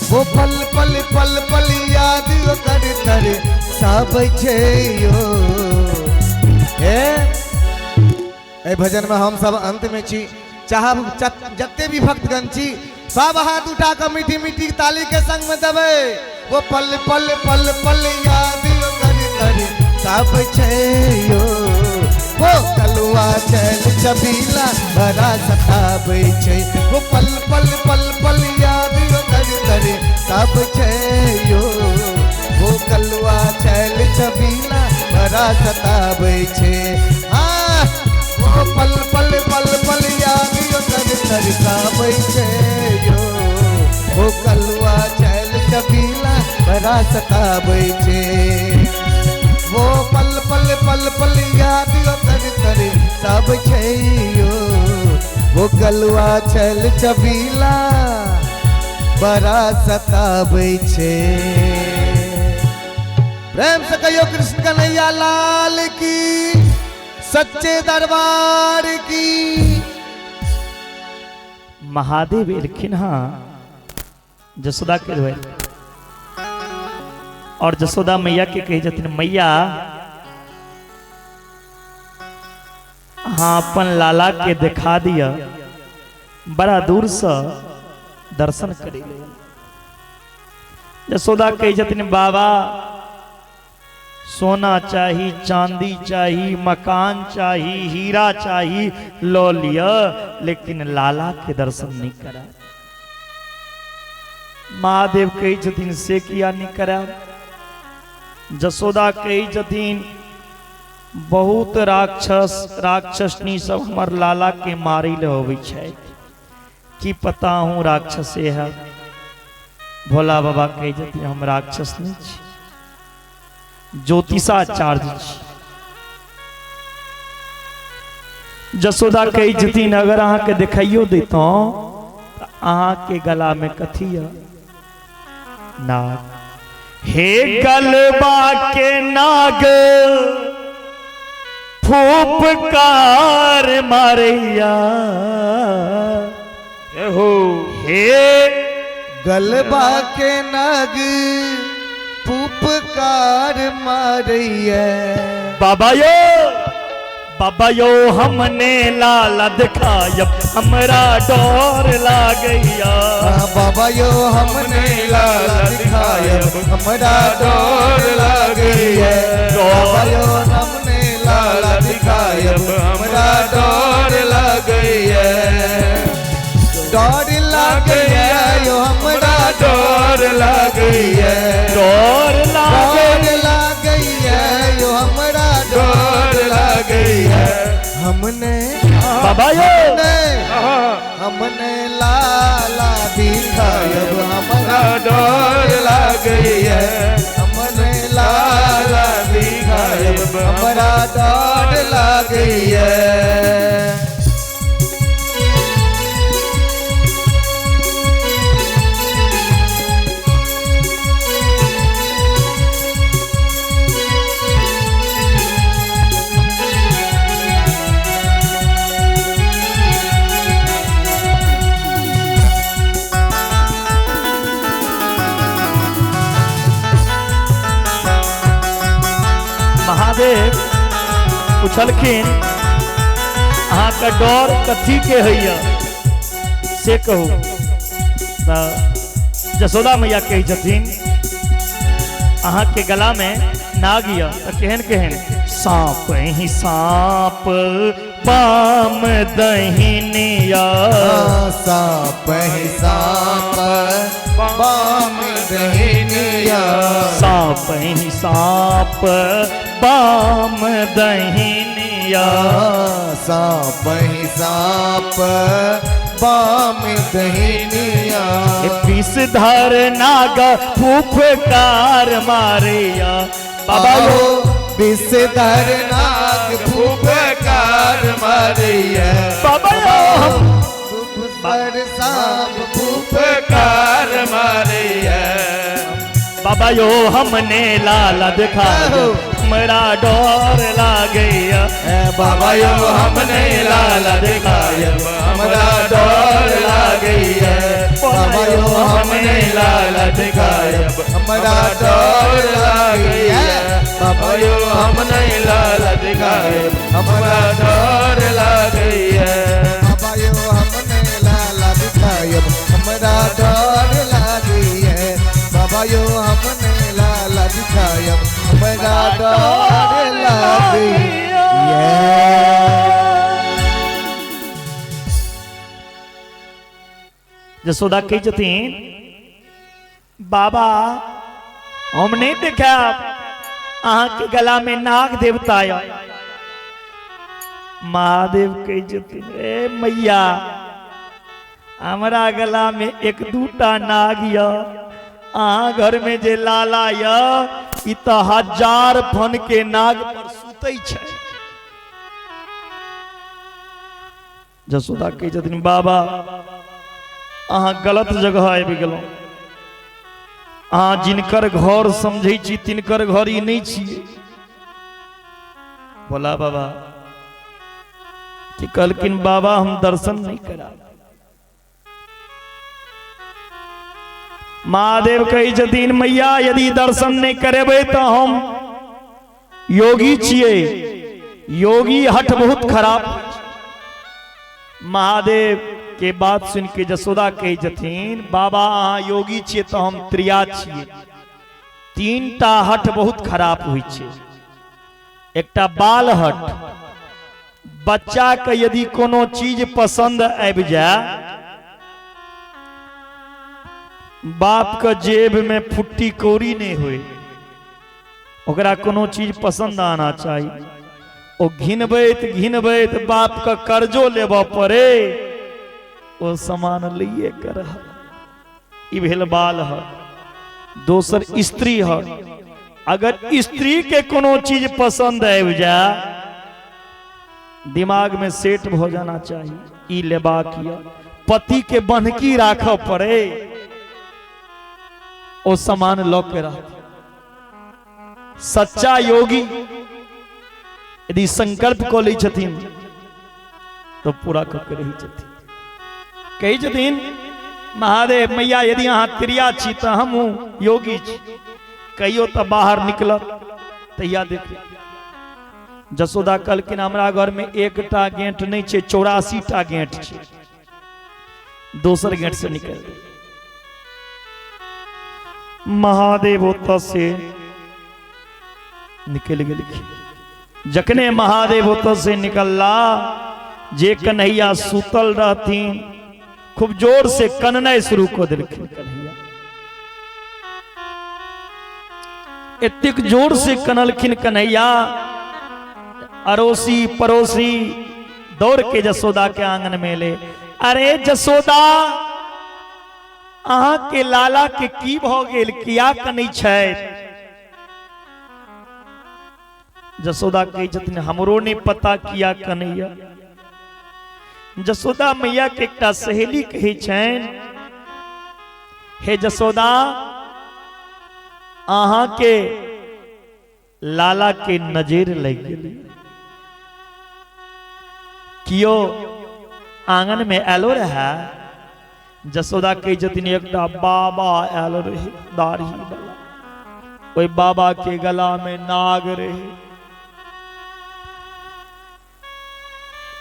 वो पल पल पल पल याद कर तर साबै छै यो। ए भजन में हम सब अंत में छी, चाहब जते भी भक्तगण छी सब हाथ उठा कर मीठी मीठी ताली के संग में देबै। वो पल पल पल पल याद कर तर साबै छै यो। वो कलुआ चल छबीला बड़ा सताबै छै, वो पल पल पल पल याद कर तर साबै छै यो। वो कलुआ चल छबीला बड़ा सताबै छै। हाँ वो पल पल पल पल याद कर तर साबै छै यो। वो कलुआ चल छबीला बड़ा सताबै छै, वो पल पल पल पल याद कर तर सब छै यो। वो कलुआ चल छबीला बड़ा सताबै छै। प्रेम से कहियो कृष्ण कन्हैया लाल की, सच्चे दरबार की। महादेव एलखिन हाँ जसोदा के द्वार और जसोदा मैया के कही जथिन, मैया हाँ अपन लाला के दिखा दिया, बड़ा दूर से दर्शन करे। जसोदा कही जथिन, बाबा सोना चाही, चांदी चाही, मकान चाही, हीरा चाही, लो लिया, लेकिन लाला के दर्शन नहीं करा। महादेव कही छथिन से किया नहीं करा। जसोदा कही छथिन बहुत राक्षस राक्षसनी सब हमर लाला के मारी ले अबै छथि, की पता हूँ राक्षसे है। भोला बाबा कही छथिन हम राक्षस नहीं छी, ज्योतिषाचार्य छी। जसोदा कही छथिन अगर अहाँ के देखाइयो देतौं त अहाँ के गला में कथी है? नाग। हे गलबा के नाग फूपकार मारैया, हो हे गलबा के नाग फूपकार मारैया। बाबा यो, बाबा यो हमने लाला दिखाया हमरा डर लागैया। बाबा यो हमने लाला दिखाया हमरा डर लागैया। बाबा यो हमने लाला दिखाया हमरा डर लागैया। डर लागैया यो हमरा डर लागैया। डर लागैया यो हमरा डर लागैया। हमने बाबा यो हमने लाला दिखाया हमरा डर लागैया। हमने लाला दिखाया हमरा डर लागैया। महादेव पुछलखिन अहाँ के डर कथी के हैया से कहू। जसोदा मैया कही छथिन अहाँ के गला में नाग यऽ त केहन केहन सांप ही सांप बाम दहिनिया। सांप ही सांप बाम दहिनिया। सांप ही सांप बाम दहिनिया। सांप ही सांप बाम दहिनिया। विषधर नाग फूफकार मारिया। बाबा यो विषधर नाग फूफकार मारिया। बाबा यो फूफकार सांप फूफकार मारिया। बाबा यो हमने लाला देखा मेरा डर लागैया। बाबा यो हमने लाला दिखाया हमरा डर लागैया। बाबा यो हमने लाला दिखाया हमरा डर लागैया। बाबा यो हमने लाला दिखाया हमरा डर लागैया। बाबा यो हमने लाला दिखाया हमरा डर लागैया। बाबा यो हमने लाला दिखाया हमरा डर लागैया। जसोदा कहै छथिन बाबा हम नहीं देखायब अहाँ के गला में नाग देवता आया। महादेव कहै छथिन ए मैया हमरा गला में एक दूटा नाग यऽ, अहाँ घर में जे लाला यऽ ई तऽ 1000 फन के नाग पर सुतै छै। जसोदा कहै छथिन बाबा अहाँ गलत जगह आबि गेलहुँ, अहाँ जिनकर घर समझै छी तिनकर घर ई नहि छियै। बोला बाबा कि कहलखिन बाबा हम दर्शन नहीं कराब। महादेव कहै छथिन मैया यदि दर्शन नहीं करेबै तऽ हम योगी छियै, योगी हठ बहुत खराब। महादेव के बात सुन के जसोदा कहै छथिन बाबा अहाँ योगी छियै तऽ हम त्रिया छियै। 3टा हठ बहुत खराब होइ छै। एकटा बाल हठ, बच्चा के यदि कोनो चीज पसंद आबि जाय बाप के जेब में फुट्टी कौड़ी नहीं होय, ओकरा कोनो चीज पसंद आना चाहिए, ओ घिनबैत घिनबैत बाप के कर्जो लेबऽ पड़े ओ सामान लैए के रह। ई भेल बाल हक। दोसर स्त्री हक, अगर स्त्री के कोनो चीज पसंद आबि जाय दिमाग में सेट भ जाना चाहिए ई लेबाक यऽ, पति के बन्हकी राखऽ पड़े ओ सामान लऽ के रह। सच्चा योगी यदि संकल्प कऽ लै छथिन तो पूरा कऽ के रहै छथिन। कहै छथिन महादेव मैया यदि अहाँ त्रिया छी तऽ हमहूँ योगी छी, कहियो तऽ बाहर निकलब तहिया देख। जसोदा कहलखिन हमरा घर में एकटा गेंट नहीं छै, 84टा गेंट छै। दोसर गेंट से निकल महादेव ओतऽ से निकल गेलखिन। जखने महादेव ओतऽ से निकलला जे कन्हैया सुतल रहथिन खूब जोर से कननाइ शुरू कऽ देलखिन। कन्हैया एतेक जोर से कनलखिन कन्हैया, अड़ोसी पड़ोसी दौड़ के जसोदा के आंगन में ले, अरे जसोदा अहाँ के लाला के की भऽ गेल, किया कनै छथि? जसोदा कहै छथिन हमरो नहीं पता किया कन्हैया। जसोदा मैया के एकटा सहेली कहै छनि हे जसोदा अहाँ के लाला के नजर लागि गेलै, कियो आंगन में आयलो रहे? जसोदा कहै छथिन एकटा बाबा आयल रहे दाढ़ी वाला, ओहि बाबा के गला में नाग रहे।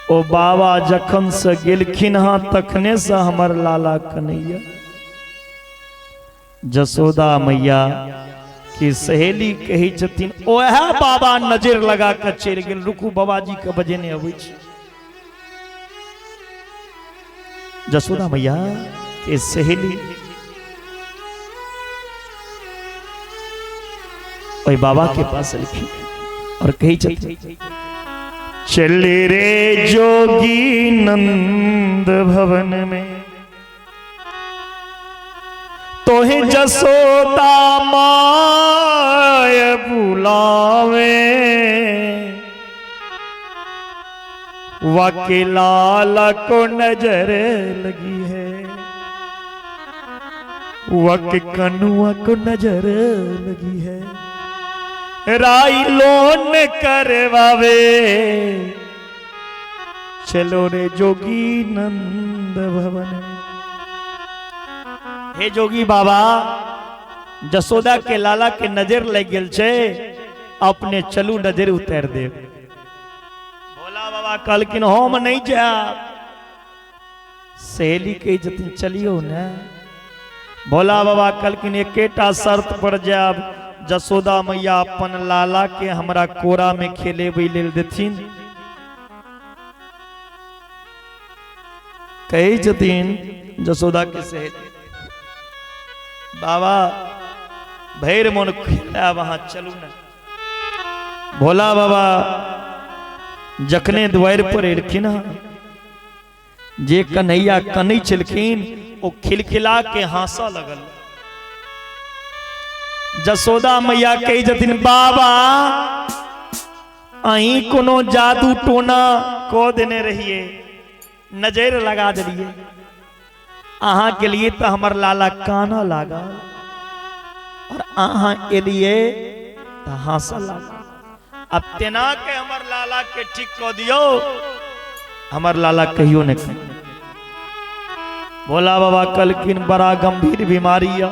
ओ बाबा जखन से गेलखिन हँ तखने से हमर लाला कन्हैया। जसोदा मैया के सहेली कहै छथिन ओएह बाबा नजर लगा कऽ चलि गेल, रुकू बाबाजी के बजेने अबै छी। जसोदा मैया के सहेली ओहि बाबा के पास एलखिन और कहै छथिन चल रे जोगी नंद भवन में तोहे जसोदा माय बुलावे, वाके लाला को नजर लगी है, वाके कनुआ को नजर लगी है, राई लोन करवावे, चलो रे जोगी नंद भवन। हे जोगी बाबा, जसोदा के लाला के नजर लग गेल छे, अपने चलू नजर उतार दे। भोला बाबा कहलखिन हम नहीं जायब। सहेली के जतिन चलियो ने। भोला बाबा कहलखिन एकेटा शर्त पर जायब, जसोदा मैया अपन लाला के हमरा कोरा में खेलेबै लेल देथिन। कहै छथिन जसोदा के सहेली, बाबा भैर मन खेलायब, अहाँ चलू ने। भोला बाबा जखने द्वार पर एलखिन, जे कन्हैया कनै छलखिन ओ खिलखिला के हंसऽ लगल। जसोदा मैया कहै छथिन बाबा अहीं कोनो जादू टोना कऽ देने रहिए, नजर लगा देलिए, अहाँ के लिए तो हमर लाला कानऽ लागल और अहाँ एलिए तो हंसऽ लागल। अब तेना के हमर लाला के ठीक कऽ दियौ, हमर लाला कहियो नहीं कहे। भोला बाबा कहलखिन बड़ा गंभीर बीमारी है,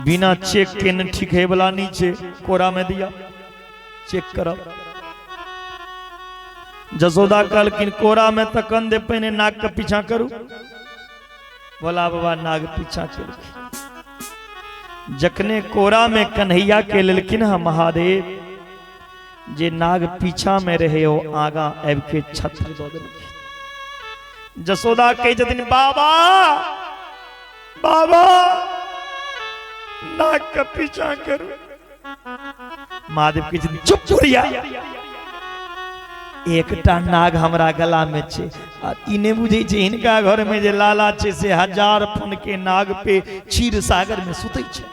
बिना चेक के न ठीक है वाला नहीं छे, कोरा में दिया चेक करब। जसोदा कहलखिन कोरा में तकन दे, पहिने नाक के पीछा करू। भोला बाबा नाग पीछा केलखिन। जखने कोरा में कन्हैया के लेलखिन हम महादेव, जे नाग पीछा में रहे ओ आगा आबि के छत्र दऽ देलखिन। जसोदा कहै छथिन बाबा बाबा नाग के पीछा करू। महादेव कहै छथिन चुप बुढ़िया, एकटा नाग हमरा गला में छे, आ ई नहि बुझै छै हिनका घर में जे लाला छे से 1000 फन के नाग पे क्षीर सागर में सुतै छे।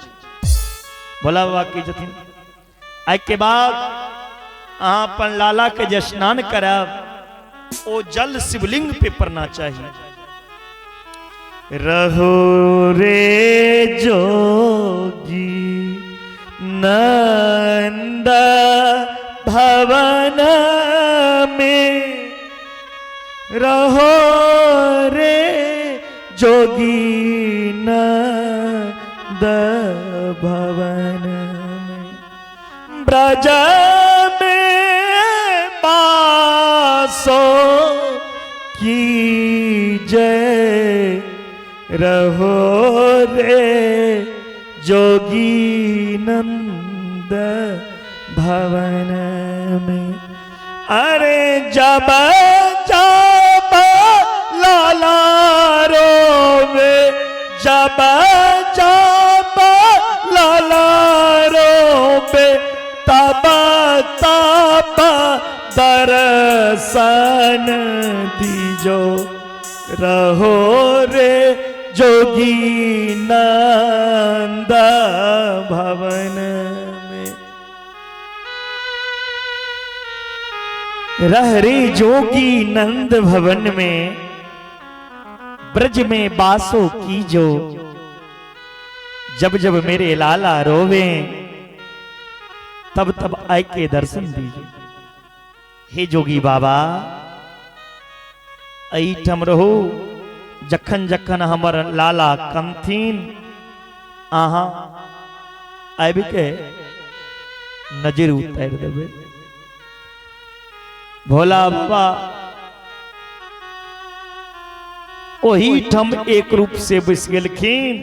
भोला बाबा कहै छथिन आइ के बाद अहाँ अपन लाला के जे स्नान करब ओ जल शिवलिंग पे पड़ना चाहिए। रहो रे जोगी नंद भवन में, रहो रे जोगी नंद भवन में, ब्रज में बासो की जय, रहो रे जोगी नंद भवन में। अरे जब जब लाला रोवे, जब जब लाला रोवे, तब तब दर्शन दीजो, रहो रे जोगी नंद भवन में। रह रे जोगी नंद भवन में, ब्रज में बासो कीजो, जब जब मेरे लाला रोवे तब तब आए के दर्शन दीजो। हे जोगी बाबा एहिठाम रहू, जखन जखन हमर लाला कनथिन अहाँ आबि के नजर उतारि देबै। भोला बाबा ओही ठाम एक रूप से बसि गेलखिन।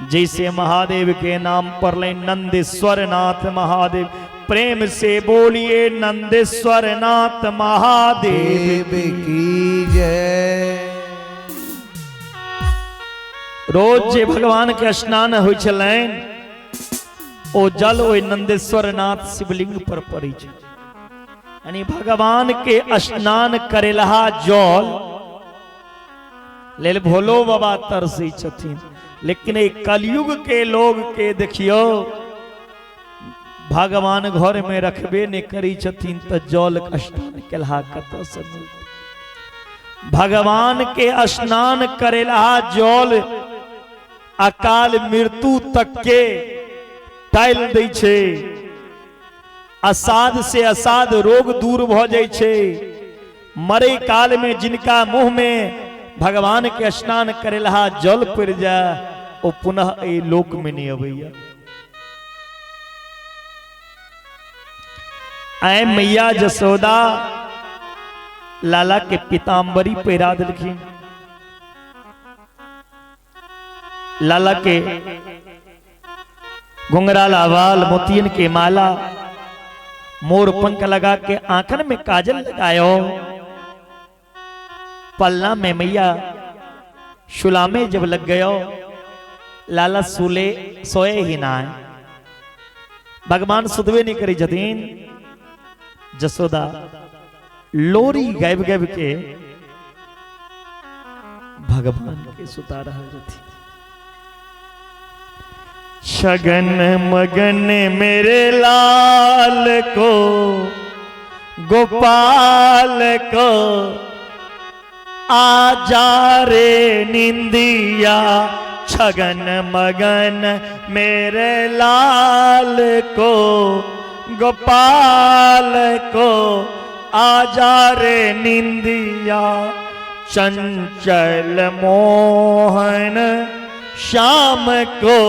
जैसे महादेव के नाम पड़लै नंदेश्वर नाथ महादेव। प्रेम से बोलिए नंदेश्वर नाथ महादेव की जय। रोज जे भगवान के स्नान होइ छलनि ओ जल ओहि नंदेश्वर नाथ शिवलिंग पर पड़ै छै। यानी भगवान के स्नान करेलहा जल लेल भोलो बाबा तरसै छथिन। लेकिन एहि कलयुग के लोग के देखियो भगवान घर में रखबे नहीं करी छथिन तो जल के स्नान केलहा कतऽ से मिलतै। भगवान के स्नान करेलहा जल अकाल मृत्यु तक के टालि दै छै, असाध से असाध रोग दूर भ जाइ छै। मरे काल में जिनका मुंह में भगवान के स्नान करेलहा जल पड़ जाए ओ पुनः एहि लोक में नहीं अबैया। आए मैया जसोदा लाला के पीताम्बरी पहिरा देलखिन, लाला के घुंघराला बाल, मोतियन के माला, मोर पंख लगा के आंखन में काजल लगायो, पलना में मैया शुला में जब लग गयो लाला सुले सोए ही ना है। भगवान सुतबे नहीं करी छथिन। जसोदा लोरी गाबि गाबि के भगवान के सुता रहल छथिन। छगन मगन मेरे लाल को गोपाल को आजा रे निंदिया, छगन मगन मेरे लाल को गोपाल को आजा रे निंदिया, चंचल मोहन श्याम को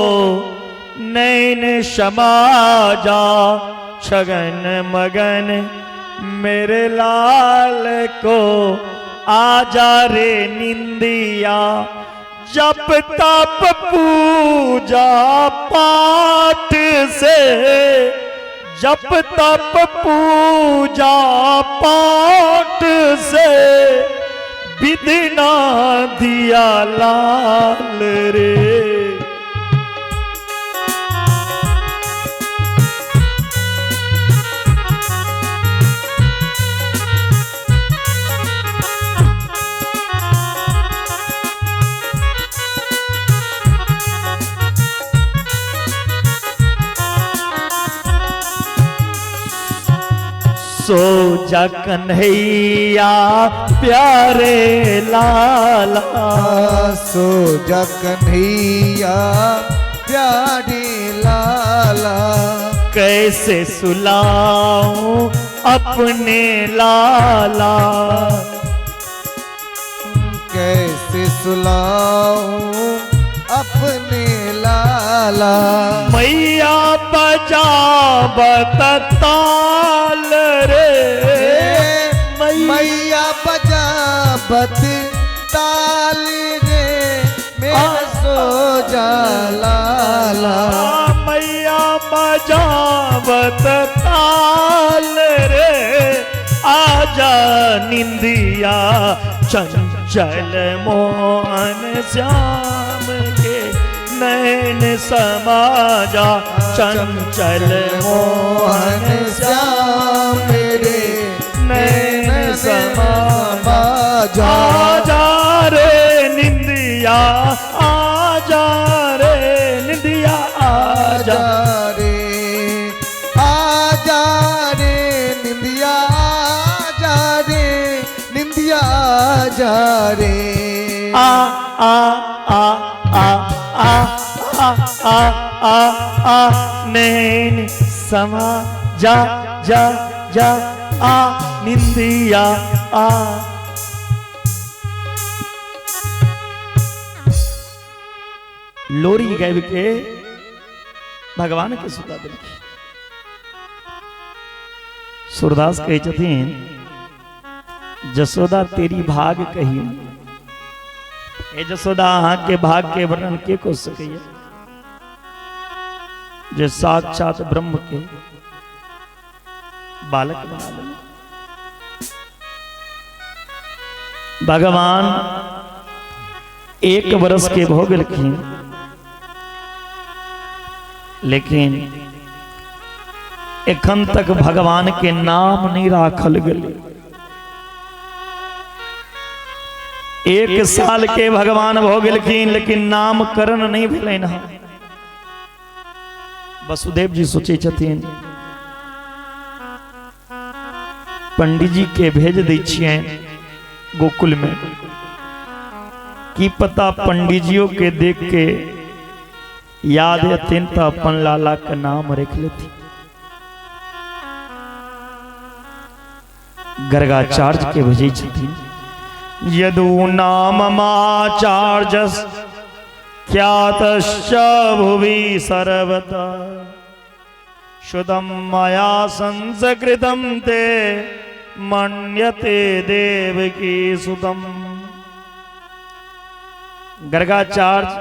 नैन समा जा, छगन मगन मेरे लाल को आजा रे निंदिया। जप तप पूजा पाठ से, जप तप पूजा पाठ से विधना दिया लाल रे। सो जा कन्हैया प्यारे लाला, सो जा कन्हैया प्यारे लाला, कैसे सुलाऊं अपने लाला, कैसे सुलाऊं अपने लाला। मैया बजा ताल रे, मैया बजा ताल रे, मेरा सो जा लाला, मैया बजा ताल रे, आजा निंदिया चंचल मोहन श्याम के नैन समा जा, चंचल मोहन श्याम रे नैन समा जा, आजा रे निंदिया, आजा रे निंदिया, आजा रे, आजा रे निंदिया, आजा रे निंदिया, आजा रे। आ आ आ आ आ आ आ आ आ नैन समा जा जा जा आ निंदिया आ। लोरी गाबि के भगवान के सुता देलखिन। सूरदास कहै छथिन जसोदा तेरी भाग कही, ए जसोदा अहाँ के भाग के वर्णन के को सकैया। जे साक्षात ब्रह्म के बालक बना देलक। भगवान 1 वर्ष के भऽ गेलखिन, लेकिन एखन तक भगवान के नाम नहीं राखल गेलै। 1 साल के भगवान भऽ गेलखिन, लेकिन नामकरण नहीं भेलनि हँ। वसुदेव जी सोचै छथिन पंडित जी के भेज दै छियनि गोकुल में, की पता पंडिजियो के देख के याद एथिन तऽ अपन लाला के नाम रख लेथिन। गर्गाचार्य के भेजै छथिन, यदु नाम माचार्य ख्यातश्च भुवि सर्वदा शुद्धं मया संस्कृतं ते मन्यते देवकी सुतम। गर्गाचार्य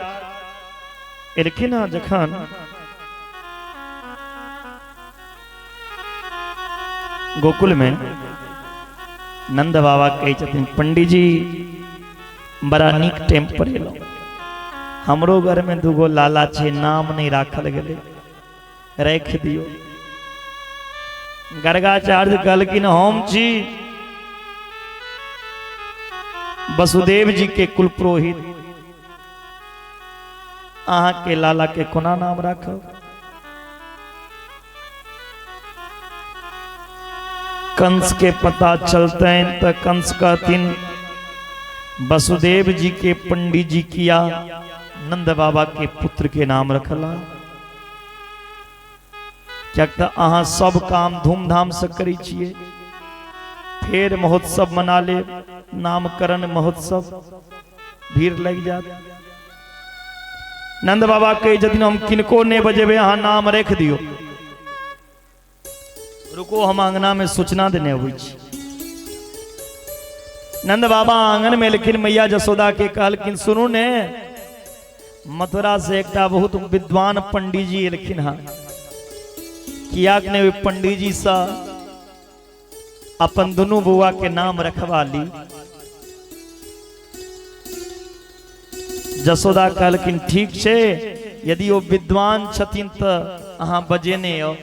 एलखिन हँ जखन गोकुल में, नंद बाबा कहै छथिन पंडित जी बड़ा नीक टाइम पर एलहुँ, हमरो घर में दूगो लाला छै, नाम नहीं राखल गेलै, राखि दियौ। गर्गाचार्य कहलखिन हम छी वसुदेव जी के कुल पुरोहित, अहाँ के लाला के कोना नाम राखब? कंस के पता चलतनि तऽ कंस कहथिन वसुदेव जी के पंडित जी किया नंद बाबा के पुत्र के नाम रखला, कियाक तऽ अहाँ सब काम धूमधाम से करै छियै, फेर महोत्सव मना लेब, नामकरण महोत्सव, भीड़ लागि जायत। नंद बाबा कहै छथिन हम किनको नहि बजेबै, अहाँ नाम राखि दियौ, रुको हम आंगना में सूचना देने अबै छी। नंद बाबा आंगन में एलखिन, मैया जसोदा के कहलखिन सुनू ने, मथुरा से एकटा बहुत विद्वान पंडित जी एलखिन हँ, कियाक ने ओहि पंडित जी से अपन दुनू बौआ के नाम रखवा ली। जसोदा कहलखिन ठीक छै, यदि ओ विद्वान छथिन तऽ अहाँ बजेने आउ।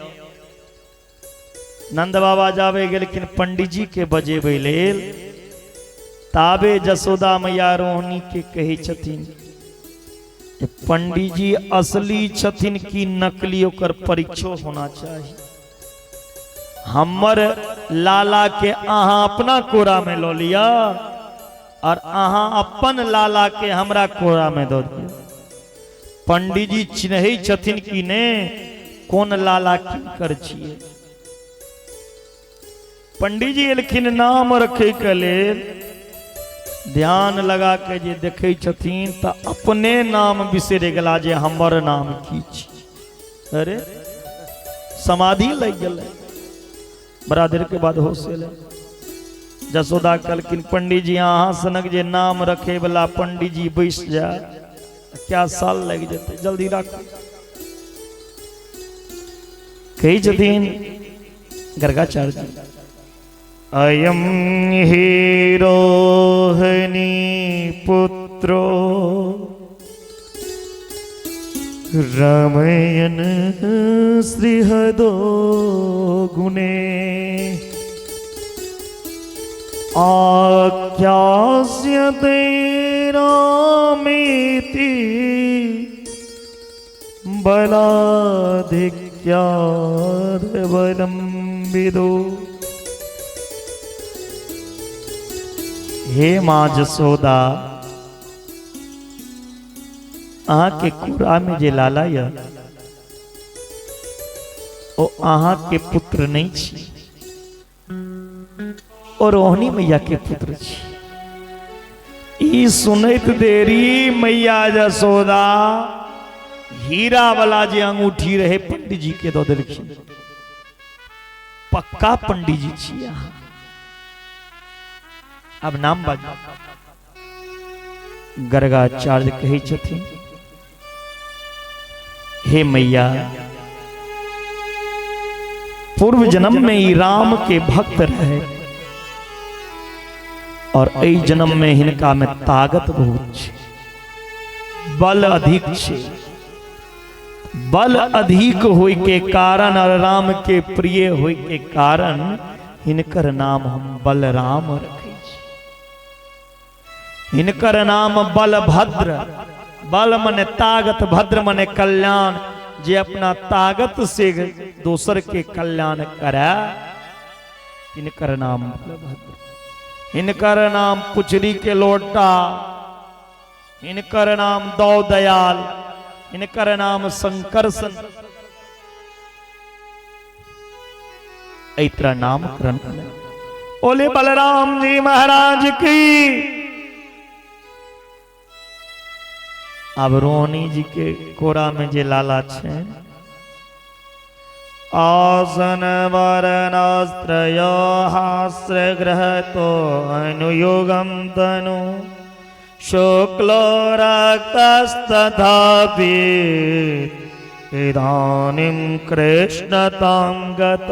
नंद बाबा जाबे गेलखिन पंडित जी के बजेबै लेल, ताबे जसोदा मैया रोहिणी के कहै छथिन पंडित जी असली छथिन कि नकली, ओकर परीक्षो होना चाही। हमर लाला के अहाँ अपना कोरा में लऽ लिअ और अहाँ अपन लाला के हमरा कोरा में दऽ दिअ। पंडित जी चिन्है छथिन कि ने कोन लाला किनकर छियै। पंडित जी एलखिन नाम रखै के लेल, ध्यान लगा के जे देखै छथिन तऽ अपने नाम बिसरि गेला जे हमर नाम की छी। अरे समाधि लागि गेलै, बड़ा देर के बाद होश एलै। जसोदा कहलखिन पंडित जी अहाँ सनक जे नाम रखे वाला पंडित जी बैस जाय क्या साल लागि जेतै, जल्दी राखू। कहै छथिन गर्गाचार्य जी अयम हि रोहिणी पुत्रो रमयन श्रीहदो गुणे आख्यास्यते रामेति बलाधिक्याद् बलं विदो। हे माँ जसोदा, अहाँ के कोरा में जे लाला य ओ अहाँ के पुत्र नहीं छी, ओ रोहिणी मैया के पुत्र छी। ई सुनैत देरी मैया जसोदा हीरा वाला जे अंगूठी रहे पंडित जी के दऽ देलखिन। पक्का पंडित जी छी अहाँ, अब नाम बाजू। गर्गाचार्य कहै छथिन हे मैया, पूर्व जन्म में ई राम के भक्त रहे और एहि जन्म में हिनका में ताकत बहुत छै, बल अधिक छै। बल अधिक होय के कारण और राम के प्रिय होय के कारण हिनकर नाम हम बलराम रखै छी। हिनकर नाम बलभद्र, बल मने ताकत, भद्र मने कल्याण। जे अपना ताकत से दोसर के कल्याण करे हिनकर नाम बलभद्र। हिनकर नाम पुछरी के लोटा, हिनकर नाम दौ दयाल, हिनकर नाम शंकरसन। एहि तरह नामकरण भेलै। ओले बलराम जी महाराज की। आब रोहनी जी के कोरा में जे लाला छै, आसन वरणास्त्रय हास्य ग्रह तो अनुयोगम तनु शुक्लो रक्तस्तथापि इदानीं कृष्णतां गत।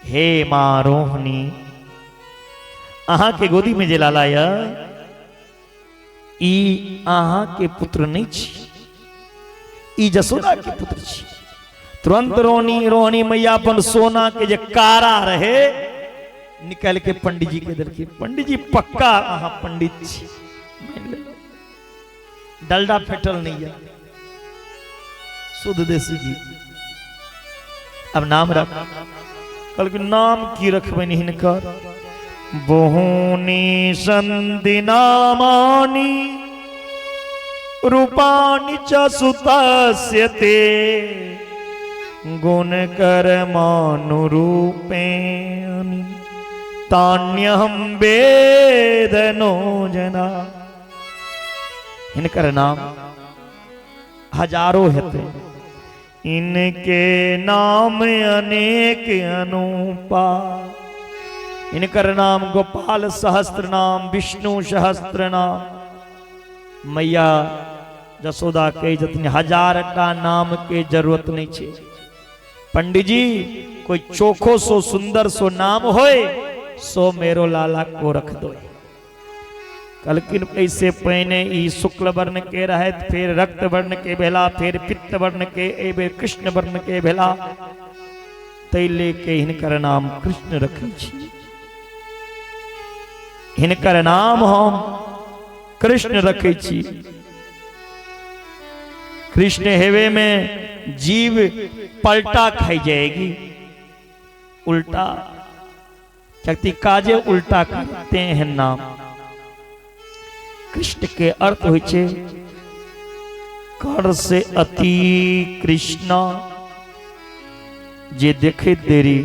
हे माँ रोहिणी, अहाँ के गोदी में जे लाला य, ई अहाँ के पुत्र नहीं छी, ई जसोदा के पुत्र छी। तुरंत रोहिणी रोहिणी मैया अपन सोना के जे कारा रहे निकाल के पंडित जी के देलखिन। पंडित जी पक्का अहाँ पंडित छी, मान लेलहुँ, डलडा फेटल नहीं है, शुद्ध देसी घी। अब नाम रख, कहलखिन नाम की रखबनि हिनकर? बहुनी सन्ति नामानि रूपाणि च सुतस्य ते गुण कर्मानुरूपेण तान्यहं वेद नो जना। हिनकर नाम हजारों हेतै, इनके नाम अनेक अनूपा। इनकर नाम गोपाल सहस्त्र नाम, विष्णु सहस्त्र नाम। मैया जसोदा के जतनी हजार का नाम के जरूरत नहीं छे। पंडित जी कोई चोखो सो सुंदर सो नाम होए सो मेरो लाला को रख दो। कलकिन ऐसे पहिने ई शुक्ल वर्ण के रहत, फिर रक्त वर्ण के भेला, फिर पित्त वर्ण के, ए बेर कृष्ण वर्ण के भेला, तै लेके हिनकर नाम कृष्ण रखै छी। हिनकर नाम हम कृष्ण रखै छी। कृष्ण हेवे में जीव पलटा खाई जाएगी, उल्टा शक्ति काजे उल्टा करते हैं नाम। कृष्ण के अर्थ होइ छे कर से अति कृष्ण, जे देखे देरी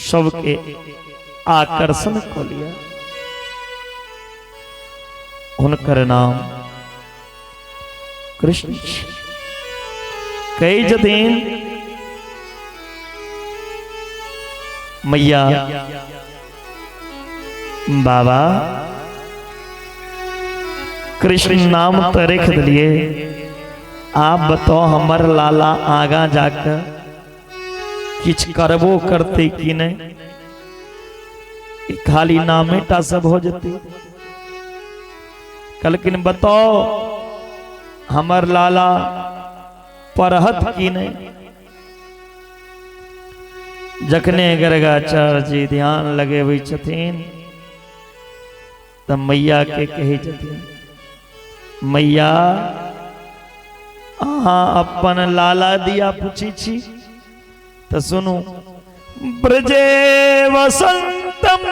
सबके आकर्षण को लिया, हुनकर नाम कृष्ण छे। कई जदिन मैया बाबा कृष्ण नाम तो रख दिलिए, आप बताओ हमर लाला आगा जाकर किछ करबो करते कि नहीं? खाली नामे टा सब हो जते। कलकिन बताओ हमर लाला पढ़त कि नहीं? जखने गर्गाचार्य जी ध्यान लगेबै छथिन त मैया के कहै छथिन, मैया अहाँ अपन लाला दिया पूछी छी त सुनू, ब्रजे वसंतम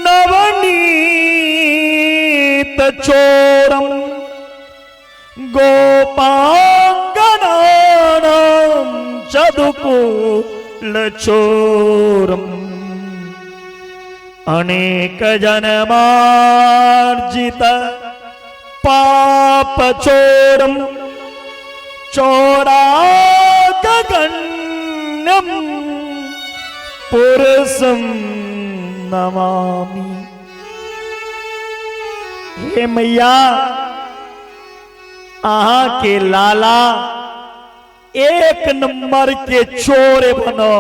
नवनीत चोरम गोपांगनानां चदुकुल चोरम अनेक जन्मार्जित पाप चोरम चोरा गगन्यम पुरुषम नमामि। हे मैया अहाँ के लाला एक नंबर के चोर बनो।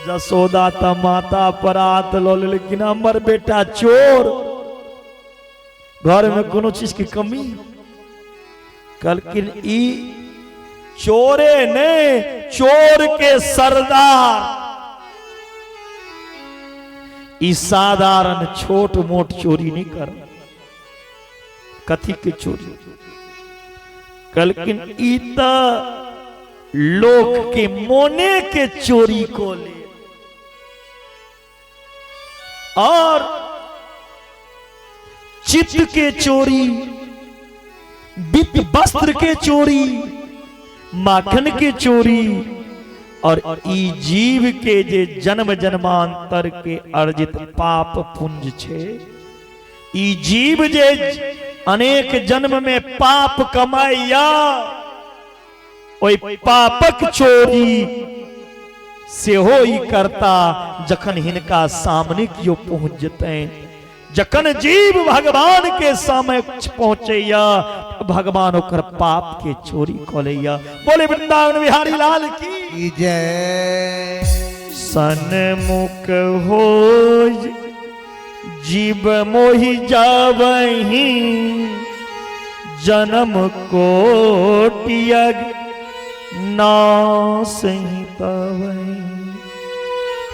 जसोदा त माता पर हाथ लो, लेकिन हमर बेटा चोर, घर में कोनो चीज की कमी। कहलखिन ई चोरे ने, चोर के सरदार, ई साधारण छोट मोट चोरी नहीं कर, कथी के चोरी। कहलखिन ई त लोक के मोने के चोरी को ले, और चित्त के चोरी, वित्त वस्त्र के चोरी, माखन के चोरी, और ई जीव के जे जन्म जन्मांतर के अर्जित पाप पुंज छे, ई जीव जे अनेक जन्म में पाप कमाइया, ओई पापक चोरी सेहो ई करता जखन हिनका सामने कियो पहुंच जतैन। जखन जीव भगवान के समक्ष पहुंचैया, भगवान ओकर पाप के चोरी क लैया। बोले वृंदावन बिहारी लाल की जय। सन्मुख हो जीव मोहि जावही, जन्म कोटियग नासही तवही।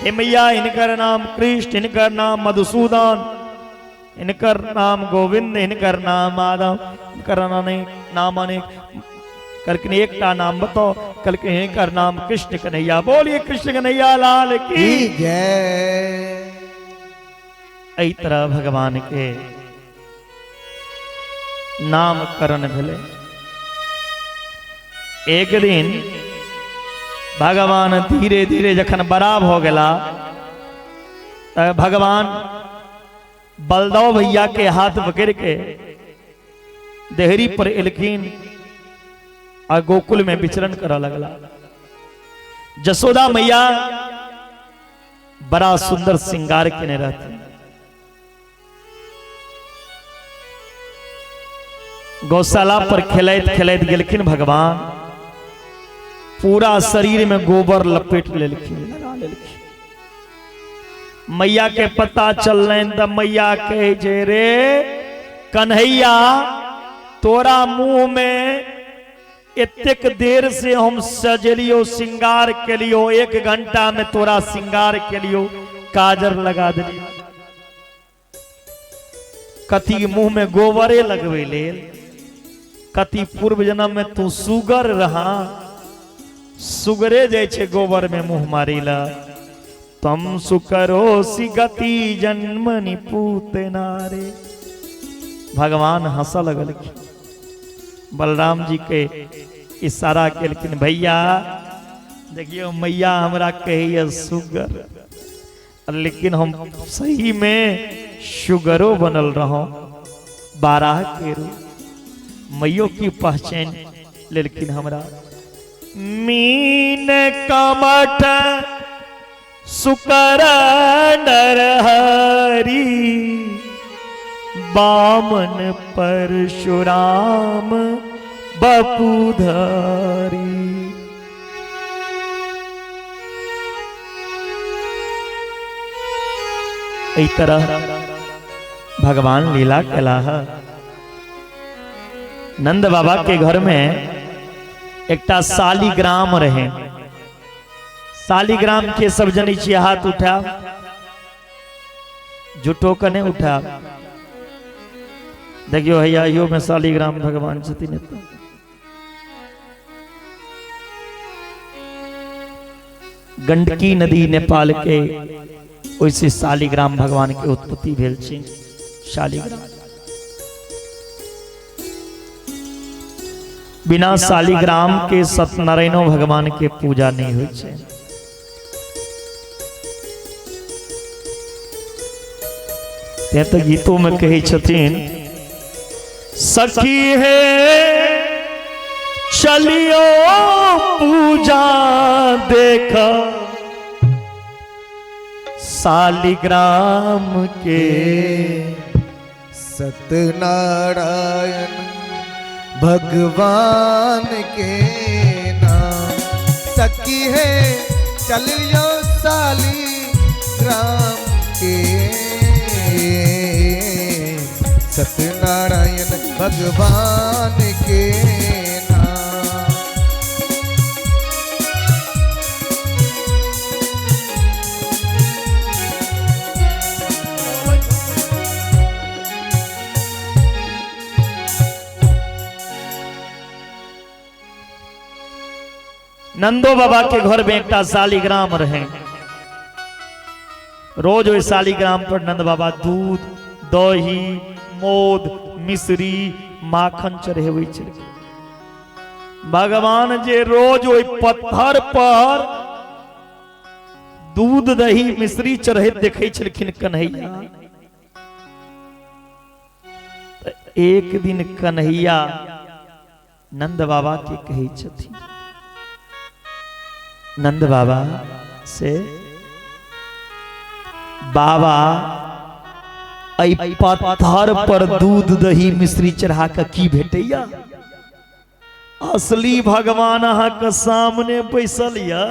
हे मैया, इनकर नाम कृष्ण, इनकर नाम मधुसूदन, इनकर नाम गोविंद, इनकर नाम माधव, इनकर नाम अनेक। कल एकटा नाम बताओ। कल इनकर नाम कृष्ण कन्हैया। बोलिए कृष्ण कन्हैया लाल की जय। एहि तरह भगवान के नामकरण भेलै। एक दिन भगवान धीरे धीरे जखन बड़ा भ गेला, भगवान बलदेव भैया के हाथ पकड़ के देहरी पर एलखिन आ गोकुल में विचरण करऽ लगला। जसोदा मैया बड़ा सुंदर श्रृंगार केने रहथिन। गौशाला पर खेलैत खेलैत गेलखिन भगवान, पूरा शरीर में गोबर लपेट लेलखिन, लगा लेलखिन। मैया के पता चललनि त मैया कहै छै, रे कन्हैया, तोरा मुंह में एतेक देर से हम सजेलियो, श्रृंगार केलियो, 1 घंटा में तोरा श्रृंगार केलियो, काजर लगा देलियो, कथी मुंह में गोबरे लगबै लेल, कथी पूर्व जन्म में तू सुगर रहा, सुगरे जाइ छै गोबर में मुंह मारी ला। तम सुकरो सी गति जन्मनि पूत नारे। भगवान हंस लगलखिन। बलराम जी के इशारा केलखिन, भैया देखियो मैया हमरा कहैया सुगर, लेकिन हम सही में सुगरो बनल रहो, 12 के रू मैयो की पहचान लेलखिन हमरा। मीन कमठ सुकर नर हरि, बामन परशुराम बपुधारी। एहि तरह भगवान लीला केला। नंद बाबा के घर में एकटा शालिग्राम रहे। शालिग्राम के सब जनै छियै, हाथ उठा, झूठो के नहीं उठा। देखियो हैया, इहो में शालिग्राम भगवान छथिन। गंडकी नदी नेपाल के, ओइसे शालिग्राम भगवान के उत्पत्ति भेल छै। शालिग्राम बिना शालिग्राम के सत्यनारायणो भगवान के पूजा नहीं होइ छै। तें तऽ गीतो में कहै छथिन, सखी हे चलियो पूजा देख शालिग्राम के। सत्यनारायण भगवान के नाम। सखी है चलियो साली ग्राम के, सत्यनारायण भगवान के नाम। नंदो बाबा के घर में एकटा शालिग्राम रहे। रोज ओहि शालिग्राम पर नंद बाबा दूध दही मोद मिश्री माखन चढ़ेबै छलखिन। भगवान जे रोज ओहि पत्थर पर दूध दही मिश्री चढ़ैत देखै छलखिन कन्हैया, एक दिन कन्हैया नंद बाबा के कहै छथिन, नंद बाबा से, बाबा एहि पत्थर पर दूध दही मिश्री चढ़ा के की भेटैया? असली भगवान अहाँ के सामने बैसल यऽ,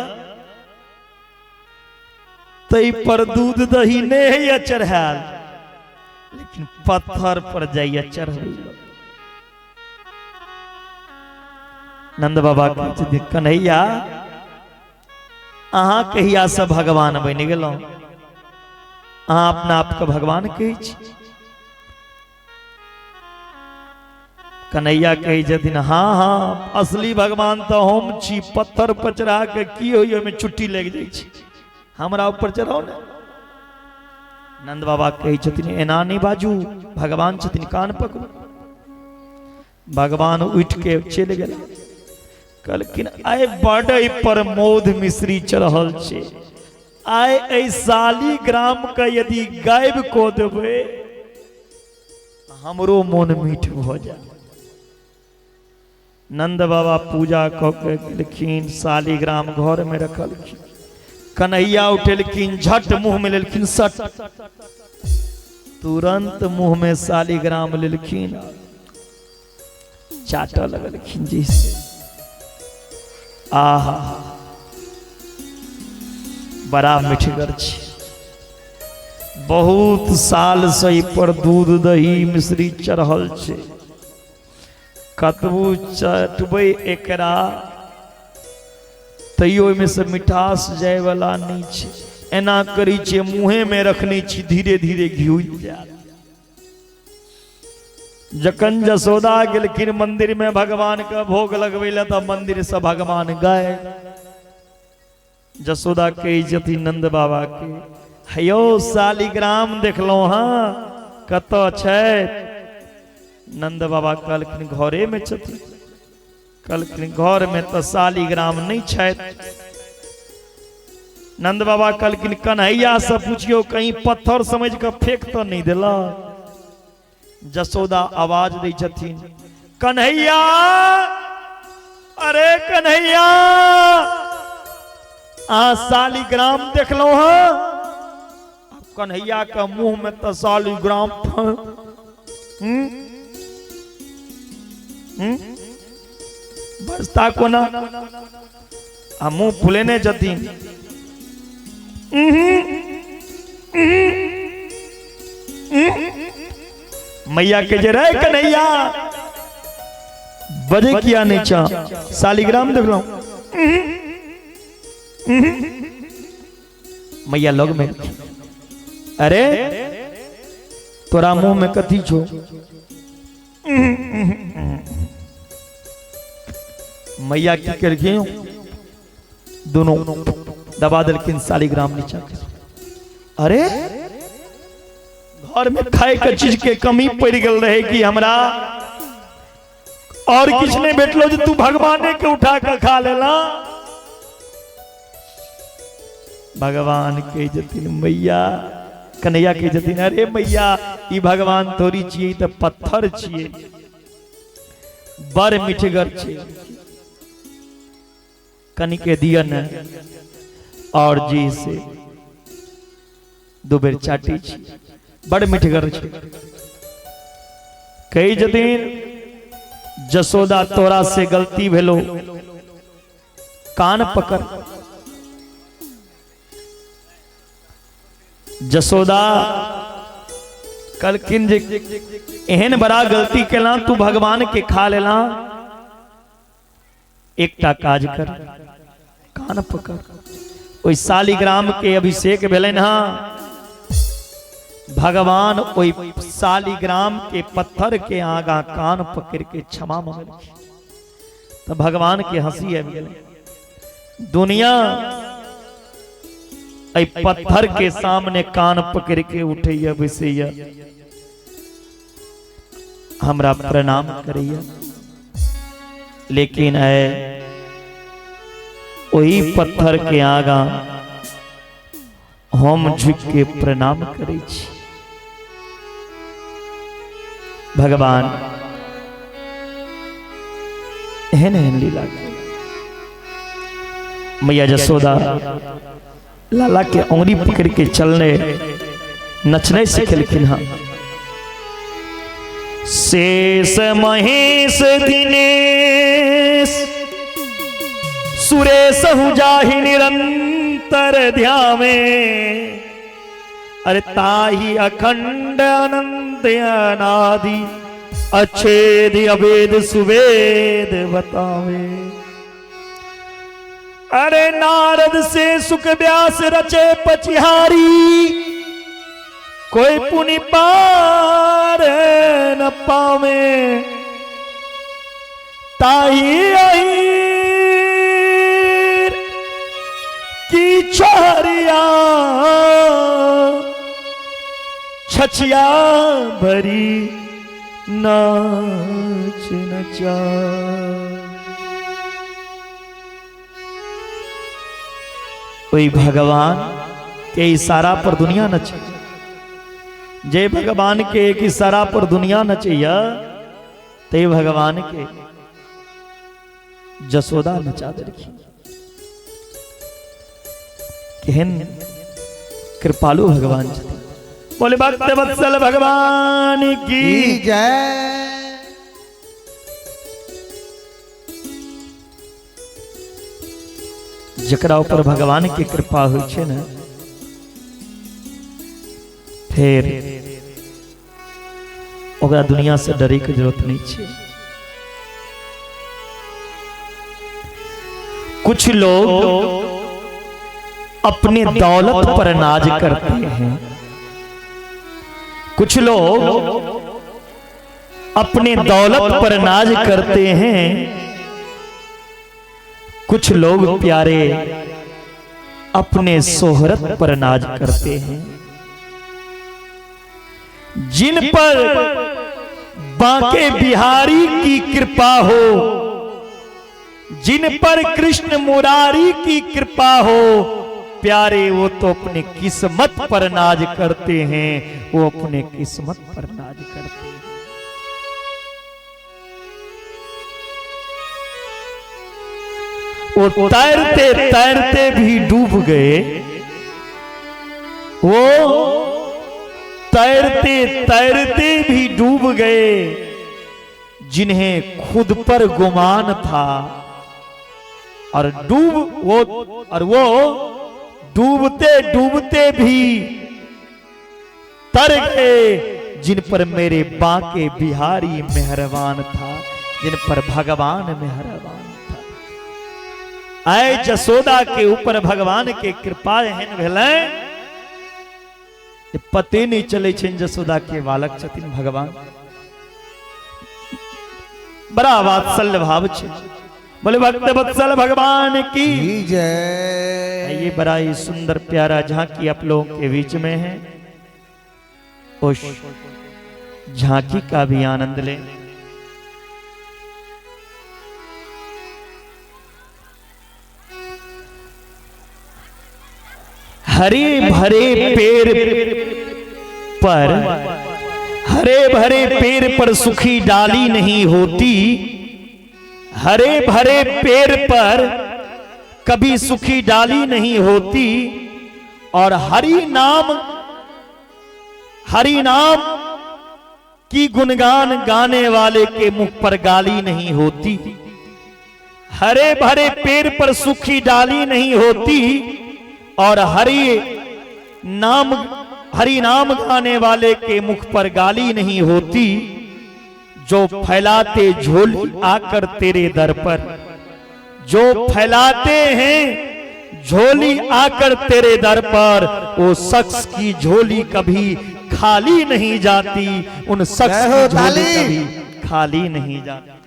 तै पर दूध दही नहि होइया चढ़ायल, लेकिन पत्थर पर जाइया चढ़बै। नंद बाबा कहै छथिन, कन्हैया अहाँ कहिया से भगवान बनि गेलहुँ? अहाँ अपना आपके भगवान कहै छी? कन्हैया कहै छथिन, हाँ हाँ असली भगवान तऽ हम छी, पत्थर पर चढ़ा के की होइया, ओहिमे चुट्टी लागि जाइ छै, हमरा ऊपर चढ़ाउ ने। नंद बाबा कहै छथिन, एना नहि बाजू, भगवान छथिन, कान पकड़ू। भगवान उठि के चलि गेला, कहलखिन आइ बड़ पर मोद मिश्री चढ़ल छै, आइ एहि शालिग्राम के यदि गायब कऽ देबै हमरो मोन मीठ भऽ जायत। नंद बाबा पूजा कऽ के गेलखिन, शालिग्राम घर में रखलखिन। कन्हैया उठेलखिन, झट मुंह में लेलखिन सट, तुरंत मुंह में शालिग्राम लेलखिन, चाटऽ लगलखिन जी से। आहा बड़ा मिठगर छै, बहुत साल से एहि पर दूध दही मिश्री चढ़ल छै, कतबो चटबै एकरा तैयो ओहिमे से मिठास जायवला नहि छै। एना करै छियै, मुँहे में रखने छी, धीरे धीरे घिउज जायत। जखन जसोदा गेलखिन मंदिर में भगवान के भोग लगबै लए, तऽ मंदिर से भगवान गए। जसोदा कहै छथिन नंद बाबा के, हेयौ शालिग्राम देखलहुँ हँ, कतऽ छथि? नंद बाबा कहलखिन घरे में छथिन। कहलखिन घर में तऽ शालिग्राम नहि छथि। नंद बाबा कहलखिन कन्हैया से पूछियो, कहीं पत्थर समझ कऽ फेंक तऽ नहि देलक? जसोदा आवाज दै छथिन, कन्हैया, अरे कन्हैया, अहाँ शालिग्राम देखलहुँ हँ? कन्हैया के मुंह में तऽ शालिग्राम बजता कोना, आ मुंह फुलेने छथिन। मैया के जे रे कन्हैया बजे किया नहीं चा, शालिग्राम देखलहुँ। मैया लग में, अरे तोरा मुंह में कथी छो? मैया की केलखिन, दोनों दबा देलखिन शालिग्राम नीचा। अरे घर में खाए के चीज के कमी पड़ गेल रहे कि हमरा और किछु नहीं भेटलो जे तू भगवाने के उठा के खा लेला। भगवान के जतिन मैया, कन्हैया के जतिन, अरे मैया ई भगवान थोड़ी छियै, तऽ पत्थर छियै, बड़ मिठगर छै, कनिके दिअ ने। और जी से दू बेर चाटी छी, बड़ मिठगर छै। कहै छथिन जसोदा तोरा से गलती भेलो, कान पकड़। जसोदा कहलखिन जे एहन बड़ा गलती केला, तू भगवान के खा लेला, एकटा काज कर, कान पकड़। ओहि शालिग्राम के अभिषेक भेलनि हँ, भगवान ओहि शालिग्राम के पत्थर के आगा कान पकड़ के क्षमा मंगलखिन। तो भगवान के हंसी आबि गेलै। दुनिया एहि पत्थर के सामने कान पकड़ के उठैया बैसैया, हमरा प्रणाम करैया, लेकिन है वही पत्थर के आगा हम झुक के प्रणाम करै छी। भगवान एहन एहन लीला के मैया जसोदा लाला के उंगली पकड़ के चलने नचने सिखेलखिन हँ। शेष महेश दिनेश सुरेश जाहि निरंतर ध्यावे, अरे ताही अखंड अनंत अनादि अच्छेद अवेद सुवेद बतावे। अरे नारद से सुख व्यास रचे पचिहारी, कोई पुनि पार न पावे। ताही अहीर की छोरिया छछिया भरी नाच नचा। ओहि भगवान के इशारा पर दुनिया नचे, जे भगवान के एक इशारा पर दुनिया नचैया ते भगवान के जसोदा नचा देलखिन। केहन कृपालु भगवान छथिन। बोले भक्त वत्सल भगवान की जय। जकरा ऊपर भगवान के कृपा होइ छै ने, फिर ओकरा दुनिया से डरे के जरूरत नहीं छै। कुछ लोग अपने दौलत पर नाज करते हैं, कुछ लोग अपने दौलत पर नाज करते हैं, कुछ लोग प्यारे अपने शोहरत पर नाज करते हैं। जिन पर बांके बिहारी की कृपा हो, जिन पर कृष्ण मुरारी की कृपा हो, प्यारे वो तो अपने किस्मत पर नाज करते हैं, वो अपने किस्मत पर नाज करते हैं। वो तैरते तैरते भी डूब गए, वो तैरते तैरते भी डूब गए, जिन्हें खुद पर गुमान था, और डूब वो और वो डूबते डूबते भी तर गए, जिन पर मेरे बांके बिहारी मेहरबान था, जिन पर भगवान मेहरबान था। आए जसोदा के ऊपर भगवान के कृपा एहन भेलै पते नहीं चले छनि जसोदा के बालक छथिन भगवान। बड़ा वात्सल्य भाव छे। बोले भक्त वत्सल भगवान की जय। ये बड़ा ही सुंदर प्यारा झांकी आप लोगों के बीच में है, उस झांकी का भी आनंद लें। हरे भरे पेड़ पर, हरे भरे पेड़ पर सुखी डाली नहीं होती, हरे भरे पेड़ पर कभी सुखी डाली नहीं होती, और हरि नाम, हरि नाम की गुणगान गाने वाले के मुख पर गाली नहीं होती, हरे भरे पेड़ पर सूखी डाली नहीं होती, और हरि नाम गाने वाले के मुख पर गाली नहीं होती। जो फैलाते झोली आकर तेरे दर पर, जो फैलाते हैं झोली आकर तेरे दर पर, वो शख्स की झोली कभी खाली नहीं जाती, उन शख्स जय हो की झोली ताली। कभी खाली नहीं जाती।